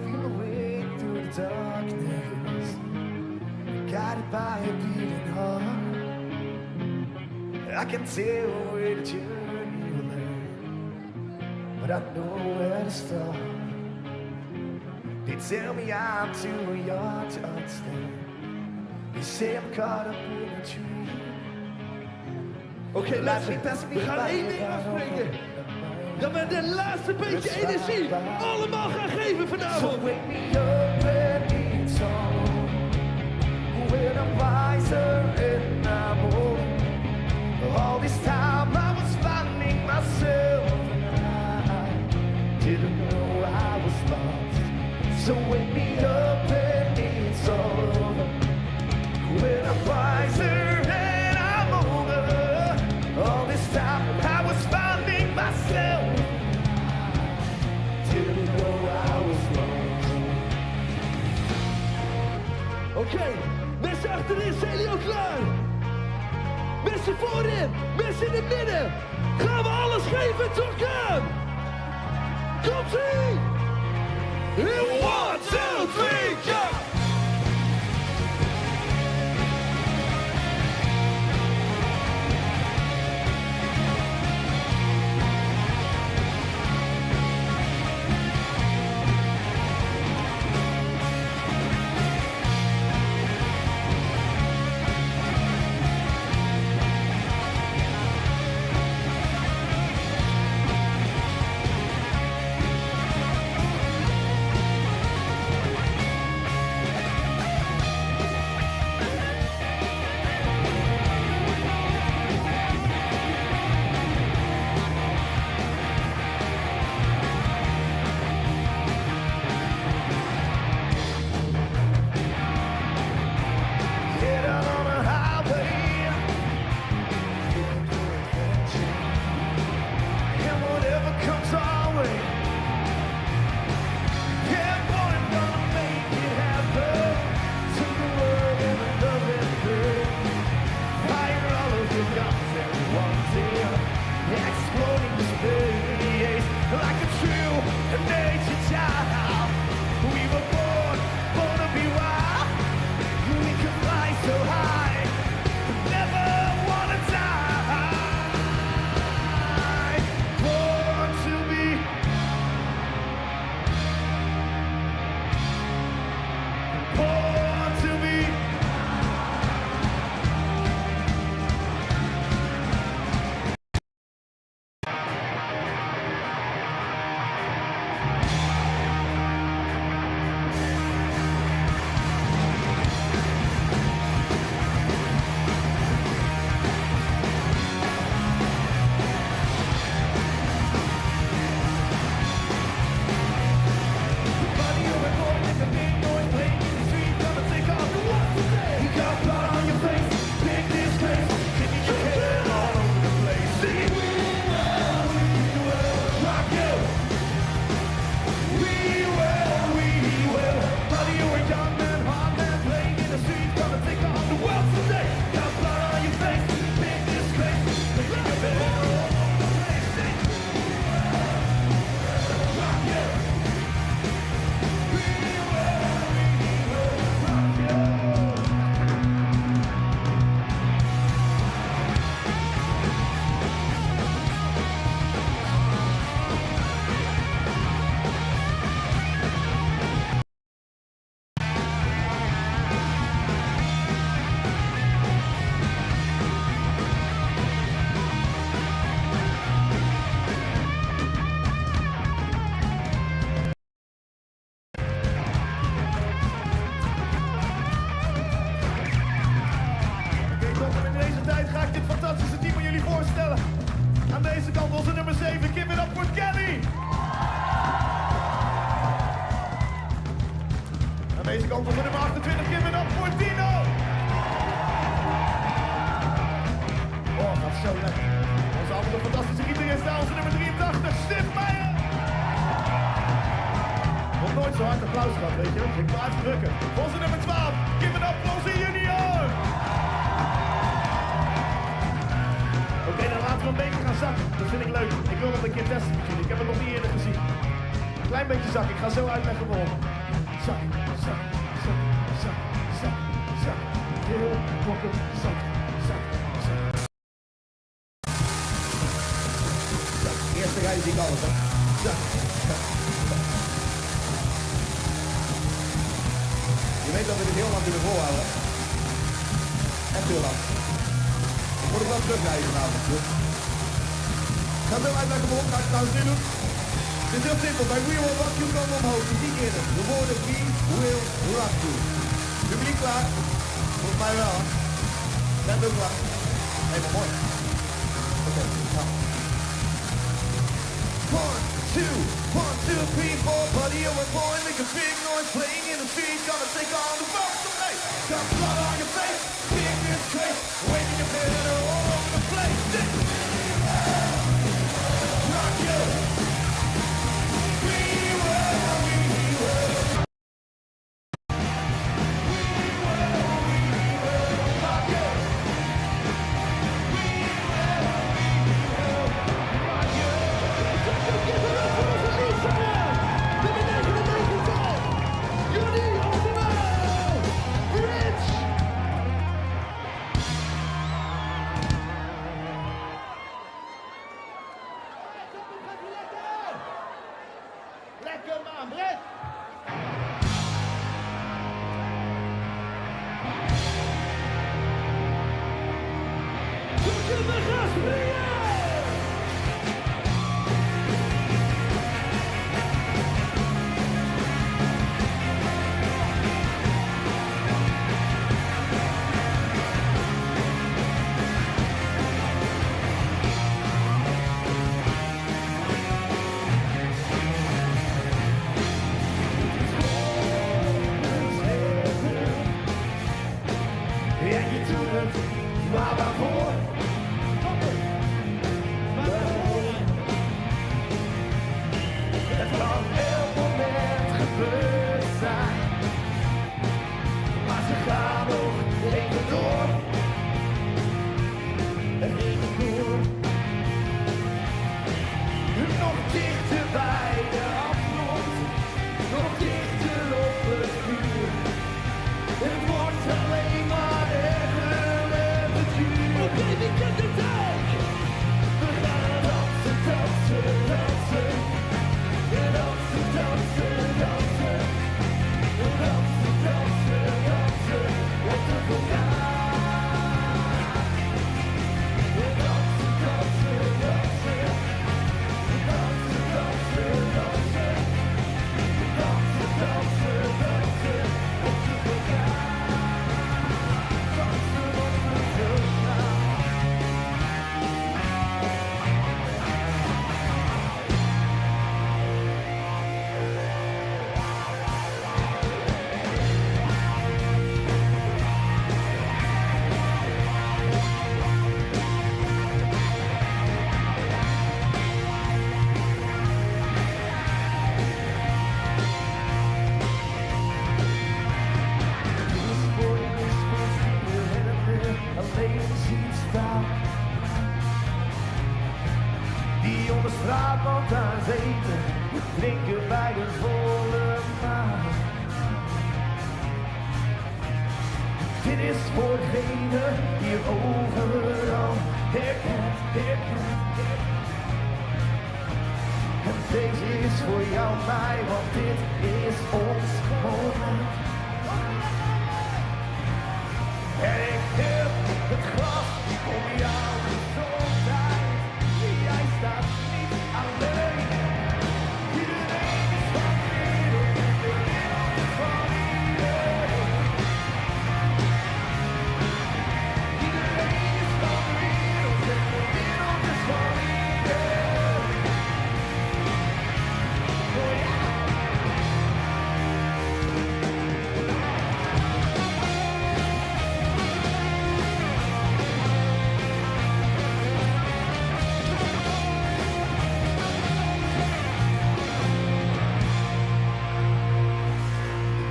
Feel my way through the darkness, guided by a beating heart. I can tell where the journey will end, but I know where to start. They tell me I'm too young to understand. They say I'm caught up in a tree. Oké, luister. We gaan één ding afspreken. Dat we de laatste beetje energie allemaal gaan geven vanavond. So wake me up when it's all over. When I'm wiser and I'm older. All this time I was finding myself and I didn't know I was lost. So wake me up when it's all over. When I'm wiser and I'm older. All this time I was finding myself. Didn't know I was lost. Oké, mensen achterin, zijn jullie ook klaar? Mensen voorin, mensen in het midden. Gaan we alles geven tot elkaar? Komt-ie! In 1, 2, 3, go! Get out on a highway, looking for adventure, and whatever comes our way. Yeah, boy, I'm gonna make it happen. Take the world in a loving grip. Fire all of your guns at once, yeah. Exploding space like a true nature child. We were born, born to be wild. We could fly so high, but never wanna die. Born to be. Born to be. Oké, kom, en in deze tijd ga ik dit fantastische team aan jullie voorstellen. Aan deze kant onze nummer 7, give it up voor Kelly. Aan deze kant onze nummer 28, give it up voor Dino. Oh, gaat zo lekker. Onze andere fantastische gitarist daar, onze nummer 83, Stef Meijer. Nog nooit zo hard applaus gehad, weet je. Dus ik blijf drukken. Onze nummer 12, give it up voor onze junior. Oké, dan laten we een beetje gaan zakken. Dat vind ik leuk. Ik wil dat een keer testen met jullie. Ik heb het nog niet eerder gezien. Klein beetje zakken. Ik ga zo uitleggen waarom. Zak, zak, zak, zak, zak, zak. Heel klokken, zak, zak, zak. Zak. Eerste rij zie ik alles, hè. Zak, zak, zak. lang kunnen volhouden. Echt heel lang. Ik moet ik wel terugrijden vanavond. Dus. Ik ga het wel uitleggen waarom. Ga ik het trouwens nu doen. Het is heel simpel. Bij We Will Rock You komen we omhoog. Muziek eerder. De woorden We Will Rock You. Publiek klaar? Volgens mij wel. Zijn we ook klaar? Helemaal mooi. Oké, nou. 1, 2, 1, 2, 3, 4. Buddy over boy, make a big noise playing in the street. Gonna take on the world tonight. Got blood on your face, big disgrace. Waving your banner all over the place. This rock you. We will, we will. Rock you. Lekker man, Brett! We gaan springen! Ja, je doet het, maar waarvoor? Waarvoor? Het kan elk moment gebeurd zijn, maar ze gaan nog even door. Even door. Nog dichter bij de afgrond, nog dichter op het vuur. Het wordt alleen maar erger met het duur. Oké, wie kent de dijk? We gaan dansen, dansen, dansen. Dansen, dansen, dansen. Dansen, dansen, dansen. Op de vulkaan. Dansen, dansen, dansen. Dansen, dansen, dansen. Dansen, dansen, dansen. Op de vulkaan. Dansen op de vulkaan. Dit is voor je liefst en het weer alleen ziet staan. Die onder straatlantaarns eten, drinken bij de volle maan. Dit is voor degene die het overal herkent, herkent, herkent. En deze is voor jou, mij, want dit is ons moment. En ik heb het glas om jouw gezondheid. Jij staat niet alleen. Iedereen is van de wereld en de wereld is van iedereen. Iedereen is van de wereld en de wereld is van iedereen. Oh ja.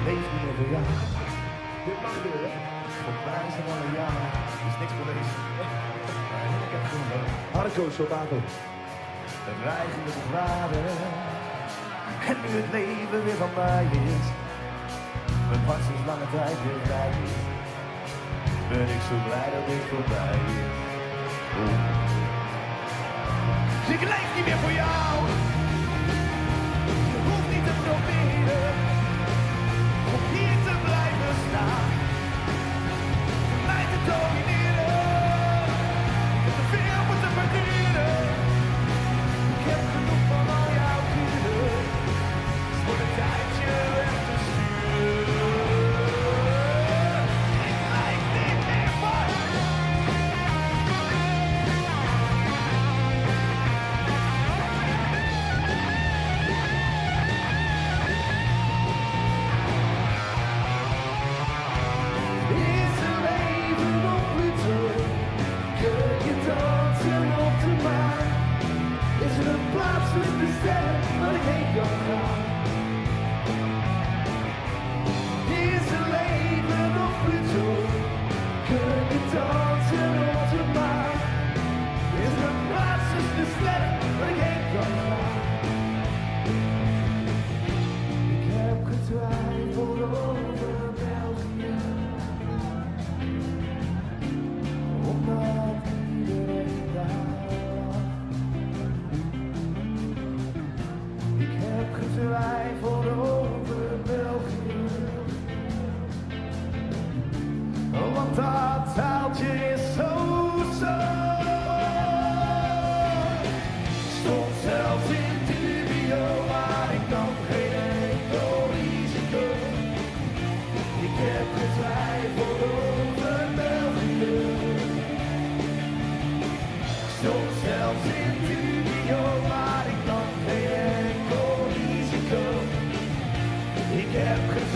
Ik leef niet meer voor jou. Dit mag weer, hè? Voorbij zijn alle jaren. Er is niks bewezen. Maar ik heb geen Harco Sobato. De dreigende vader. En nu het leven weer van mij is. Mijn hart sinds lange tijd weer vrij is. Ben ik zo blij dat dit voorbij is. Oh. Ik leef niet meer voor jou. Je hoeft niet te proberen om hier te blijven staan.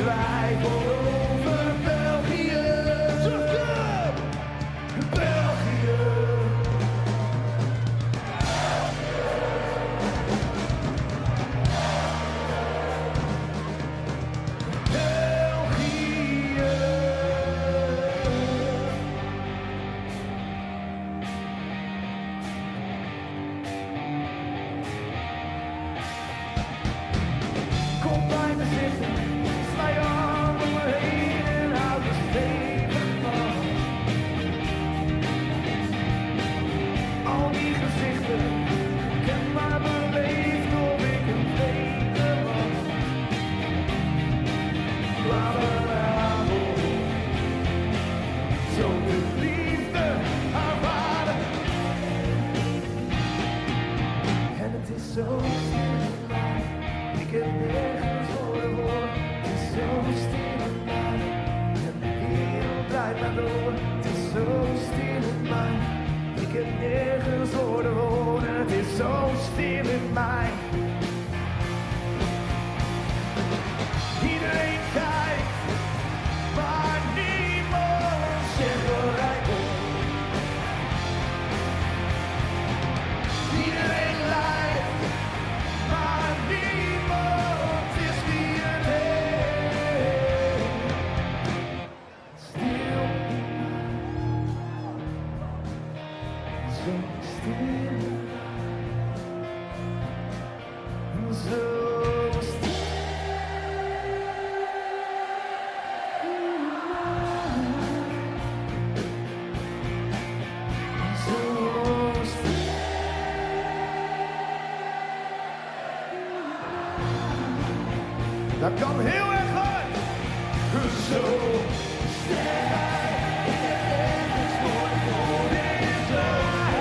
twijfel over België. Dokkum! België. België. Kom bij me zitten, sla je arm om me heen en houd me stevig vast. Al die gezichten, ik heb maar beleefd of ik een vege was. Laat vanavond zo de liefde aanvaarden. En het is zo stil in mij. Ik heb nergens woorden voor. Het is zo stil in mij. En de wereld draait maar door. Het is zo stil in mij. Ik heb nergens woorden voor. En het is zo stil in mij. Iedereen kijkt, maar niemand zegt waar hij komt. Iedereen lijdt. Maar niemand is wie het heeft. Stil in mij. Zo stil in mij. Zo stil in mij. Zo stil. Dat kan heel erg hard. Zo sterk. Ik heb ergens voor voor in mij.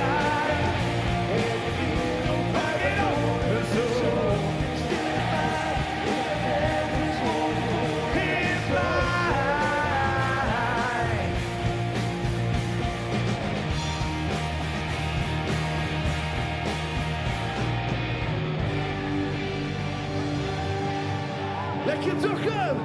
En de wereld draait maar door. Zo sterk. Ik heb ergens voor in mij. Lekker Dokkum!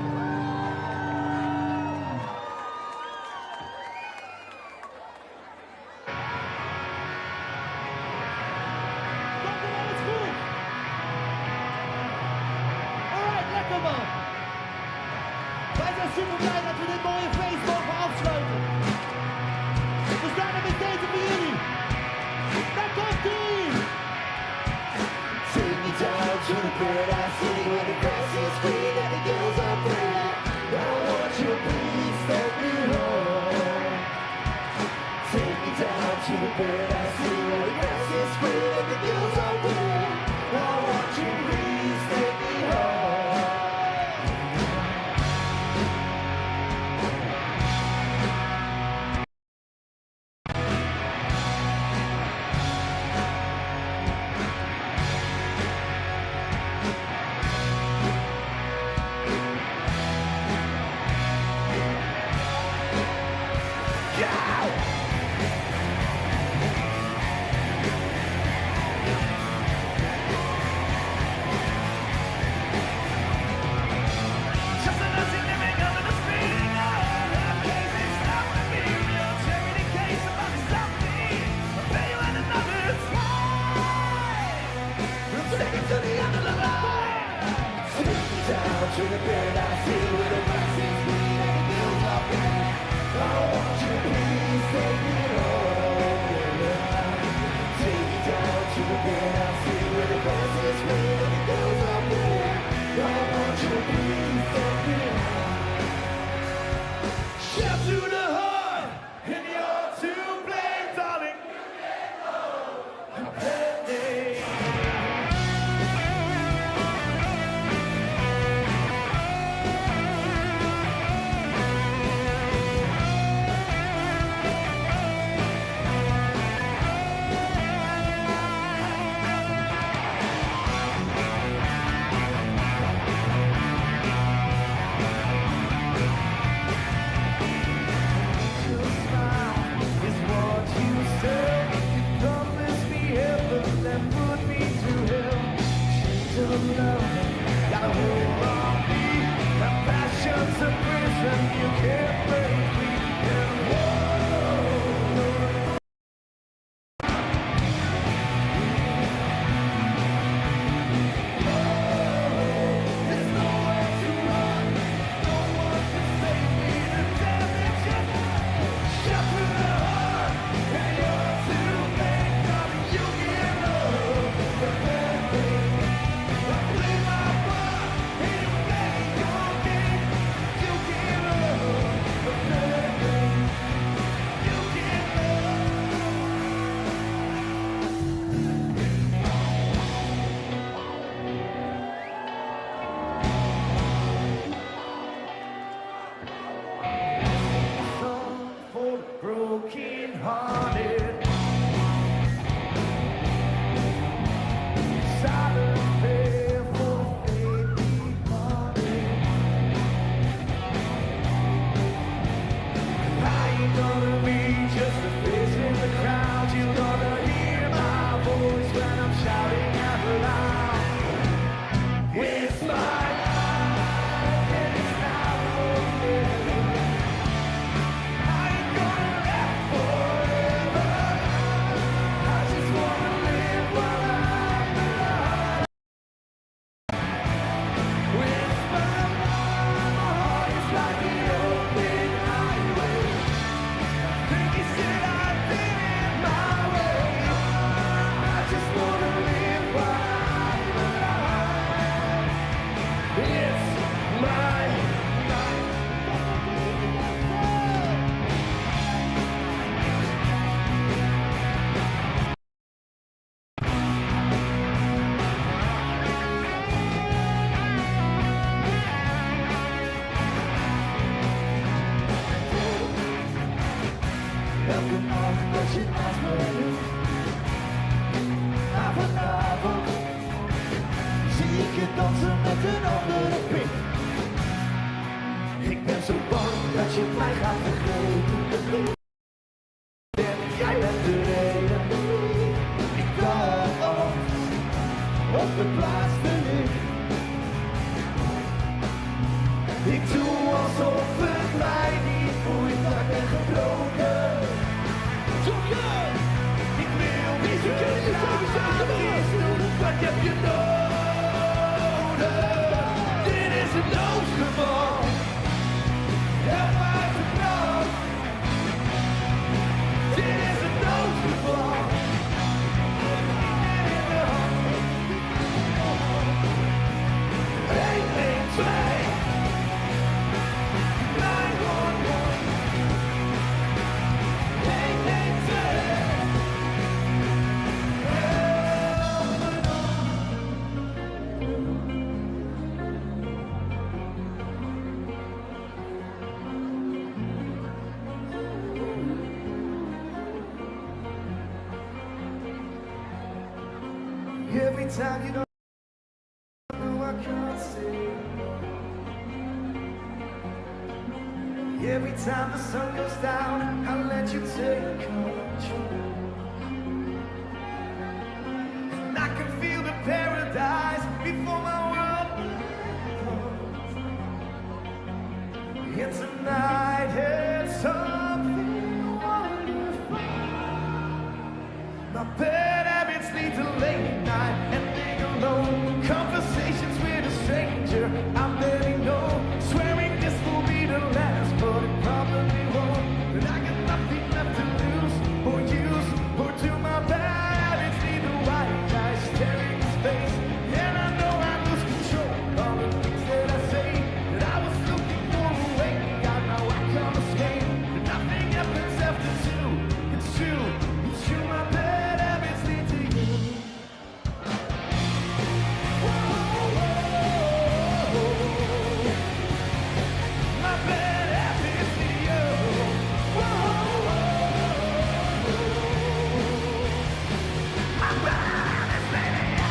Dokkum, alles goed? Alright, lekker man. Wij zijn super blij dat we dit mooie feest mogen afsluiten. Dus daarom is deze voor jullie. Daar komt ie! Take me down to the paradise city where the grass is green and the girls are pretty. I want you, please take me home. Take me down to the paradise city where the grass is green and the girls are pretty. I want you, please take me home. To the paradise city where the grass is green and the girls are pretty. I want you, please take me home. Yeah. Take me down to the paradise city where the grass is green and the girls are pretty. I want you, please take me home. Shout to the heart, and you're to blame, darling. mij gaat vergeten. En jij bent de reden. Ik dans op de plaats delict. Ik doe alsof het mij niet boeit, maar ik ben gebroken. Zoeken! Ik wil niet gratis doen, wat heb je nodig? Dit is het noodgeval. Help me uit de brand. Dit is het noodgeval. In de hand. 1, 1, 2. 911. 1, 1, 2. Help me nog. Every time you don't know, I can't say. Every time the sun goes down, I let you take control. And I can feel the paradise before my world falls. And tonight it's something wonderful. My bad habits lead to late night and being alone. Conversations with a stranger I barely know. Swearing this will be the last, but it probably won't. But I got nothing left to lose or use or do. My bad habits lead to white eyes staring in space. And I know I lose control all the things that I say. That I was looking for a way out, now I can't escape. But nothing happens after two. It's true, it's true. My bad habits lead to you. Whoa, whoa. My bad habits lead to you. Whoa, whoa. My bad habits lead to you.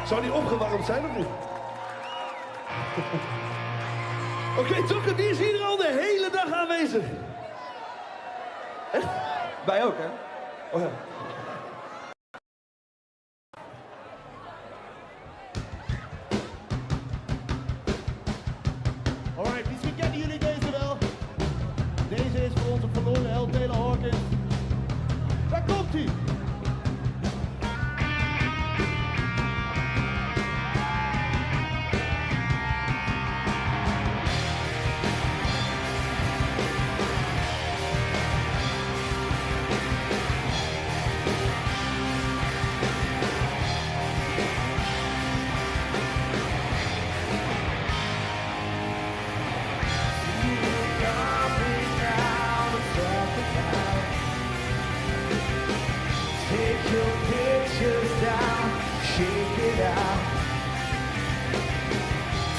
Zou die opgewarmd zijn of niet? Oké, Tokke, die is hier al de hele dag aanwezig. Echt? Wij ook, hè? Oh ja. Alright, misschien kennen jullie deze wel. Deze is voor onze verloren held Taylor Hawkins. Daar komt hij! Take your pictures down, shake it out.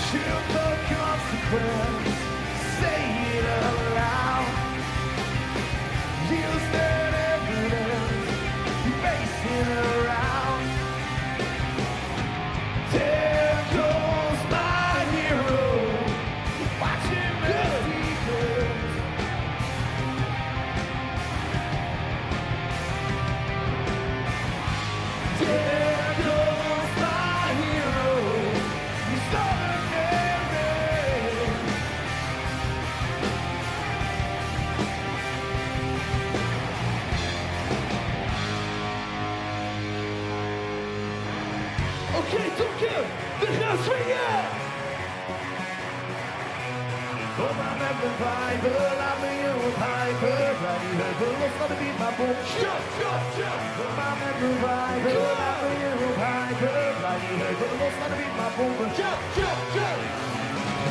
To the consequence, say it aloud. Use that evidence, base it around. There goes my hero, watch him as he goes. There goes my hero. He's ordinary. Oké, Tokke, we gaan swingen! Kom maar met mijn vibe, laat me je ophypen. Draai die heupen los van de beat, maar bom. Jump, jump, jump! Kom maar met mijn vibe, laat me je ophypen. Draai die heupen los van de beat, maar pompen. Jump, jump, jump!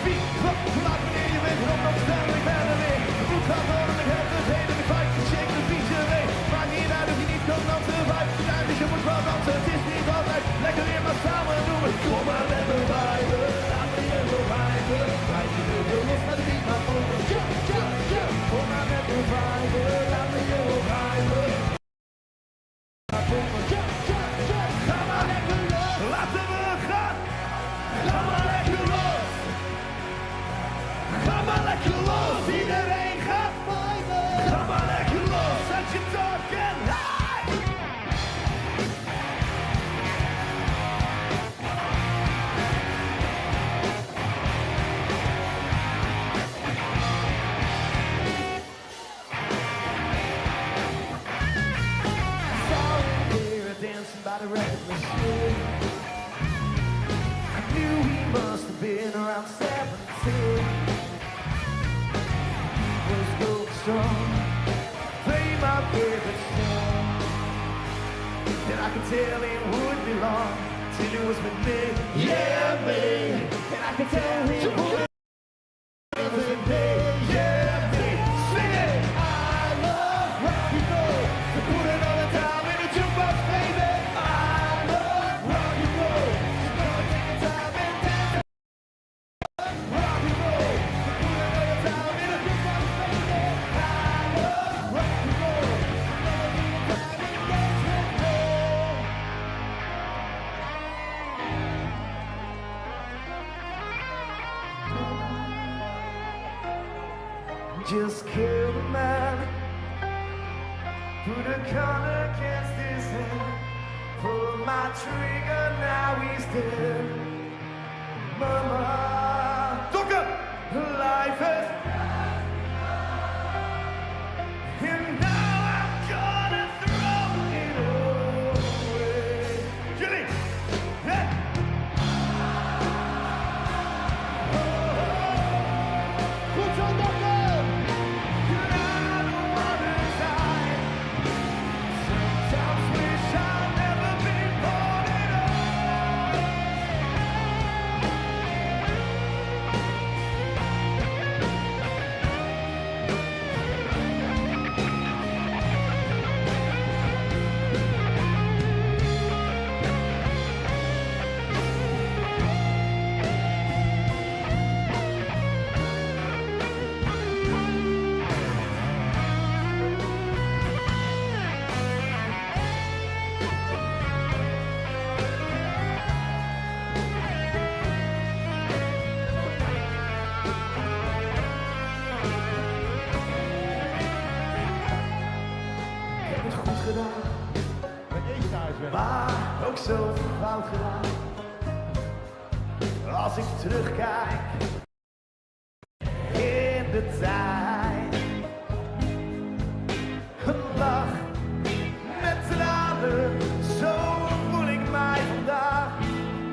Wie, wat, hoe laat, wanneer je weet, waarom nog staan, ik ben er weer. De bloed gaat door en ik heb het heden, de fight, de shake, de vieze mee. Maakt niet uit of je niet kan dansen, vibe is uit, dus je moet wel dansen. Het is niet altijd lekker weer, maar samen doen we. Kom maar met mijn vibe, laat me maar pompen. Jump, jump, jump. Kom maar met de vibe, laat me je vibe. Pompen. Jump, jump, jump. Ga maar lekker los. Laten we gaan. Ga maar lekker los. Ga maar lekker los. Iedereen gaat viben. Ga maar lekker los. Zet je dak en hey! Saw him there dancing by the record machine. I knew he must have been around 17. He was going strong, play my favorite song. And I could tell it wouldn't be long till he was with me. Yeah, me. And I could tell he would was with me. Yeah, me. Sing it. I love rock and roll. So put another dime in the jukebox, baby. I love rock and roll. So gonna take your time and dance. Rock and roll. So put another dime in the jukebox, baby. I love rock and roll. So gonna take your time and dance with me. Just killed a man. Put a gun against his head. Pulled my trigger, now he's dead. Mama, Dokkum! life is. And now I'm gonna throw it away. Jullie! Hey! Goed zo, Dokkum! I don't wanna die. Sometimes wish I'd never been born at all. Ik heb het goed gedaan, maar ook zo fout gedaan. Als ik terugkijk in de tijd, een lach met tranen, zo voel ik mij vandaag.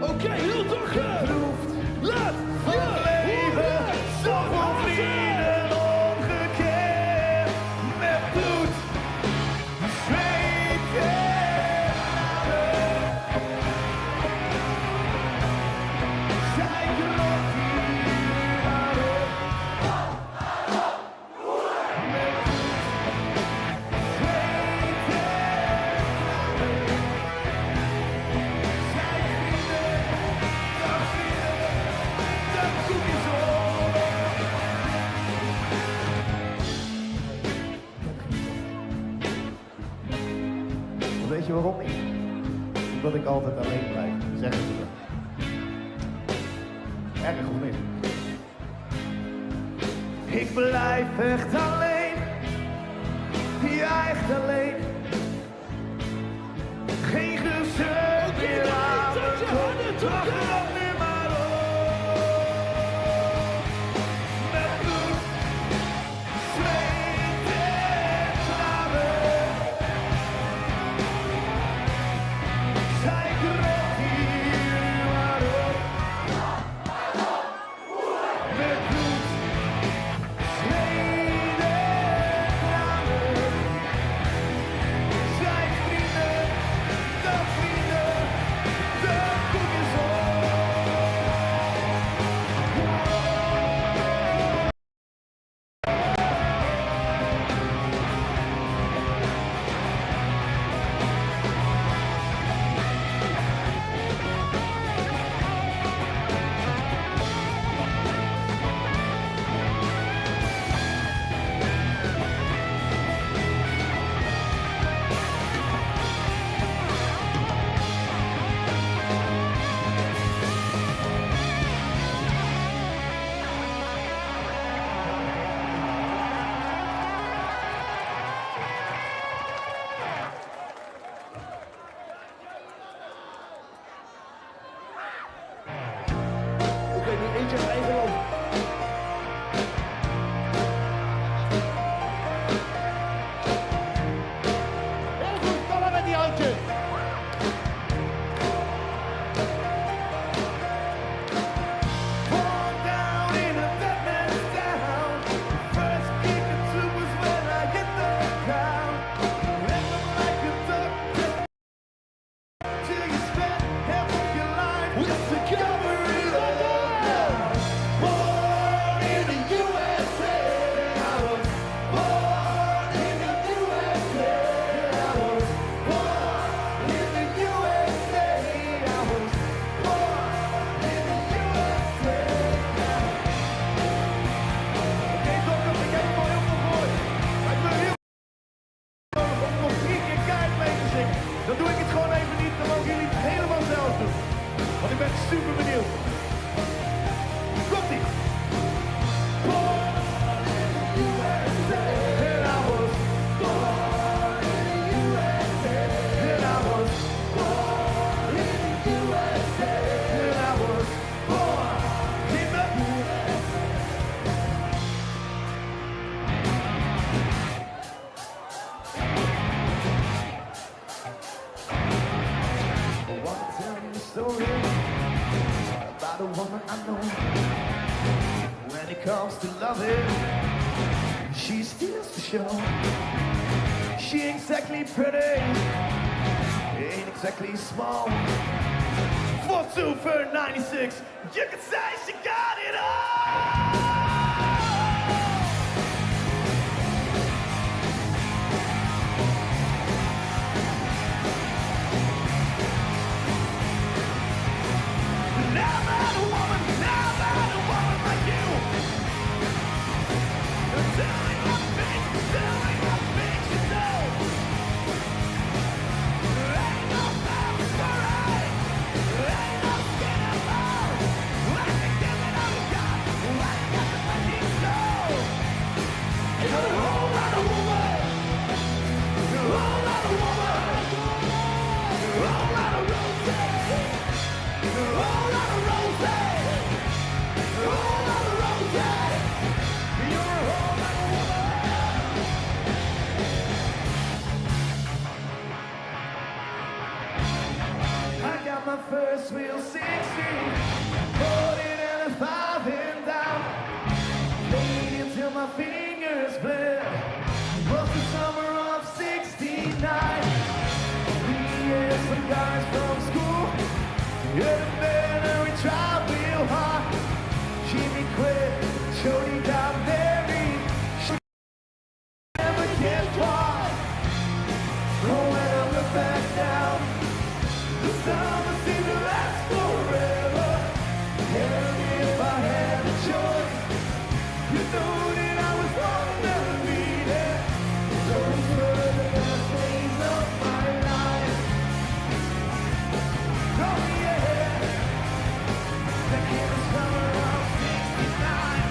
Oké, heel Dokkum! Geproefd Laat van je leven, horen! zoveel vrienden ongekend. Met bloed, zweet en tranen. Zij kroop hier maar op. Met bloed, zweet en tranen. Zij vrienden, dag vrienden, de koek is op. Want Weet je waarom niet? Omdat ik altijd alleen blijf, zeggen ze dan. Erg of niet? Ik blijf echt alleen. Ja, echt alleen. Geen gezeur meer aan mijn kop. Lach het nu maar op. Met bloed, zweet en tranen. Zij kroop hier maar op. Met bloed, zweet en tranen. Zij vrienden, de Super benieuwd. Komt-ie. Born in the USA. And I was born in the USA. And I was born in the USA. And I was born in the USA. I wanna tell you a story about a woman I know. When it comes to loving, she steals the show. She ain't exactly pretty, ain't exactly small. 4'2" for 96, you could say she got it all. Never had a woman, never had a woman like you. Doing the things, doing the things you do. Ain't no story, ain't no skin and bone. I can give it all you got, I got the fucking soul. You're a whole lot of woman, you're a whole lot of woman, you're a whole lot of roses. You're a whole lot of roses. You're a whole lot of roses. You're a whole lot of woman. I got my first real 16, put it in a five and down. Played it till my fingers bled. Was the summer of '69. Me and some guys from school. Yeah, the man and we tried real hard. Jimmy quit, Jody got married. She never get caught. Oh, when I look back now, the summer seemed to last forever. And if I had a choice, you know that I was gonna be there. Those were the best days of my life. Oh yeah, that came the summer of '69.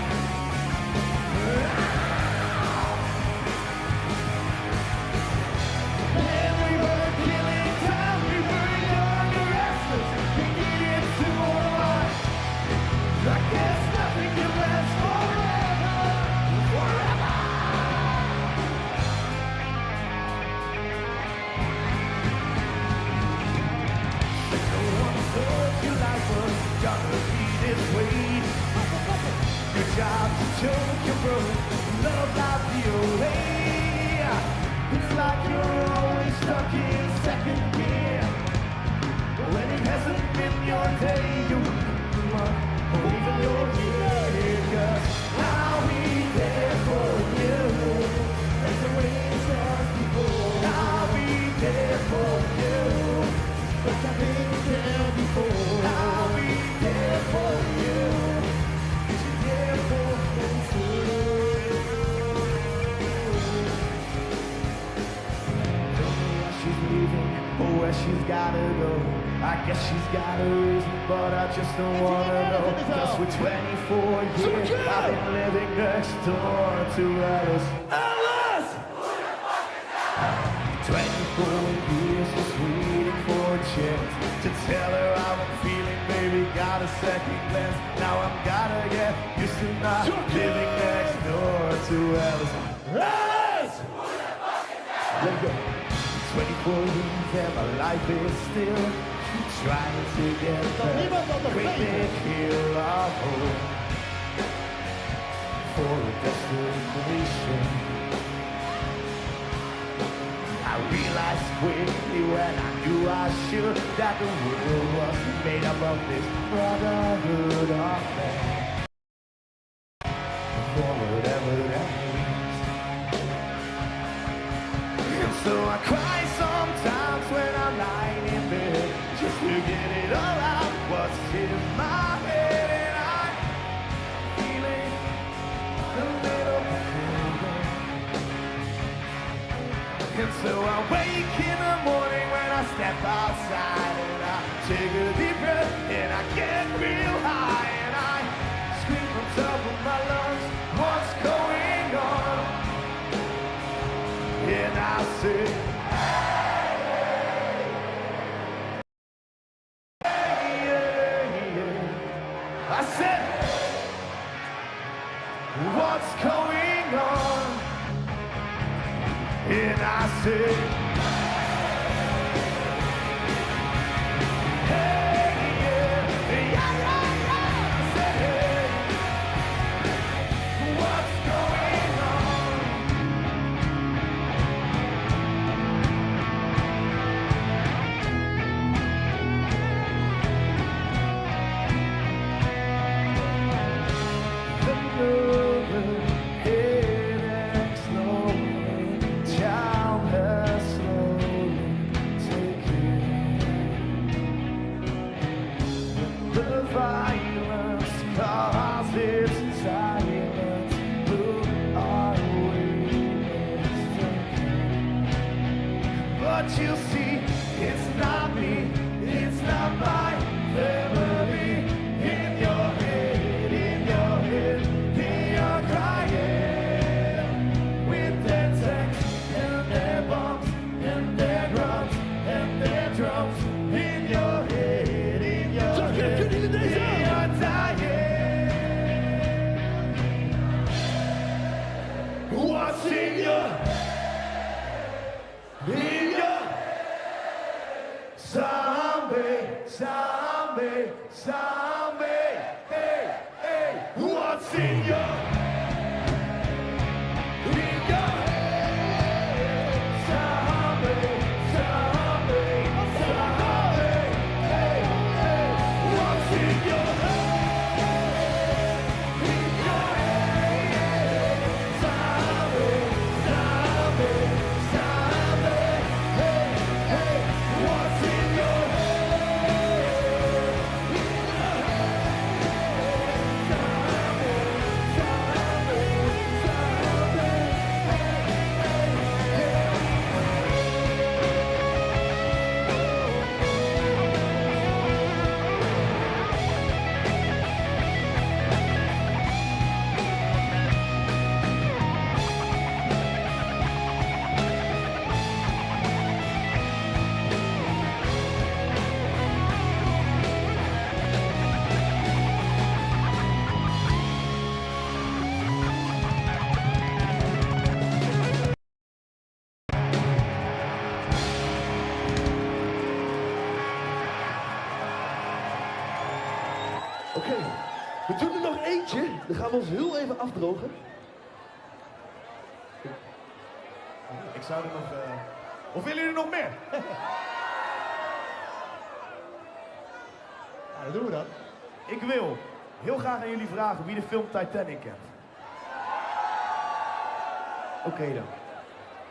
And we were killing time, we were young and restless. We needed to more. I guess nothing can last forever, forever. No one thought your life was gonna be this way. Good job to choke your bro, love life the old way. It's like you're always stuck in second gear. When it hasn't been your day, your week, your month, or even your year. 'Cause I'll be there for you. That's the way it was before. I'll be there for you. Like I've been there before. I'll be there for you. 'Cause you're there for me too. Don't know why she's leaving or where she's gotta go. I guess she's got a reason, but I just don't wanna know. 'Cause for 24 years I've been living next door to Alice. Alice! 24 years just waiting for a chance to tell her how I'm feeling, baby. Got a second glance. Now I'm gotta get used to not living next door to Alice. Alice! Let it go. 24 years and my life is still trying to get that great big hill of hope for a destination. I realized quickly when I knew I should that the world was made up of this brotherhood of man. For whatever that means. And so I cry sometimes when I'm lying in bed, just to get it all out what's in my head. And I'm feeling a little peculiar. And so I wake in the morning when I step outside and I take a deep breath and I get said, hey, yeah, yeah. I said, what's going on? And I said, hey, yeah, yeah, yeah, yeah. I said, hey, what's going on? Another headache slowly, child has slowly taken. The violence causes silence. Who are we mistaken? But you see, it's not me, it's not my family. In your head, in your head, they are crying with their tanks and their bombs and their drums and their drums. In your head, in your head, they are dying. What's in your in your zombie, zombie, zombie, hey, hey, what's in your head? Zombie, zombie, zombie, hey, hey, what's in your head? In your head, zombie, zombie, zombie, hey, hey, what's in your head? In your head, zombie, zombie, zombie, hey, hey, hey. Oké, we doen er nog eentje. Dan gaan we ons heel even afdrogen. Ik zou er nog... Of willen jullie nog meer? Ja, dan doen we dat. Ik wil heel graag aan jullie vragen wie de film Titanic kent. Oké dan.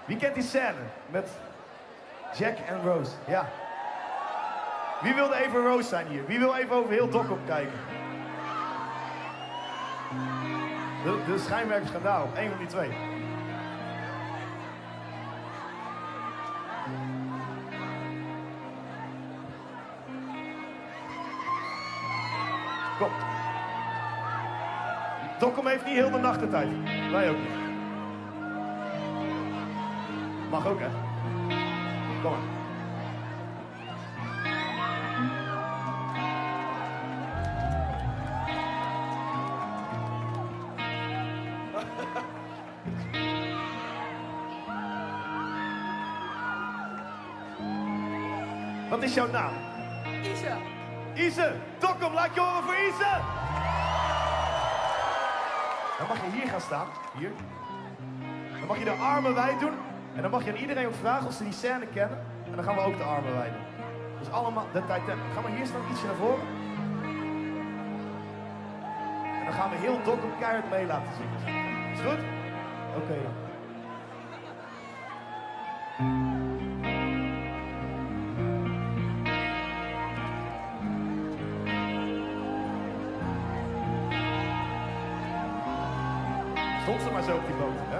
Wie kent die scène met Jack en Rose? Ja. Wie wilde even Rose zijn hier? Wie wil even over heel Dokkum kijken? De schijnwerpers gaan daarop. Eén van die twee. Kom. Dokkum heeft niet heel de nacht de tijd. Wij ook niet. Mag ook, hè? Kom maar. Wat is jouw naam? Ise. Ise! Dokkum, laat je horen voor Ise! Dan mag je hier gaan staan. Hier. Dan mag je de armen wijd doen. En dan mag je aan iedereen ook vragen of ze die scène kennen. En dan gaan we ook de armen wijd doen. Dus allemaal de Titanic. Ga maar hier staan, ietsje naar voren. En dan gaan we heel Dokkum keihard mee laten zingen. Is goed? Oké dan. Stond ze maar zo op die boot, hè?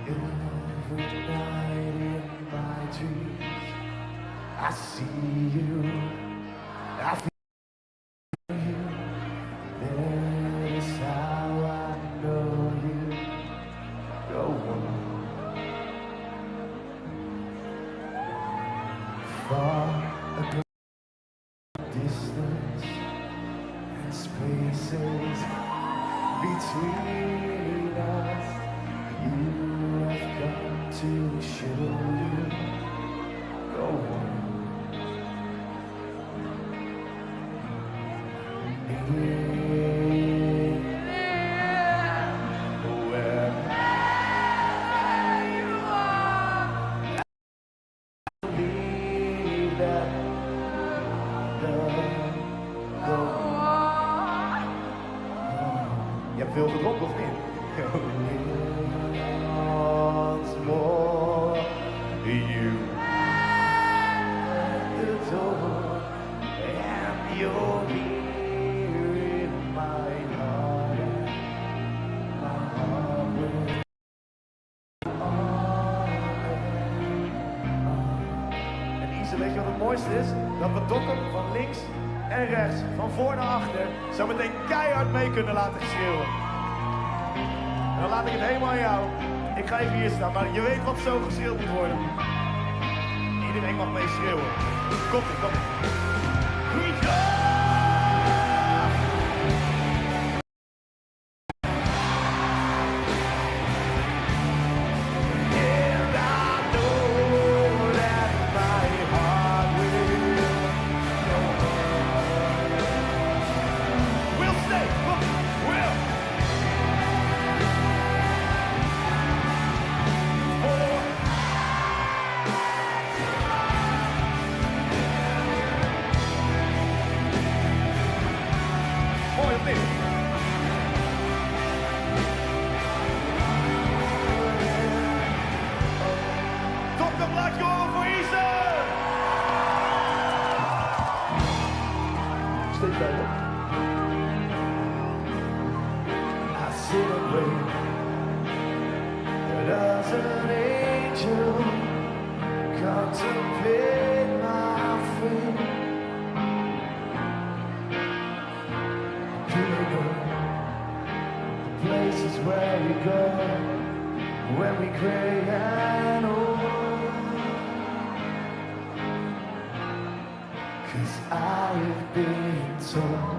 Every night in my dreams, I see you, I feel you. There far a good distance and spaces between us. You have come to show you go on. Where you are, I believe that the go Je hebt veel gedronken, of niet? Once more, you at the door, and you're here in my heart. My heart will En Isa, weet je wat het mooiste is? Dat we Dokkum van links en rechts, van voor naar achter, zo meteen keihard mee kunnen laten schreeuwen. En dan laat ik het helemaal aan jou. Ik ga even hier staan, maar je weet wat zo geschreeuwd moet worden. Iedereen mag mee schreeuwen. Komt ie, komt ie. Ja! And I know that my heart will go on. We'll stay. We'll. For Mooi of niet? Dokkum, laat je horen voor Isa! Steeds verder. I sit and wait. Does an angel contemplate my fate? Do they know the places where we go when we gray and old? 'Cause I have been told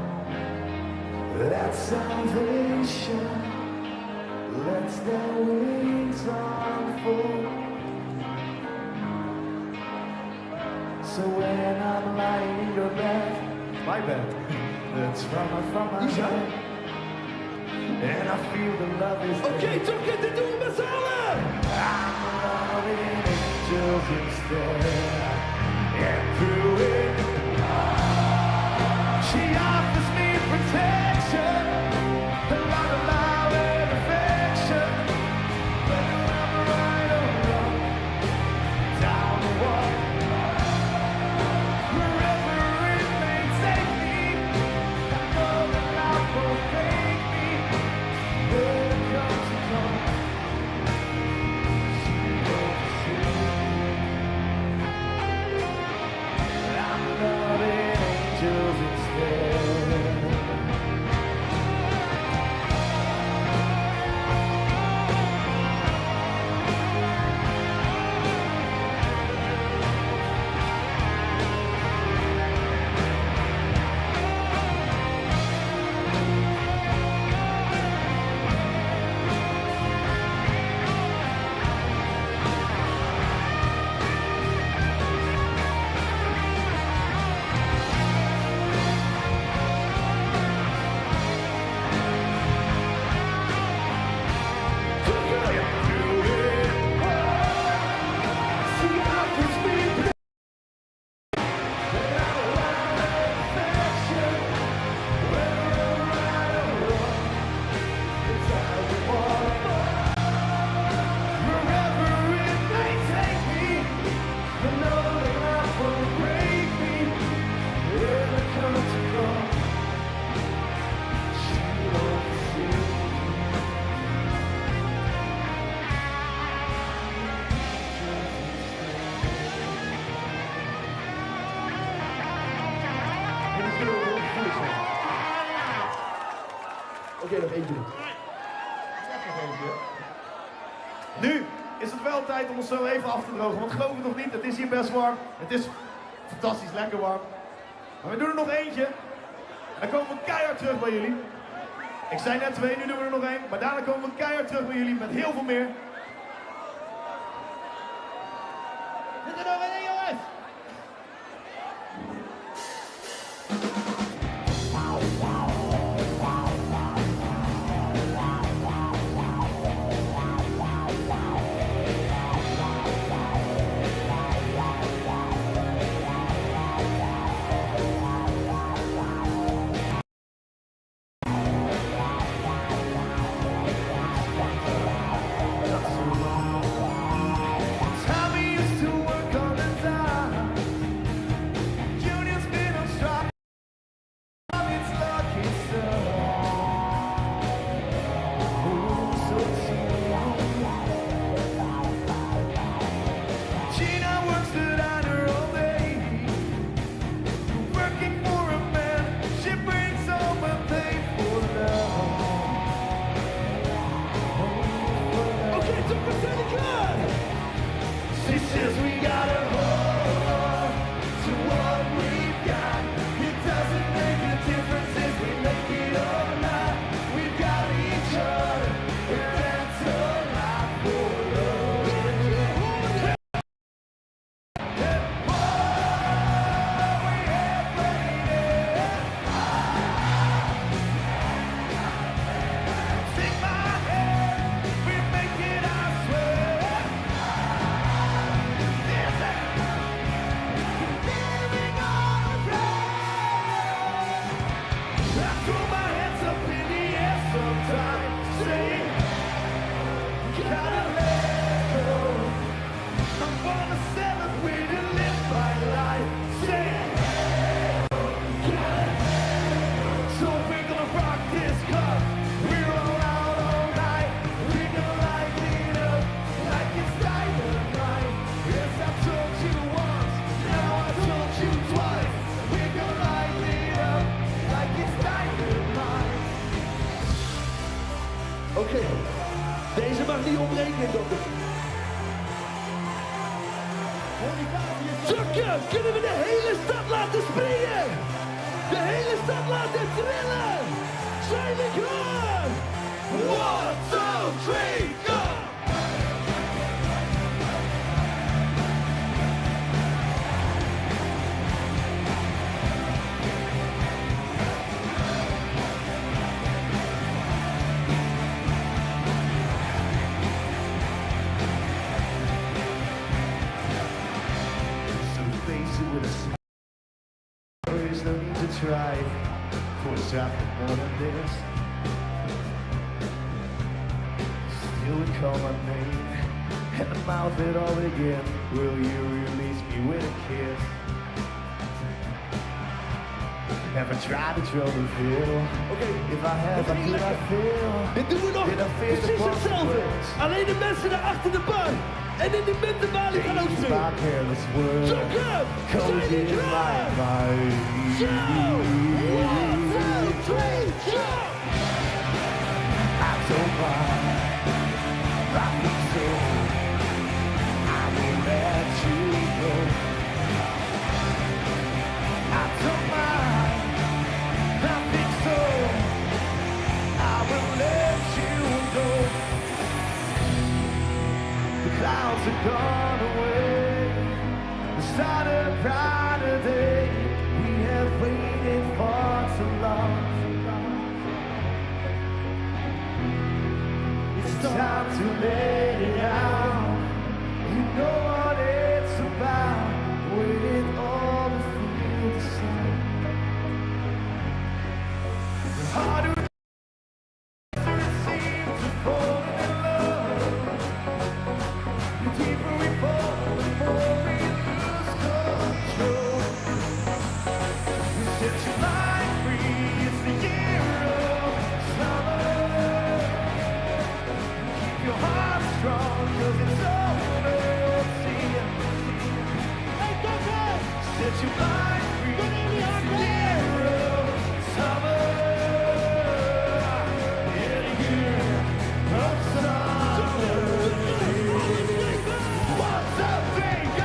that salvation lets their wings unfold. So when I'm lying in your bed, my bed, the trauma from my Isa? head, and I feel the love is Oké, there. Dokkum, dit doen we met z'n allen! I'm loving angels instead, and through it, she offers me protection, a lot of love and affection. Whether I'm right or wrong, down the walk, wherever it may take me, I know that life will break me. When it comes to come, she won't see. I'm loving angels instead. Wherever it may take me, I know that life won't break me. When I come to call, she won't see. Dit is heel heel gevoelig zijn. Oké, nog eentje. Nog eentje. Nu is het wel tijd om ons zo even af te drogen. Want geloof het of niet, het is hier best warm. Het is Fantastisch, lekker warm. Maar we doen er nog eentje. En dan komen we keihard terug bij jullie. Ik zei net twee, nu doen we er nog één. Maar daarna komen we keihard terug bij jullie met heel veel meer. Zit er nog in, jongens? Tommy used to work on the dock. Junior's been on strike. It's lucky star. Ooh, so true. Gina works the diner all day. Working for a man, she brings home a pay for love. Oké, Tukker, zijn jullie klaar? She says we gotta hold on to what we've got. It doesn't make a difference if we make it or not. We've got each other, and that's a lot for love. And what we have waited. Take my hand, we make it, I swear. I throw my hands up in the air sometimes, saying, gotta let go. I wanna celebrate and live my life, saying, gotta. So we're gonna rock this club. We're all out all night. We're gonna light it up like it's dynamite. Yes, I told you once, now I told you twice. We're gonna light it up like it's dynamite. Oké, deze mag niet ontbreken, dokter. Tukker, kunnen we de hele stad laten springen? De hele stad laten trillen? Zijn we klaar? 1, 2, 3, go! So face it with a smile. There is no need to try for something more than this. Still would call my name and the mouth it all again. Will you release me with a kiss? Ever tried to throw the veil? Oké, If I have, dit I ging could I lekker. feel? Dit doen we nog Did I fear the precies hetzelfde. consequence? Alleen de mensen daar achter de bar en in die muntenbalie gaan ook Dazed by springen. careless words. Tukker, zijn Cozy jullie in klaar? my mind. Zo, 1, 2, 3, jump! I don't mind. I think so. I will let you go. I don't mind. I think so. I will let you go. The clouds have gone away. The start of brighter day. We have waited for too long. It's time to let it out. You know what it's about. Waited all to feel the same. The harder it seems to fall in love, the deeper we fall, the more we lose control. You set your mind free. It's the year of summer. Keep your heart strong, 'cause it's over. See ya. Hey, Tukker! Set your mind free. It's the year of summer. Yeah, the year of summer. 1, 2, 3, go!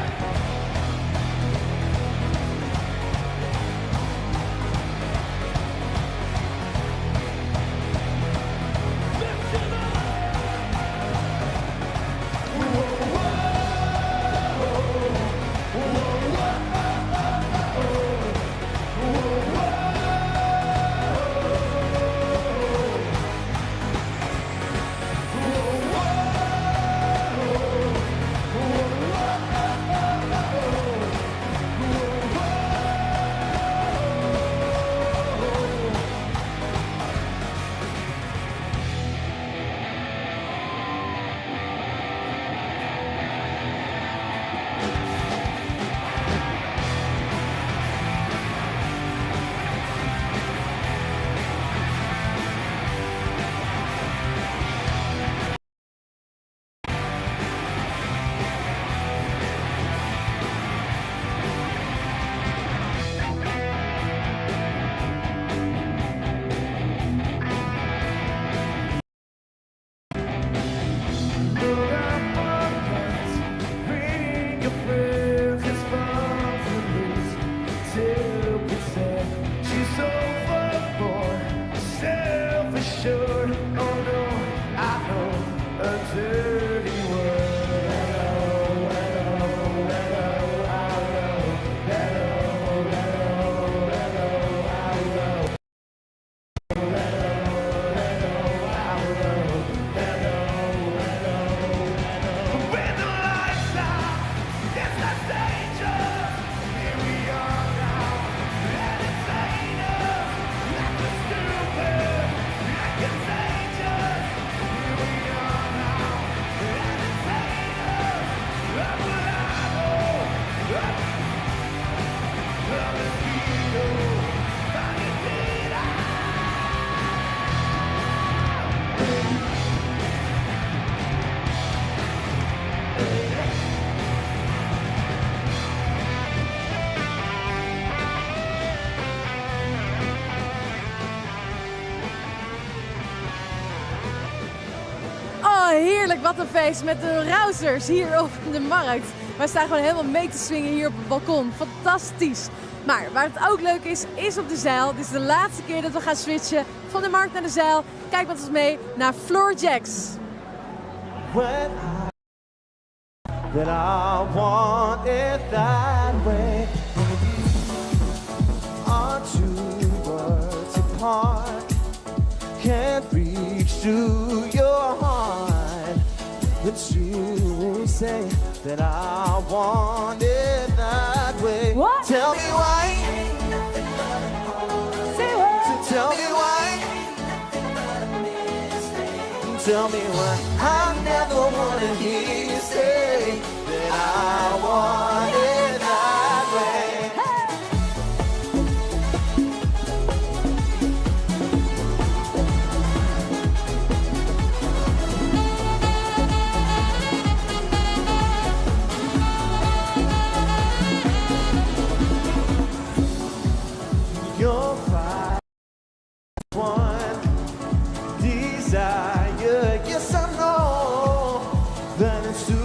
Heerlijk, wat een feest met de Rousers hier op de markt. Wij staan gewoon helemaal mee te swingen hier op het balkon. Fantastisch. Maar waar het ook leuk is, is op de zeil. Dit is de laatste keer dat we gaan switchen van de markt naar de zeil. Kijk met ons mee naar Floor Jacks. When I that I want it that way. Are two worlds apart. Can't reach to your heart. But you say that I want it that way. What? Tell me why. Say what? So tell me why. Tell me why I never wanna hear you say that I want it that way. Your pride one desire. Yes, I know that it's too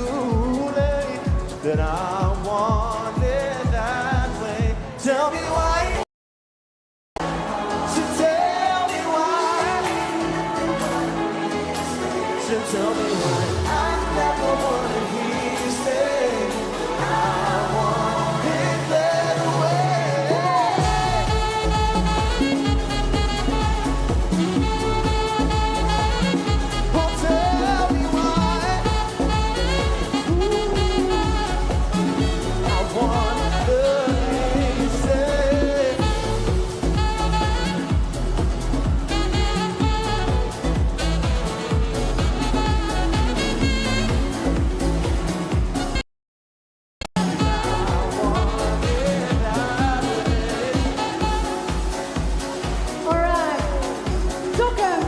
late. That I want it that way. Tell me why. So tell me why. So tell me why. I never wanna hear you say I want it that way. Oh, tell me why. Ooh, I want to hear you say. Alright. Dokkum.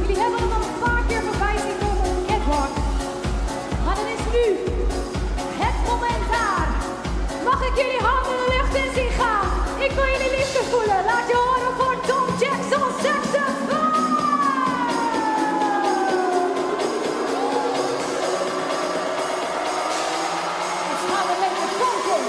Jullie hebben het al een paar keer voorbij zien komen op de catwalk. Maar dan is nu het moment daar. Mag ik jullie handen de lucht in zien gaan? Ik wil jullie liefde voelen. Laat je horen voor Tom Jackson Saxophone. Dus gaan we lekker kanten.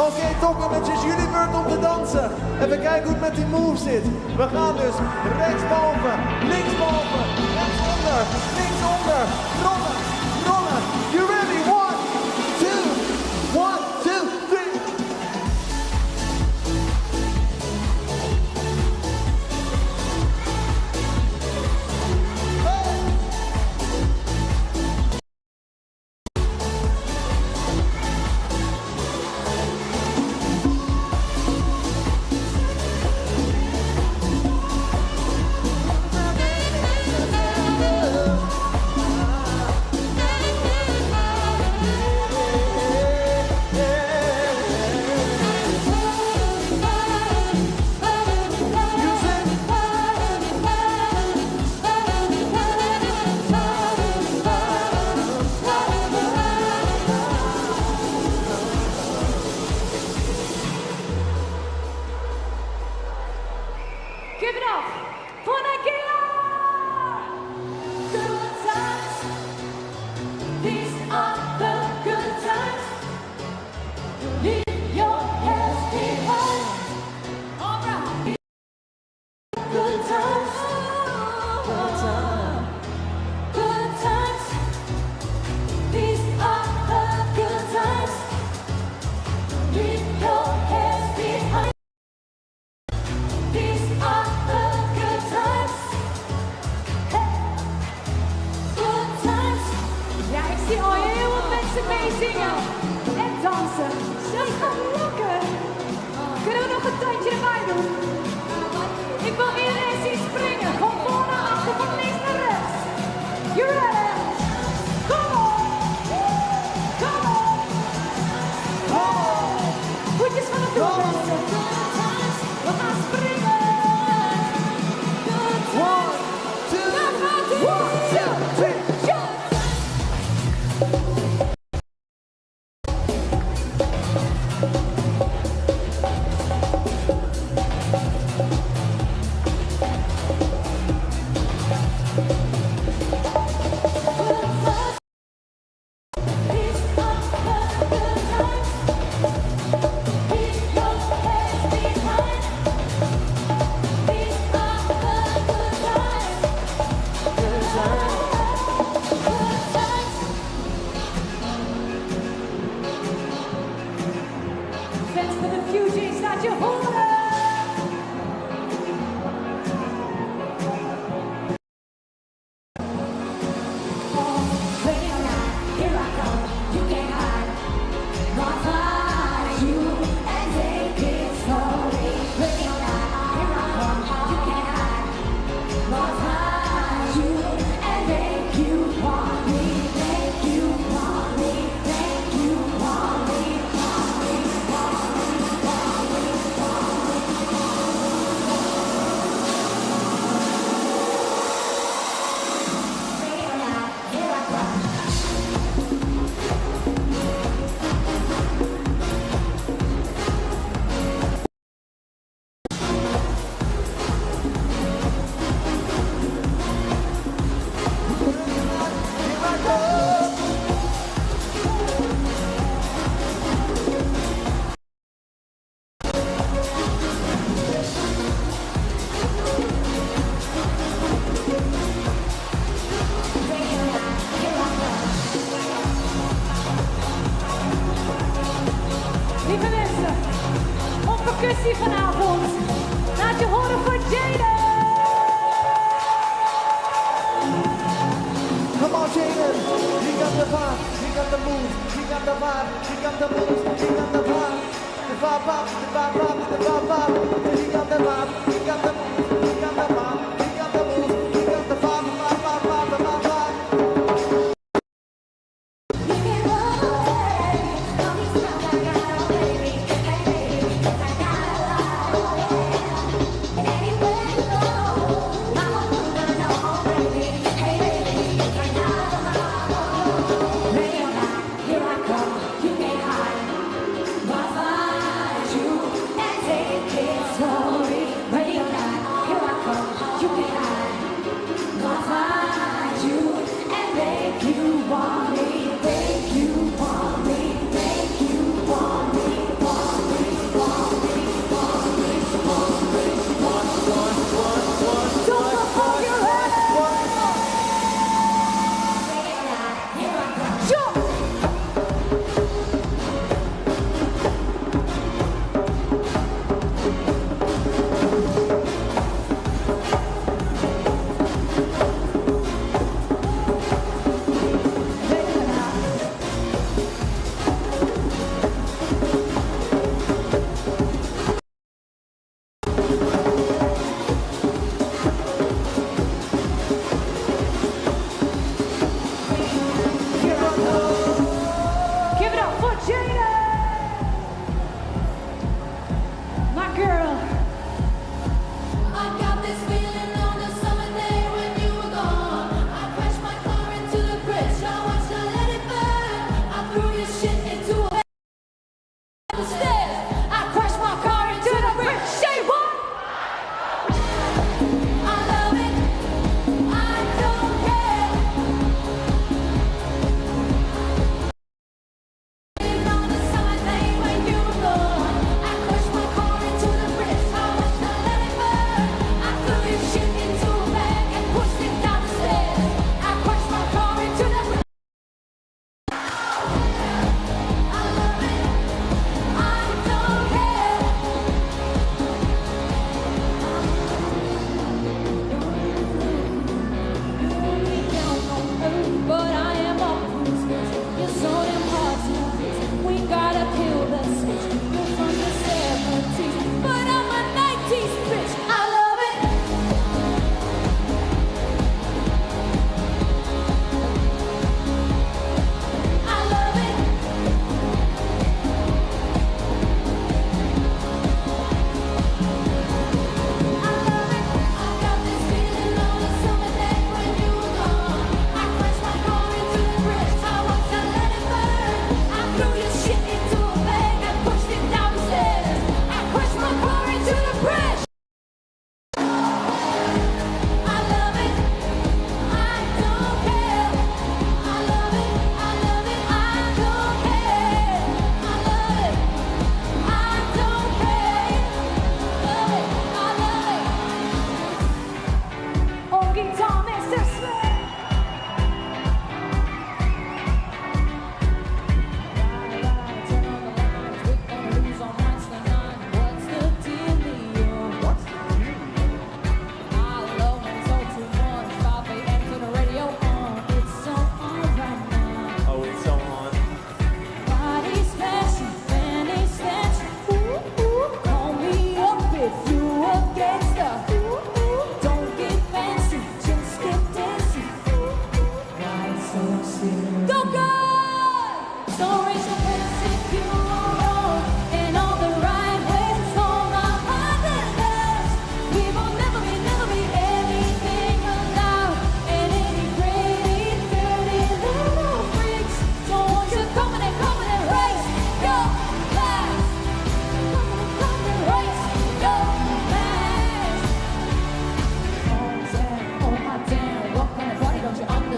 Oké, Dokkum, het is jullie beurt om te dansen. Even kijken hoe het met die move zit. We gaan dus rechtsboven, linksboven, rechtsonder, linksonder, rollen, rollen. You ready? 1, 2, 1, 2, 3. Give it up voor Nagila! Good times. These are the good times. Leave your cares behind. All right. Good times. Good times. Good times. These are the good times. Leave your cares behind. These are the good times. Hey. Good times. Ja, ik zie al heel wat mensen meezingen en dansen. Dat gaat lekker. Kunnen we nog een tandje erbij doen? Ik wil iedereen zien springen. Van voor naar achter, van links naar rechts. You ready? Come on. Come on. Come on. Voetjes van de vloer, mensen. We gaan springen. 1, 2, Daar gaat ie. 1, 2, 3. Jump. Fans van de Fugees, laat je horen! Here I come, you can't hide. Gonna find you and take it slowly. Ready or not, here I come, you can't hide. Gonna find you and make you want me, make you want me, make you want me, want me, want me, want me, want me. Ready or not, here I come. Lieve mensen, op percussie vanavond. Laat je horen voor Jaden. Come on, Jaden. He got the vibe, he got the moves, he got the vibe, he got the moves, he got the vibe. The vibe, pop, the vibe, pop, the vibe, pop. He got the vibe, he got the moves, he got the vibe, he got the moves, he got the vibe, vibe, vibe, vibe, vibe, vibe. Here I come, you can't hide. Gonna find you and take it slowly. Ready or not.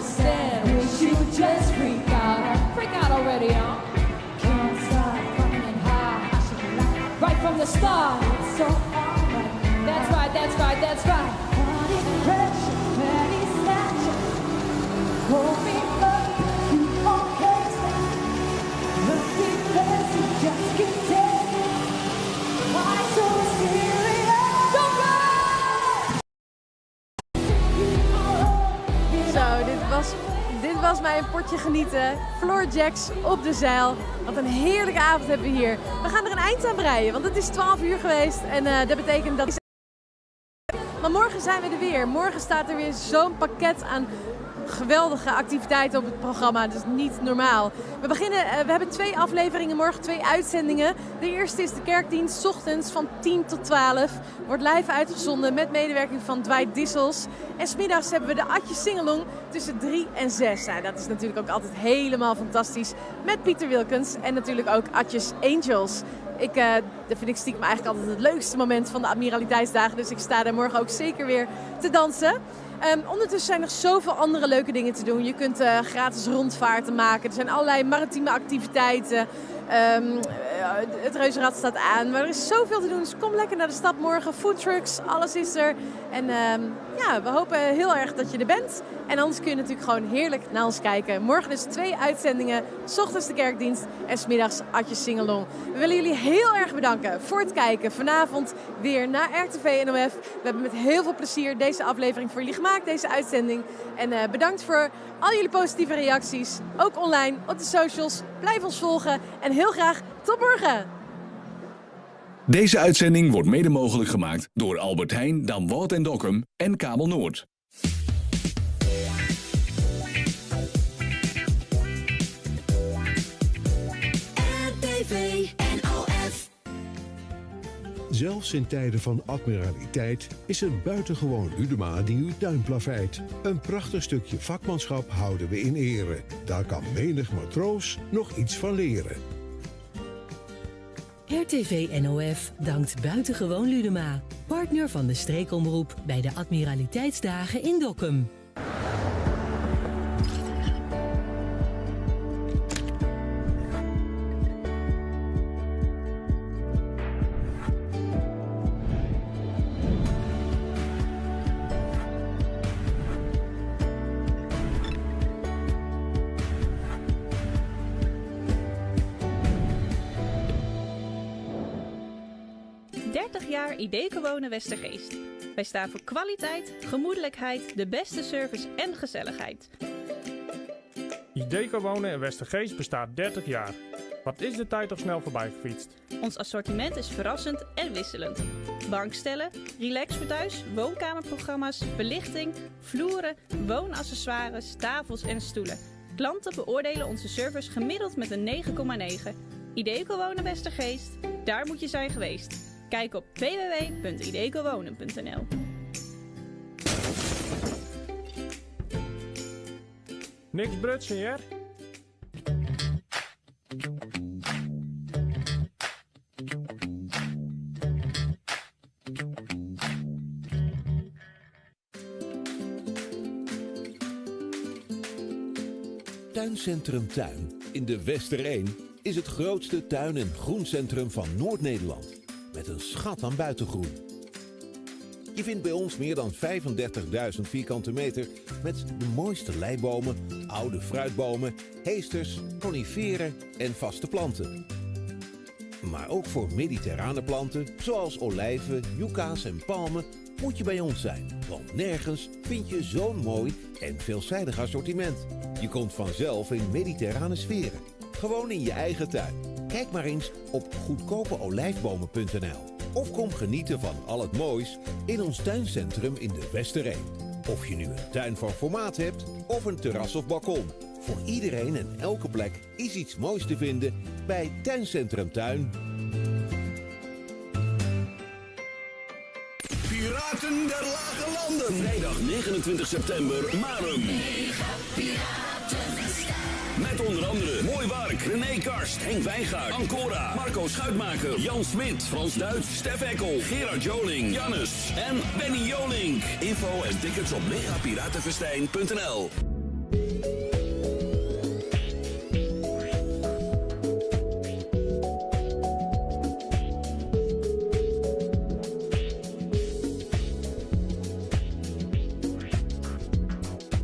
understand. Wish you just freak out. Freak out already, huh? Can't stop coming high. I should lie right from the start. It's so alright. That's right, that's right, that's right. Honey, pressure, penny snatcher. Hold me up, you okay? Looking fancy, just keep taking. Why so serious? Don't go! Zo, dit was mij een potje genieten. Floor Jacks op de zeil. Wat een heerlijke avond hebben we hier. We gaan er een eind aan breien, want het is 12 uur geweest. En dat betekent dat... Maar morgen zijn we er weer. Morgen staat er weer zo'n pakket aan geweldige activiteiten op het programma. Dat is niet normaal. We hebben 2 afleveringen morgen, 2 uitzendingen. De eerste is de kerkdienst, 's ochtends van 10 tot 12. Wordt live uitgezonden met medewerking van Dwight Dissels. En 's middags hebben we de Atje Singalong tussen 3 en 6. Dat is natuurlijk ook altijd helemaal fantastisch. Met Pieter Wilkens en natuurlijk ook Atjes Angels. Dat vind ik stiekem eigenlijk altijd het leukste moment van de Admiraliteitsdagen. Dus ik sta daar morgen ook zeker weer te dansen. Ondertussen zijn er zoveel andere leuke dingen te doen. Je kunt gratis rondvaarten maken. Er zijn allerlei maritieme activiteiten. Het reuzenrad staat aan. Maar er is zoveel te doen. Dus kom lekker naar de stad morgen. Foodtrucks, alles is er. En we hopen heel erg dat je er bent. En anders kun je natuurlijk gewoon heerlijk naar ons kijken. Morgen dus 2 uitzendingen. 's Ochtends de kerkdienst en 's middags Atje Singalong. We willen jullie heel erg bedanken voor het kijken. Vanavond weer naar RTV NOF. We hebben met heel veel plezier deze aflevering voor jullie gemaakt. Deze uitzending. En bedankt voor al jullie positieve reacties. Ook online, op de socials. Blijf ons volgen. En heel graag tot morgen. Deze uitzending wordt mede mogelijk gemaakt door Albert Heijn, Damwâld en Dokkum en Kabel Noord. RTV NOF. Zelfs in tijden van admiraliteit is het buitengewoon Ludema die uw tuin plaveit. Een prachtig stukje vakmanschap houden we in ere. Daar kan menig matroos nog iets van leren. RTV NOF dankt Buitengewoon Ludema, partner van de streekomroep bij de Admiraliteitsdagen in Dokkum. 30 jaar Ideco Wonen Westergeest. Wij staan voor kwaliteit, gemoedelijkheid, de beste service en gezelligheid. Ideco Wonen in Westergeest bestaat 30 jaar. Wat is de tijd toch snel voorbij gefietst? Ons assortiment is verrassend en wisselend. Bankstellen, relax voor thuis, woonkamerprogramma's, belichting, vloeren, woonaccessoires, tafels en stoelen. Klanten beoordelen onze service gemiddeld met een 9,9. Ideco Wonen Westergeest, daar moet je zijn geweest. Kijk op w w w punt ideco wonen punt n l. Niks brutsen, hè? Tuincentrum Tuin in de Westereen is het grootste tuin- en groencentrum van Noord-Nederland. Met een schat aan buitengroen. Je vindt bij ons meer dan 35.000 vierkante meter met de mooiste leibomen, oude fruitbomen, heesters, coniferen en vaste planten. Maar ook voor mediterrane planten zoals olijven, yucca's en palmen moet je bij ons zijn. Want nergens vind je zo'n mooi en veelzijdig assortiment. Je komt vanzelf in mediterrane sferen. Gewoon in je eigen tuin. Kijk maar eens op goedkopeolijfbomen punt N L. Of kom genieten van al het moois in ons tuincentrum in de Westereen. Of je nu een tuin van formaat hebt of een terras of balkon. Voor iedereen en elke plek is iets moois te vinden bij Tuincentrum Tuin. Piraten der Lage Landen. Vrijdag 29 september, Marum. Met onder andere Mooi Wark, René Karst, Henk Wijngaard, Ancora, Marco Schuitmaker, Jan Smit, Frans Duits, Stef Ekkel, Gerard Joling, Jannes en Benny Jolink. Info en tickets op megapiratenfestijn punt N L.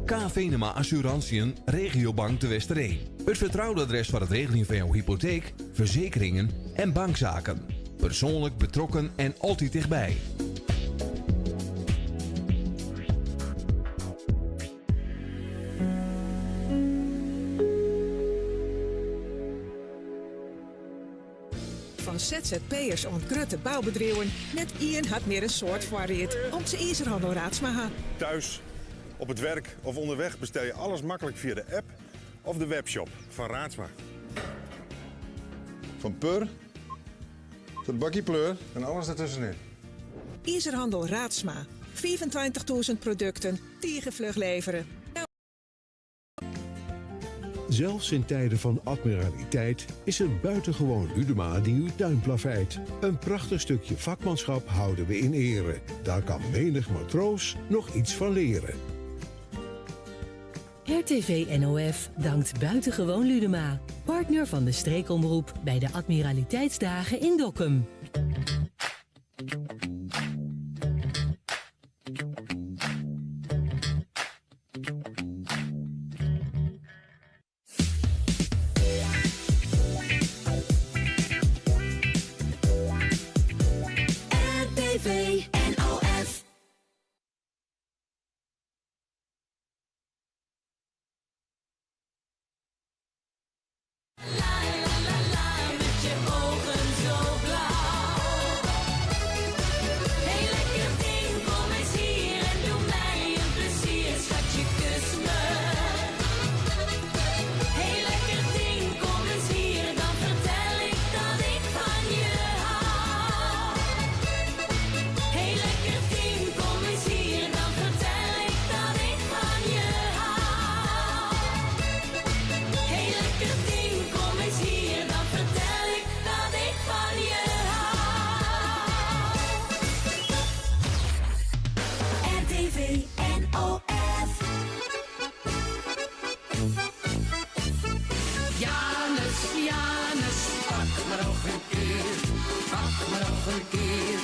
K. Venema Assurantiën, Regiobank de Westereen. Het vertrouwde adres voor het regelen van jouw hypotheek, verzekeringen en bankzaken. Persoonlijk betrokken en altijd dichtbij. Fan ZZP'ers oant grutte boubedriuwen, net ien hat mear in soad foarried om't se Izerhannel Raadsma ha. Thuis, op het werk of onderweg bestel je alles makkelijk via de app of de webshop van Raadsma. Van pur tot bakje pleur en alles ertussenin. Izerhannel Raadsma, 25.000 produkten, tige fluch levere. Zelfs in tijden van admiraliteit is het buitengewoon Ludema die uw tuin plaveit. Een prachtig stukje vakmanschap houden we in ere. Daar kan menig matroos nog iets van leren. RTV NOF dankt Buitengewoon Ludema, partner van de streekomroep bij de Admiraliteitsdagen in Dokkum. RTV NOF. Met je ogen zo blauw. Heel lekker ding, kom eens hier en doe mij een plezier. Schatje, kus me. Heel lekker ding, kom eens hier, dan vertel ik dat ik van je hou. Heel lekker ding, kom eens hier, dan vertel ik dat ik van je hou. Heel lekker ding, kom eens hier, dan vertel ik dat ik van je hou. RTV NOF. Janus, Janus, pak maar nog een keer. Pak maar nog een keer.